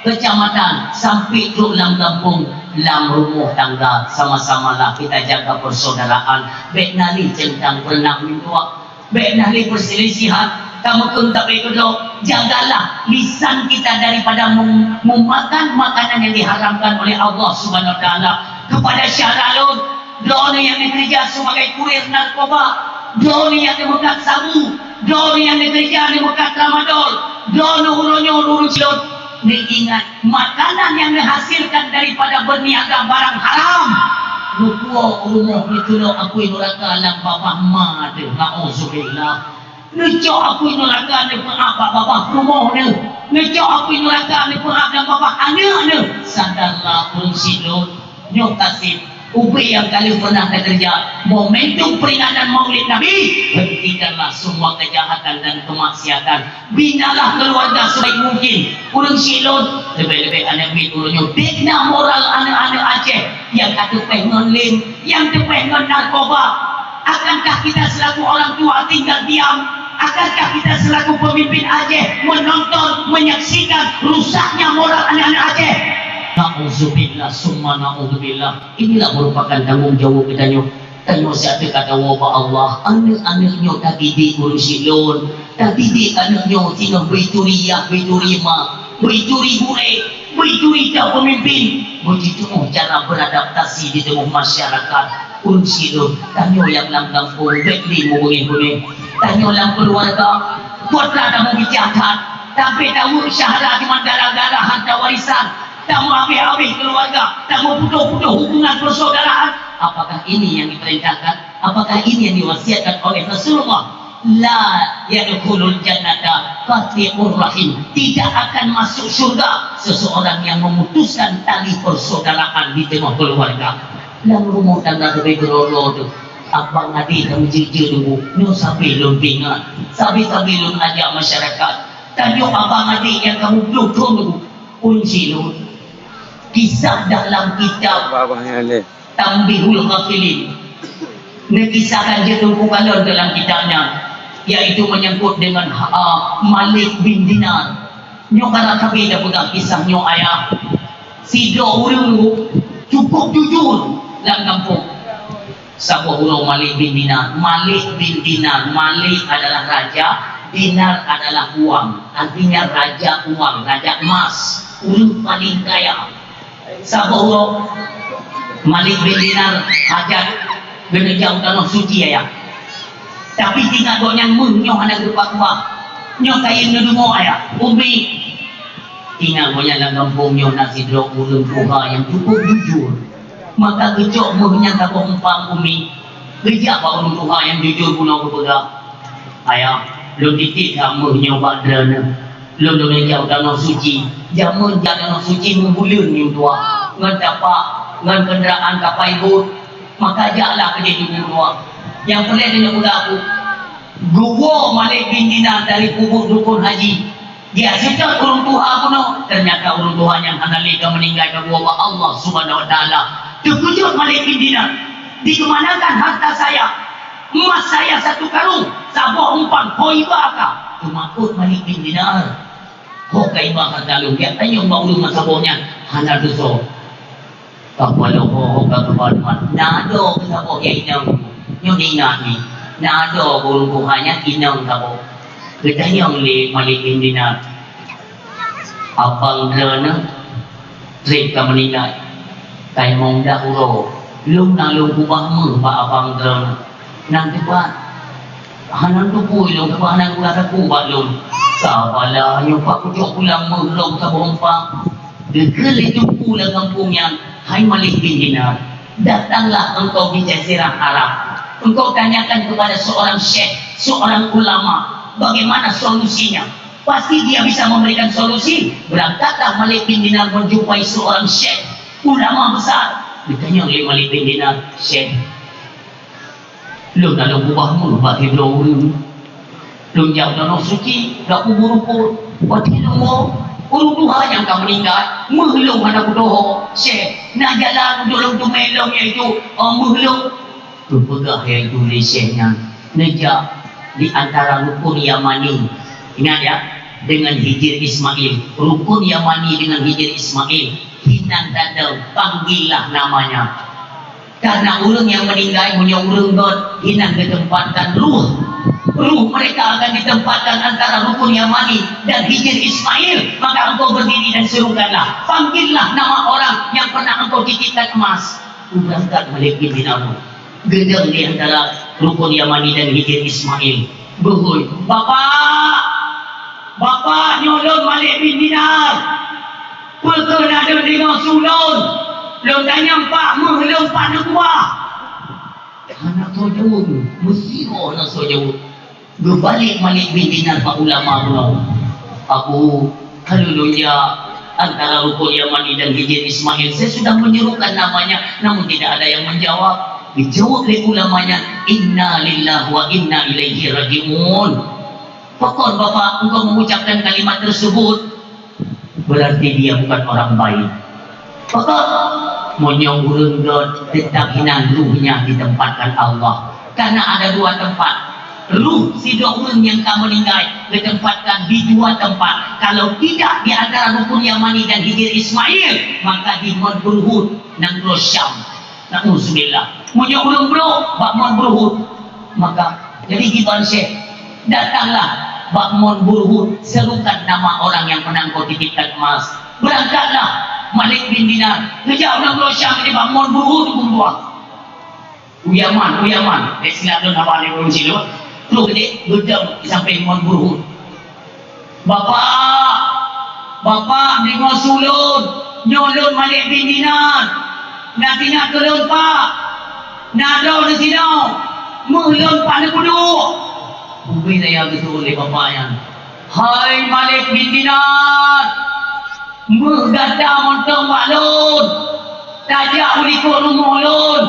Kecamatan, sampai trok lam gampông, lam rumoh tangga, sama-samalah kita jaga persaudaraan. Bèk na lé centang peureunah mintuah, bèk na lé perselisihan. Kamoe kheun tabé keudroe, jagalah lisan kita daripada mem-, memakan makanan yang diharamkan oleh Allah Subhanahu Wa Taala. Kepada syedara lôn, droeneuh nyang neukeureuja sebagai kurir narkoba, droeneuh nyang neumeukat sabu, droeneuh nyang neukeureuja neumeukat tramadol, droeneuh uroe nyoe ureueng silôn, neuingat, makanan nyang neuhasilkan daripada beuniaga barang haram, neupuwoe u rumoh, neuculok apui nuraka lam babah ma teuh. Nauzubillah. Neucok apui nuraka neupeu'ab bak babah rumoh neuh. Neucok apui nuraka neupeu'ab lam babah aneuk neuh. Sadarlah ureueng silôn, nyoe ka seb ubé nyang ka lheueh pernah takeureuja. Momentum peringatan Maulid Nabi, hentikanlah semua kejahatan dan kemaksiatan. Binalah keluarga sebaik mungkin. Ureueng silôn, leubeh-leubeh aneuk miet ureueng nyoe, bina moral aneuk-aneuk Aceh nyang ka teupéh ngon lem, nyang teupéh ngon narkoba. Akankah kita selaku orang tua tinggal diam? Akankah kita selaku pemimpin Aceh menonton, menyaksikan rusaknya moral anak-anak Aceh? Nauzubillah, summa nauzubillah. Inilah merupakan tanggung jawab geutanyoe. Tanyoe siat teuka tawoe bak Allah. Aneuk-aneuk nyoe tadidik ureueng silôn. Tadidik aneuk nyoe singoh beuturi yah, beuturi ma, beuturi gurée, beuturi peumimpin. Beujitu'oh cara beradaptasi di teungoh masyarakat. Ureueng silôn, tanyoe nyang lam gampông, bèk lé mubeungéh-beungéh. Tanyoe lam keuluwarga, buet that tameubijak that. Tapi tawoe syedara cuma gara-gara harta warisan. Tamuabéh-abéh keuluwarga, tamuputôh-putôh hubungan persaudaraan. Apakah ini yang diperintahkan? Apakah ini yang diwasiatkan oleh Rasulullah? La yadkhulul jannata qati'ur rahim. Tidak akan masuk syurga seseorang yang memutuskan tali persaudaraan di tengah keluarga. Lam rumoh tangga leubeh keudroe-droe teuh, abang adék ka meujeuet-jeuet teungku, nyoe sabe lôn peuingat, sabe-sabe lôn ajak masyarakat. Tanyoe abang adék nyang ka muplôh thôn teungku, ureueng silôn. Kisah dalam kitab Tanbihul Ghafilin. Neukisahkan jeuet teungku kalon dalam kitab nyan, yaitu menyangkut dengan, ah, Malik bin Dinar. Nyoe ka rab sabe tapeugah kisah nyoe ayah. Sidroe ureueng cukôp jujur lam gampông. Saboh uroe Malik bin Dinar. Malik bin Dinar. Malik adalah raja, Dinar adalah uang. Artinya raja uang, raja emas. Ureueng paling kaya. Saboh uroe Malik bin Dinar hajat geuneuk jak u Tanoh Suci, ayah. Tapi teuingat gobnyan méuh nyoe hana geukeubah-keubah. Nyoe kayém neudeungoe, ayah. Umi, teuingat gobnyan lam gampông nyoe na sidroe ureueng tuha nyang cukôp jujur. Maka geucok méuh nyan saboh umpang, Umi, geujak bak ureueng tuha nyang jujur bunoe geupeugah, "Ayah, lôn titip that méuh nyoe bak droeneuh. Lôn, lôn jak u Tanoh Suci. Jameun jak Tanoh Suci meubuleuen nyoe tuha, ngon tapak, ngon keundaraan kapai bot. Maka jaklah keudéh nyoe tuha." Nyang peureulèe tanyoe peugah, Bu, geuwoe Malik bin Dinar dari kubu dukun haji. Jiseutôt ureueng tuha bunoe, ternyata ureueng tuha nyan hana lé ka meuninggai, ka geuwoe bak Allah Subhanahu Wa Taala. Teukeujot Malik bin Dinar, "Dikemanakan harta saya? Emas saya satu karung, saboh umpang, ho iba ka?" Teumakot Malik bin Dinar. "Ho ka iba harta lôn, jak tanyong bak ureueng meusaboh nyan, hana desya." Ka paloe ho ka geuba teuma, "Na adoe keu saboh nyan inong?" Nyoe ingat nyoe, "Na adoe keu ureueng tuha nyan inong saboh?" Geutanyong lé Malik bin Dinar, "Abang droeneuh trép ka meuninggai, ka limong blah uroe lôn na lôn keubah méuh bak abang droeneuh. Nyan teupat, hana teupeu lôn keubah, hana geupeugah sapeue bak lôn. Sabala nyoe pat kucok pulang méuh lôn saboh umpang." Geukheun lé teungku lam gampông nyan, "Hai Malik bin Dinar, datanglah engkau di Jazirah Arab. Engkau tanyakan kepada seorang syekh, seorang ulama, bagaimana solusinya." Pasti dia bisa memberikan solusi. Berangkatlah Malik bin Dinar menjumpai seorang syekh, ulama besar. Ditanya oleh Malik bin Dinar, "Syekh, lôn na lôn ubah meuh bak sidroe ureueng. Lôn jak u Danau Suci, jak kubur-kubur. Watèe lôn woe, ureueng tuha nyang ka meuninggai, meuh lôn hana kudohô. Syekh, na jalan untuk lôn teumè lôn, yaitu, eh, meuh lôn?" Geupeugah yaitu lé syekh nyan, neujak di antara rukun Yamani. Ingat ya, dengan Hijir Ismail. Rukun Yamani dengan Hijir Ismail. Hinan tanda, panggillah namanya. Karena ureueng nyang meuninggai, meunyoe ureueng göt, hinan geutempatkan ruh. Ruh mereka akan ditempatkan antara rukun Yamani dan Hijir Ismail. Maka engkau berdiri dan serukanlah. Panggillah nama orang yang pernah engkau titipkan emas. Geubeurangkat Malik bin Dinar. Geudong di antara rukun Yamani dan Hijir Ismail. Geuhôi, "Bapak! Bapak, nyoe lôn Malik bin Dinar. Peu kheueh na lôn deungoe su lôn? Lôn tanyong pat meuh lôn pat neukuah?" Hana soe jaweueb, meusidroe hana soe jaweueb. Geubalek Malik bin Dinar bak ulama bunoe, "Abu, ka lôn jak antara rukun Yamani dan Hijir Ismail. Saya sudah menyerukan namanya, namun tidak ada yang menjawab." Dijawab lé ulama nyan, "Inna lillahi wa inna ilaihi raji'un." "Pakon Bapak engkau mengucapkan kalimat tersebut?" Berarti dia bukan orang baik. Pakon? Meunyoe ureueng göt, tetap hinan ruhnya ditempatkan Allah. Karena ada dua tempat. Ruh sidroe ureueng nyang ka meuninggai geutempatkan di dua tempat. Kalau tidak di antara rukun Yamani dan Hijir Ismail, maka di Mon Burhud, nanggroe Syam. Na'udzubillah. Meunyoe ureueng brok bak Mon Burhud, maka jadi kiban syekh, "Datanglah bak Mon Burhud, serukan nama orang yang pernah engkau titipkan emas." Berangkatlah Malik bin Dinar, geujak u nanggroe Syam, di bak Mon Burhud, geupeugah, "U Yaman, u Yaman." Eh, silap lôn haba lé ureueng silop. Troh deh, geudong di sampéng Mon Burhud. "Bapak, Bapak, deungoe su lôn, nyoe lôn Malik bin Dinar. Na teuingat keu lôn, Pak? Na droeneuh sinoe, meuh lôn pat neupeuduek?" Ubé daya geusuet lé bapak nyan, "Hai Malik bin Dinar, meuh gata mantong bak lôn. Tajak u likot rumoh lôn,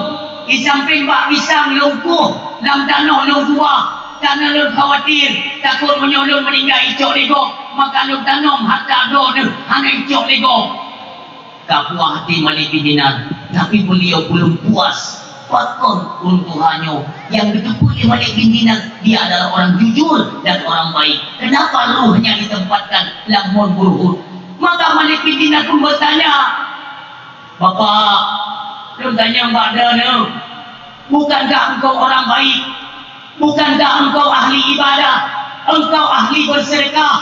di sampéng bak pisang lôn kueh, lam tanoh lôn kuah, karena lôn khawatir, takot meunyoe lôn meuninggai icok lé gob, maka lôn tanom hareuta droeneuh hana icok lé gob." Ka puas hati Malik bin Dinar, tapi beliau belum puas. Pakon ureueng tuha nyoe nyang geuteupeue lé Malik bin Dinar, dia adalah orang jujur dan orang baik. Kenapa ruhnya ditempatkan lam Mon Burhud? Maka Malik bin Dinar pun bertanya, "Bapak, lôn tanyong bak droeneuh, bukankah engkau orang baik? Bukankah engkau ahli ibadah? Engkau ahli bersedekah?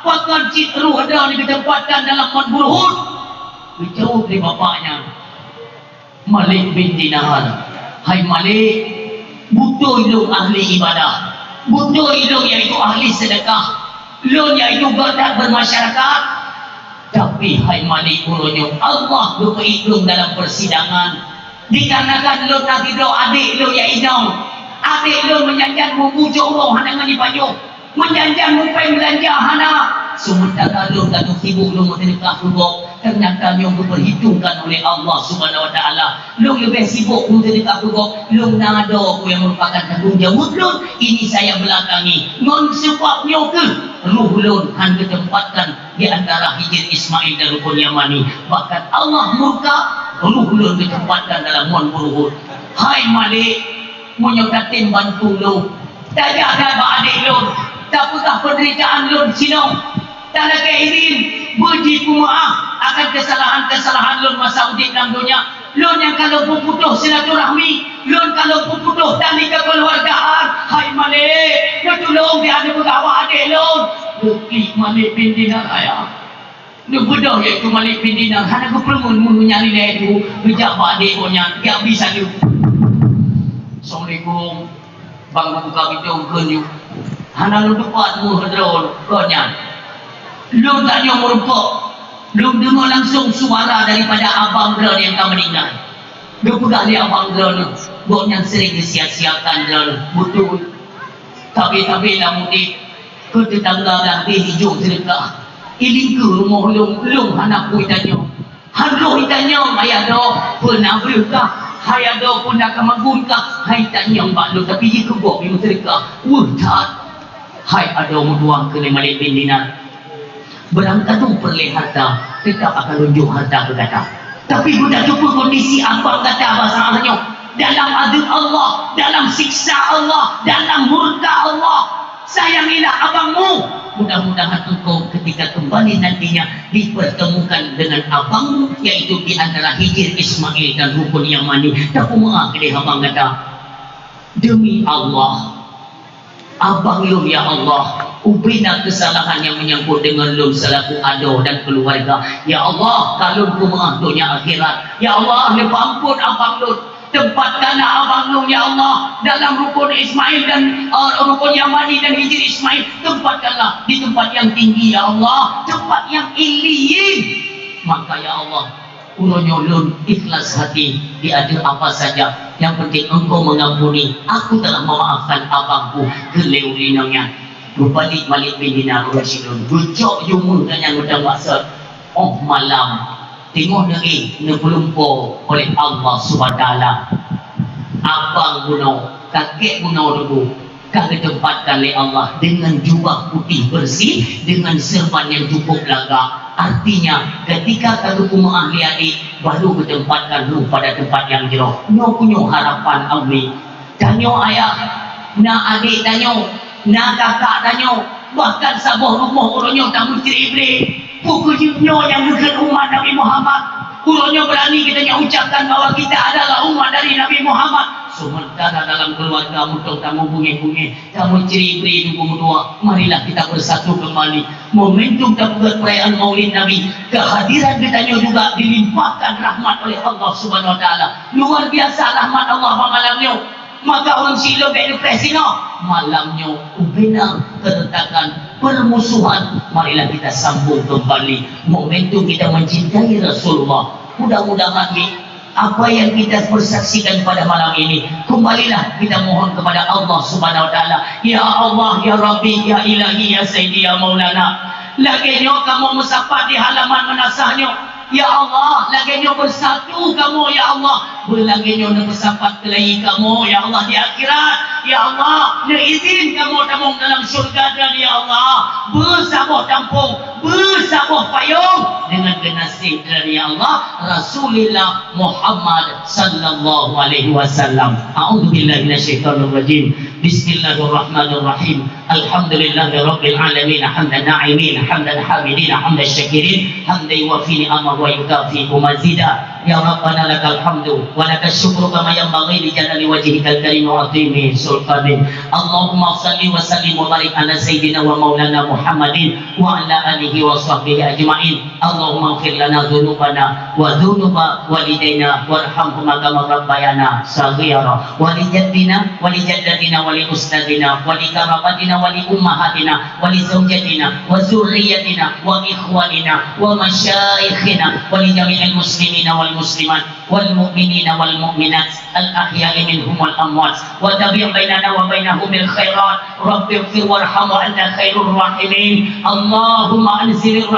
Pakon cit ruh droeneuh geutempatkan dalam Mon Burhud?" Geujaweueb lé bapak nyan, Malik bin Dinar, "Hai Malik, beutôi lôn ahli ibadah, beutôi lôn yaitu ahli sedekah, lôn yaitu göt that bermasyarakat. Tapi hai Malik, uroe nyoe Allah geupeuék lôn dalam persidangan, dikarenakan lôn na sidroe adék lôn nyang inong. Adék lôn meujan-jan mubu jok uroe hana ngon jipajoh. Meujan-jan mupéng beulanja hana, seumeuntara lôn ka lheueh sibuk lôn meuseudeukah keu gob, teunyata nyoe geupeurhitongkan uleh Allah Subhanahu wa Taala. Lôn leubeh sibuk meuseudeukah keu gob, lôn na droe nyang meurupakan tanggong jaweueb lôn, ini saya belakangi. Ngon seubab nyoe kheueh ruh lôn han geuteumpatkan di antara Hijir Ismail dan Rukun Yamani. Bahkan Allah murka, ruh lôn geuteumpatkan dalam Mon Burhud. Hai Malik, meunyoe tatem bantu lôn, tajak that bak adék lôn, tapeugah peunderitaan lôn sinoe, talakée idin beujipeumaáh akan keusalahan-keusalahan lôn masa udeb lam donya. Lôn nyang ka lôn peuputôh silaturahmi, lôn ka lôn peuputôh tali keukeuluwargaan. Hai Malik, neutulông di aneuk peugah bak adék lôn. Geuklik Malik bin Dinar ayah. Neubeudôh yaitu Malik bin Dinar, hana geupeureumeun meunyoe nyan ilée tu geujak bak adék gobnyan, jak bi saleuem. "Assalamualaikum. Bang, buka pintoe kheun nyoe. Hana lôn teupat meuh droe gobnyan. Lôn tanyoe meurumpok, lôn deungoe langsong suara daripada abang droe nyang ka meuninggai." Geupeugah lé abang droe nyoe, gobnyan sering geusia-siakan droe nyoe. Beutôi. Tapi-tapi lam udeb, Keu teutangga dah deh ijong seudeukah. Ilingkeue rumoh lôn, lôn hana peue itanyong. Harôh itanyong, hai adoe, peue na breueh kah? Hai adoe, peue na kamagun kah? Hai tanyong bak lôn, tapi jih keu gob nyang seudeukah. Weueh that. Hai adoe meutuah keu lhèe malèe bin dinar. Barangkadoe peureulèe harta, teutap akan lôn jok harta keu gata. Tapi beutateupeue kondisi abang gata bak saat nyoe. Dalam azab Allah, dalam siksa Allah, dalam murka Allah. Sayangilah abangmu. Mudah-mudahan engkau ketika kembali nantinya dipertemukan dengan abangmu, yaitu di antara Hijir, Ismail, dan Rukun Yamani. Tapeumaaf keudeh abang gata. Demi Allah, abang lôn, ya Allah, ubena kesalahan yang menyangkut dengan lôn selaku adoe dan keluarga. Ya Allah, ka lôn peumaaf donya akhirat. Ya Allah, neupeuampon abang lôn. Tempatkanlah abang lôn, ya Allah, dalam rukun Ismail dan, eh, rukun Yamani dan Hijir Ismail. Tempatkanlah di tempat yang tinggi, ya Allah, tempat yang illiyin. Maka, ya Allah, uroe nyoe lôn ikhlas hati di ateueh apa saja. Yang penting engkau mengampuni. Aku telah memaafkan abangku keu lhèe ureueng inong nyan. Beubalik-balik bin dinar ureueng sidroe. Geucok yue meuh gobnyan meudan maksud. Óh malam, teungoh neuék neupeulumpo oleh Allah Subhanahu wa Taala. Abang bunoe, kakek bunoe teungku, ka geutempatkan lé Allah dengan jubah putih bersih, dengan seureuban nyang cukup lagak. Artinya, ketika ka geupeumaaf lé adék, baru geutempatkan roh pada tempat yang jroh. Nyoe keuh nyoe harapan Umi. Tanyoe ayah, na adék tanyoe, na kakak tanyoe, bahkan saboh rumoh uroe nyoe tameucré-bré. Peue keuh jeuet nyoe nyang geukheun umat Nabi Muhammad? Uroe nyoe beurani geutanyoe ucapkan bahwa kita adalah umat dari Nabi Muhammad. Sementara dalam keluarga mantong tamubungéh-bungéh, tameucré-bré teungku meutuah. Marilah kita bersatu kembali. Momentum tapeugöt perayaan Maulid Nabi, kehadiran geutanyoe juga dilimpahkan rahmat oleh Allah Subhanahu wa Taala. Luar biasa rahmat Allah bak malam nyoe. Maka ureueng sileubèh depresi nyoe. Malam nyoe ubena keretakan, permusuhan. Marilah kita sambung kembali momentum kita mencintai Rasulullah. Mudah-mudahan ni, apa yang kita persaksikan pada malam ini, kembalilah kita mohon kepada Allah Subhanahu wa Taala. Ya Allah, ya Rabbi, ya Ilahi, ya Sayyidi, ya Maulana. Lagèe nyoe kamoe meusapat di halaman meunasah nyoe. Ya Allah, lagèe nyoe beusatu kamoe, ya Allah. Beulagèe nyoe neupeusapat keulayi kamoe, ya Allah, di akhirat. Ya Allah, neuizin kamoe tamong dalam syurga, dan ya Allah, beusaboh tampông, beusaboh payông deungon geunaséh, dan ya Allah, Rasulillah Muhammad sallallahu alaihi wasallam. A'udzubillahi minasyaitonirrajim. Bismillahirrahmanirrahim. Alhamdulillahirabbil alamin, hamdan na'imin, hamdan hamidin, hamdan syakirin, hamdan yuwafi ni'amahu wa yukafi mazida. Ya Rabbana lakal hamdu wa lakal syukru kama yanbaghi li jalali wajhikal karim wa azimi sultanik. Allahumma shalli wa sallim wa barik ala sayyidina wa maulana Muhammadin wa ala alihi wa sahbihi ajma'in. Allahumma ighfir lana dzunubana wa dzunuba walidaina warhamhuma kama rabbayana shaghira. Wa li jaddina wa li jaddatina wa li ustadzina wa li qarabatina wa li ummahatina wa li zaujatina wa dzurriyyatina wa ikhwanina wa masyaikhina wa li jami'il muslimina wal muslimat wal mu'minina wal mu'minat al ahya'i minhum wal amwat wa tabi' bainana wa bainahum bil khairat. Rabbighfir warham wa anta khairur rahimin. Allahumma anzilir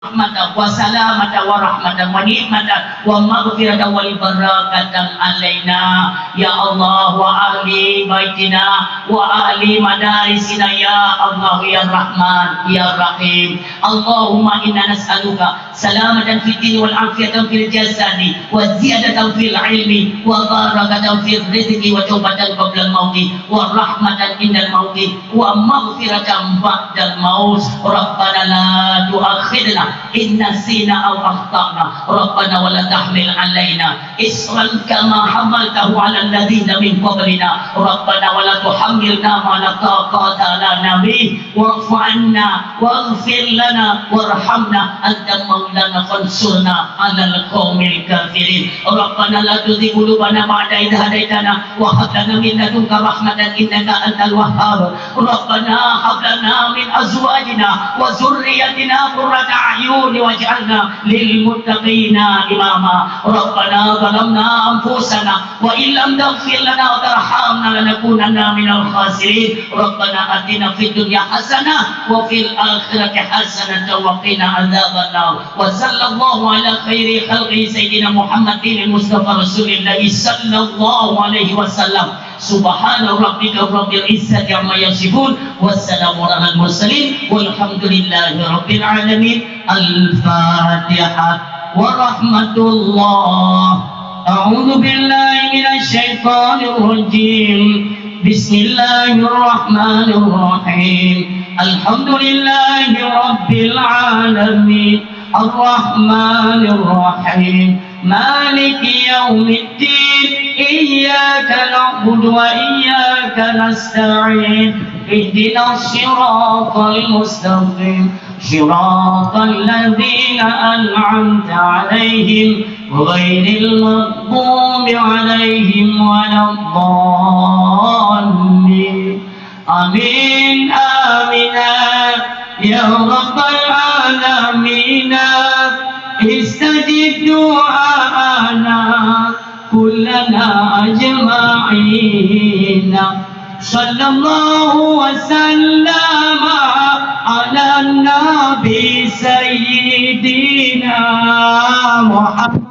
rahmata wa salamata wa rahmata wa ni'mata wa maghfirata wa barakatan alaina, ya Allah, wa ahli baitina wa ahli madarisina, ya Allah, ya Rahman, ya Rahim. Allahumma inna nas'aluka salamatan fid dini wal afiyatan fil jasadi wa ziyadatan fil ilmi wa barakatan fir rizqi wa taubatan qablal mauti wa rahmatan indal mauti wa maghfiratan ba'dal maut. Rabbana la tu'akhidna in nasina aw akhtana. Rabbana wa la tahmil alaina isran kama hamaltahu alal ladzina min qablina. Rabbana wa la tuhammilna ma la taqata lana bih. Wa'fu anna waghfir lana warhamna anta maulana fansurna alal qaumil kafirin. Rabbana la tuzigh qulubana ba'da idh hadaytana wa hab lana min ladunka rahmatan innaka antal wahhab. Rabbana hab lana min azwajina wa dzurriyyatina qurrata العيون واجعلنا للمتقين إماما. ربنا ظلمنا أنفسنا وإن لم تغفر لنا وترحمنا لنكونن من الخاسرين. ربنا آتنا في الدنيا حسنة وفي الآخرة حسنة وقنا عذاب النار. وصلى الله على خير خلقه سيدنا محمد المصطفى رسول الله صلى الله عليه وسلم. سبحان ربك رب العزة عما يصفون. والسلام على المرسلين. والحمد لله رب العالمين. الفاتحة ورحمة الله. أعوذ بالله من الشيطان الرجيم. بسم الله الرحمن الرحيم. الحمد لله رب العالمين. الرحمن الرحيم. مالك يوم الدين. إياك نعبد وإياك نستعين. اهدنا الصراط المستقيم. صراط الذين أنعمت عليهم غير المغضوب عليهم ولا الضالين. آمين، آمين، يا رب العالمين. استجب دعاءنا كلنا أجمعين. صلى الله وسلم على النبي سيدنا محمد.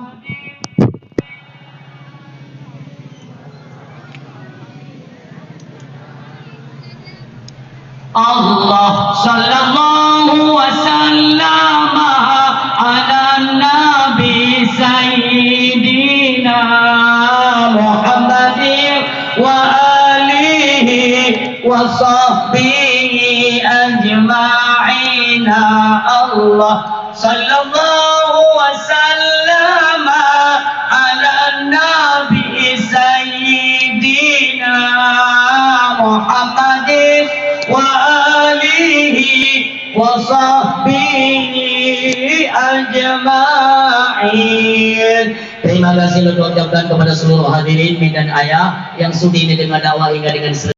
الله صلى الله وسلم على النبي سيدنا محمد وآله وصحبه أجمعين. الله صلى الله وسلم على النبي سيدنا محمد وآله وصحبه أجمعين. Terima kasih lôn ucapkan kepada seluruh hadirin, mak dan ayah, yang sudi mendengar dakwah hingga dengan selesai.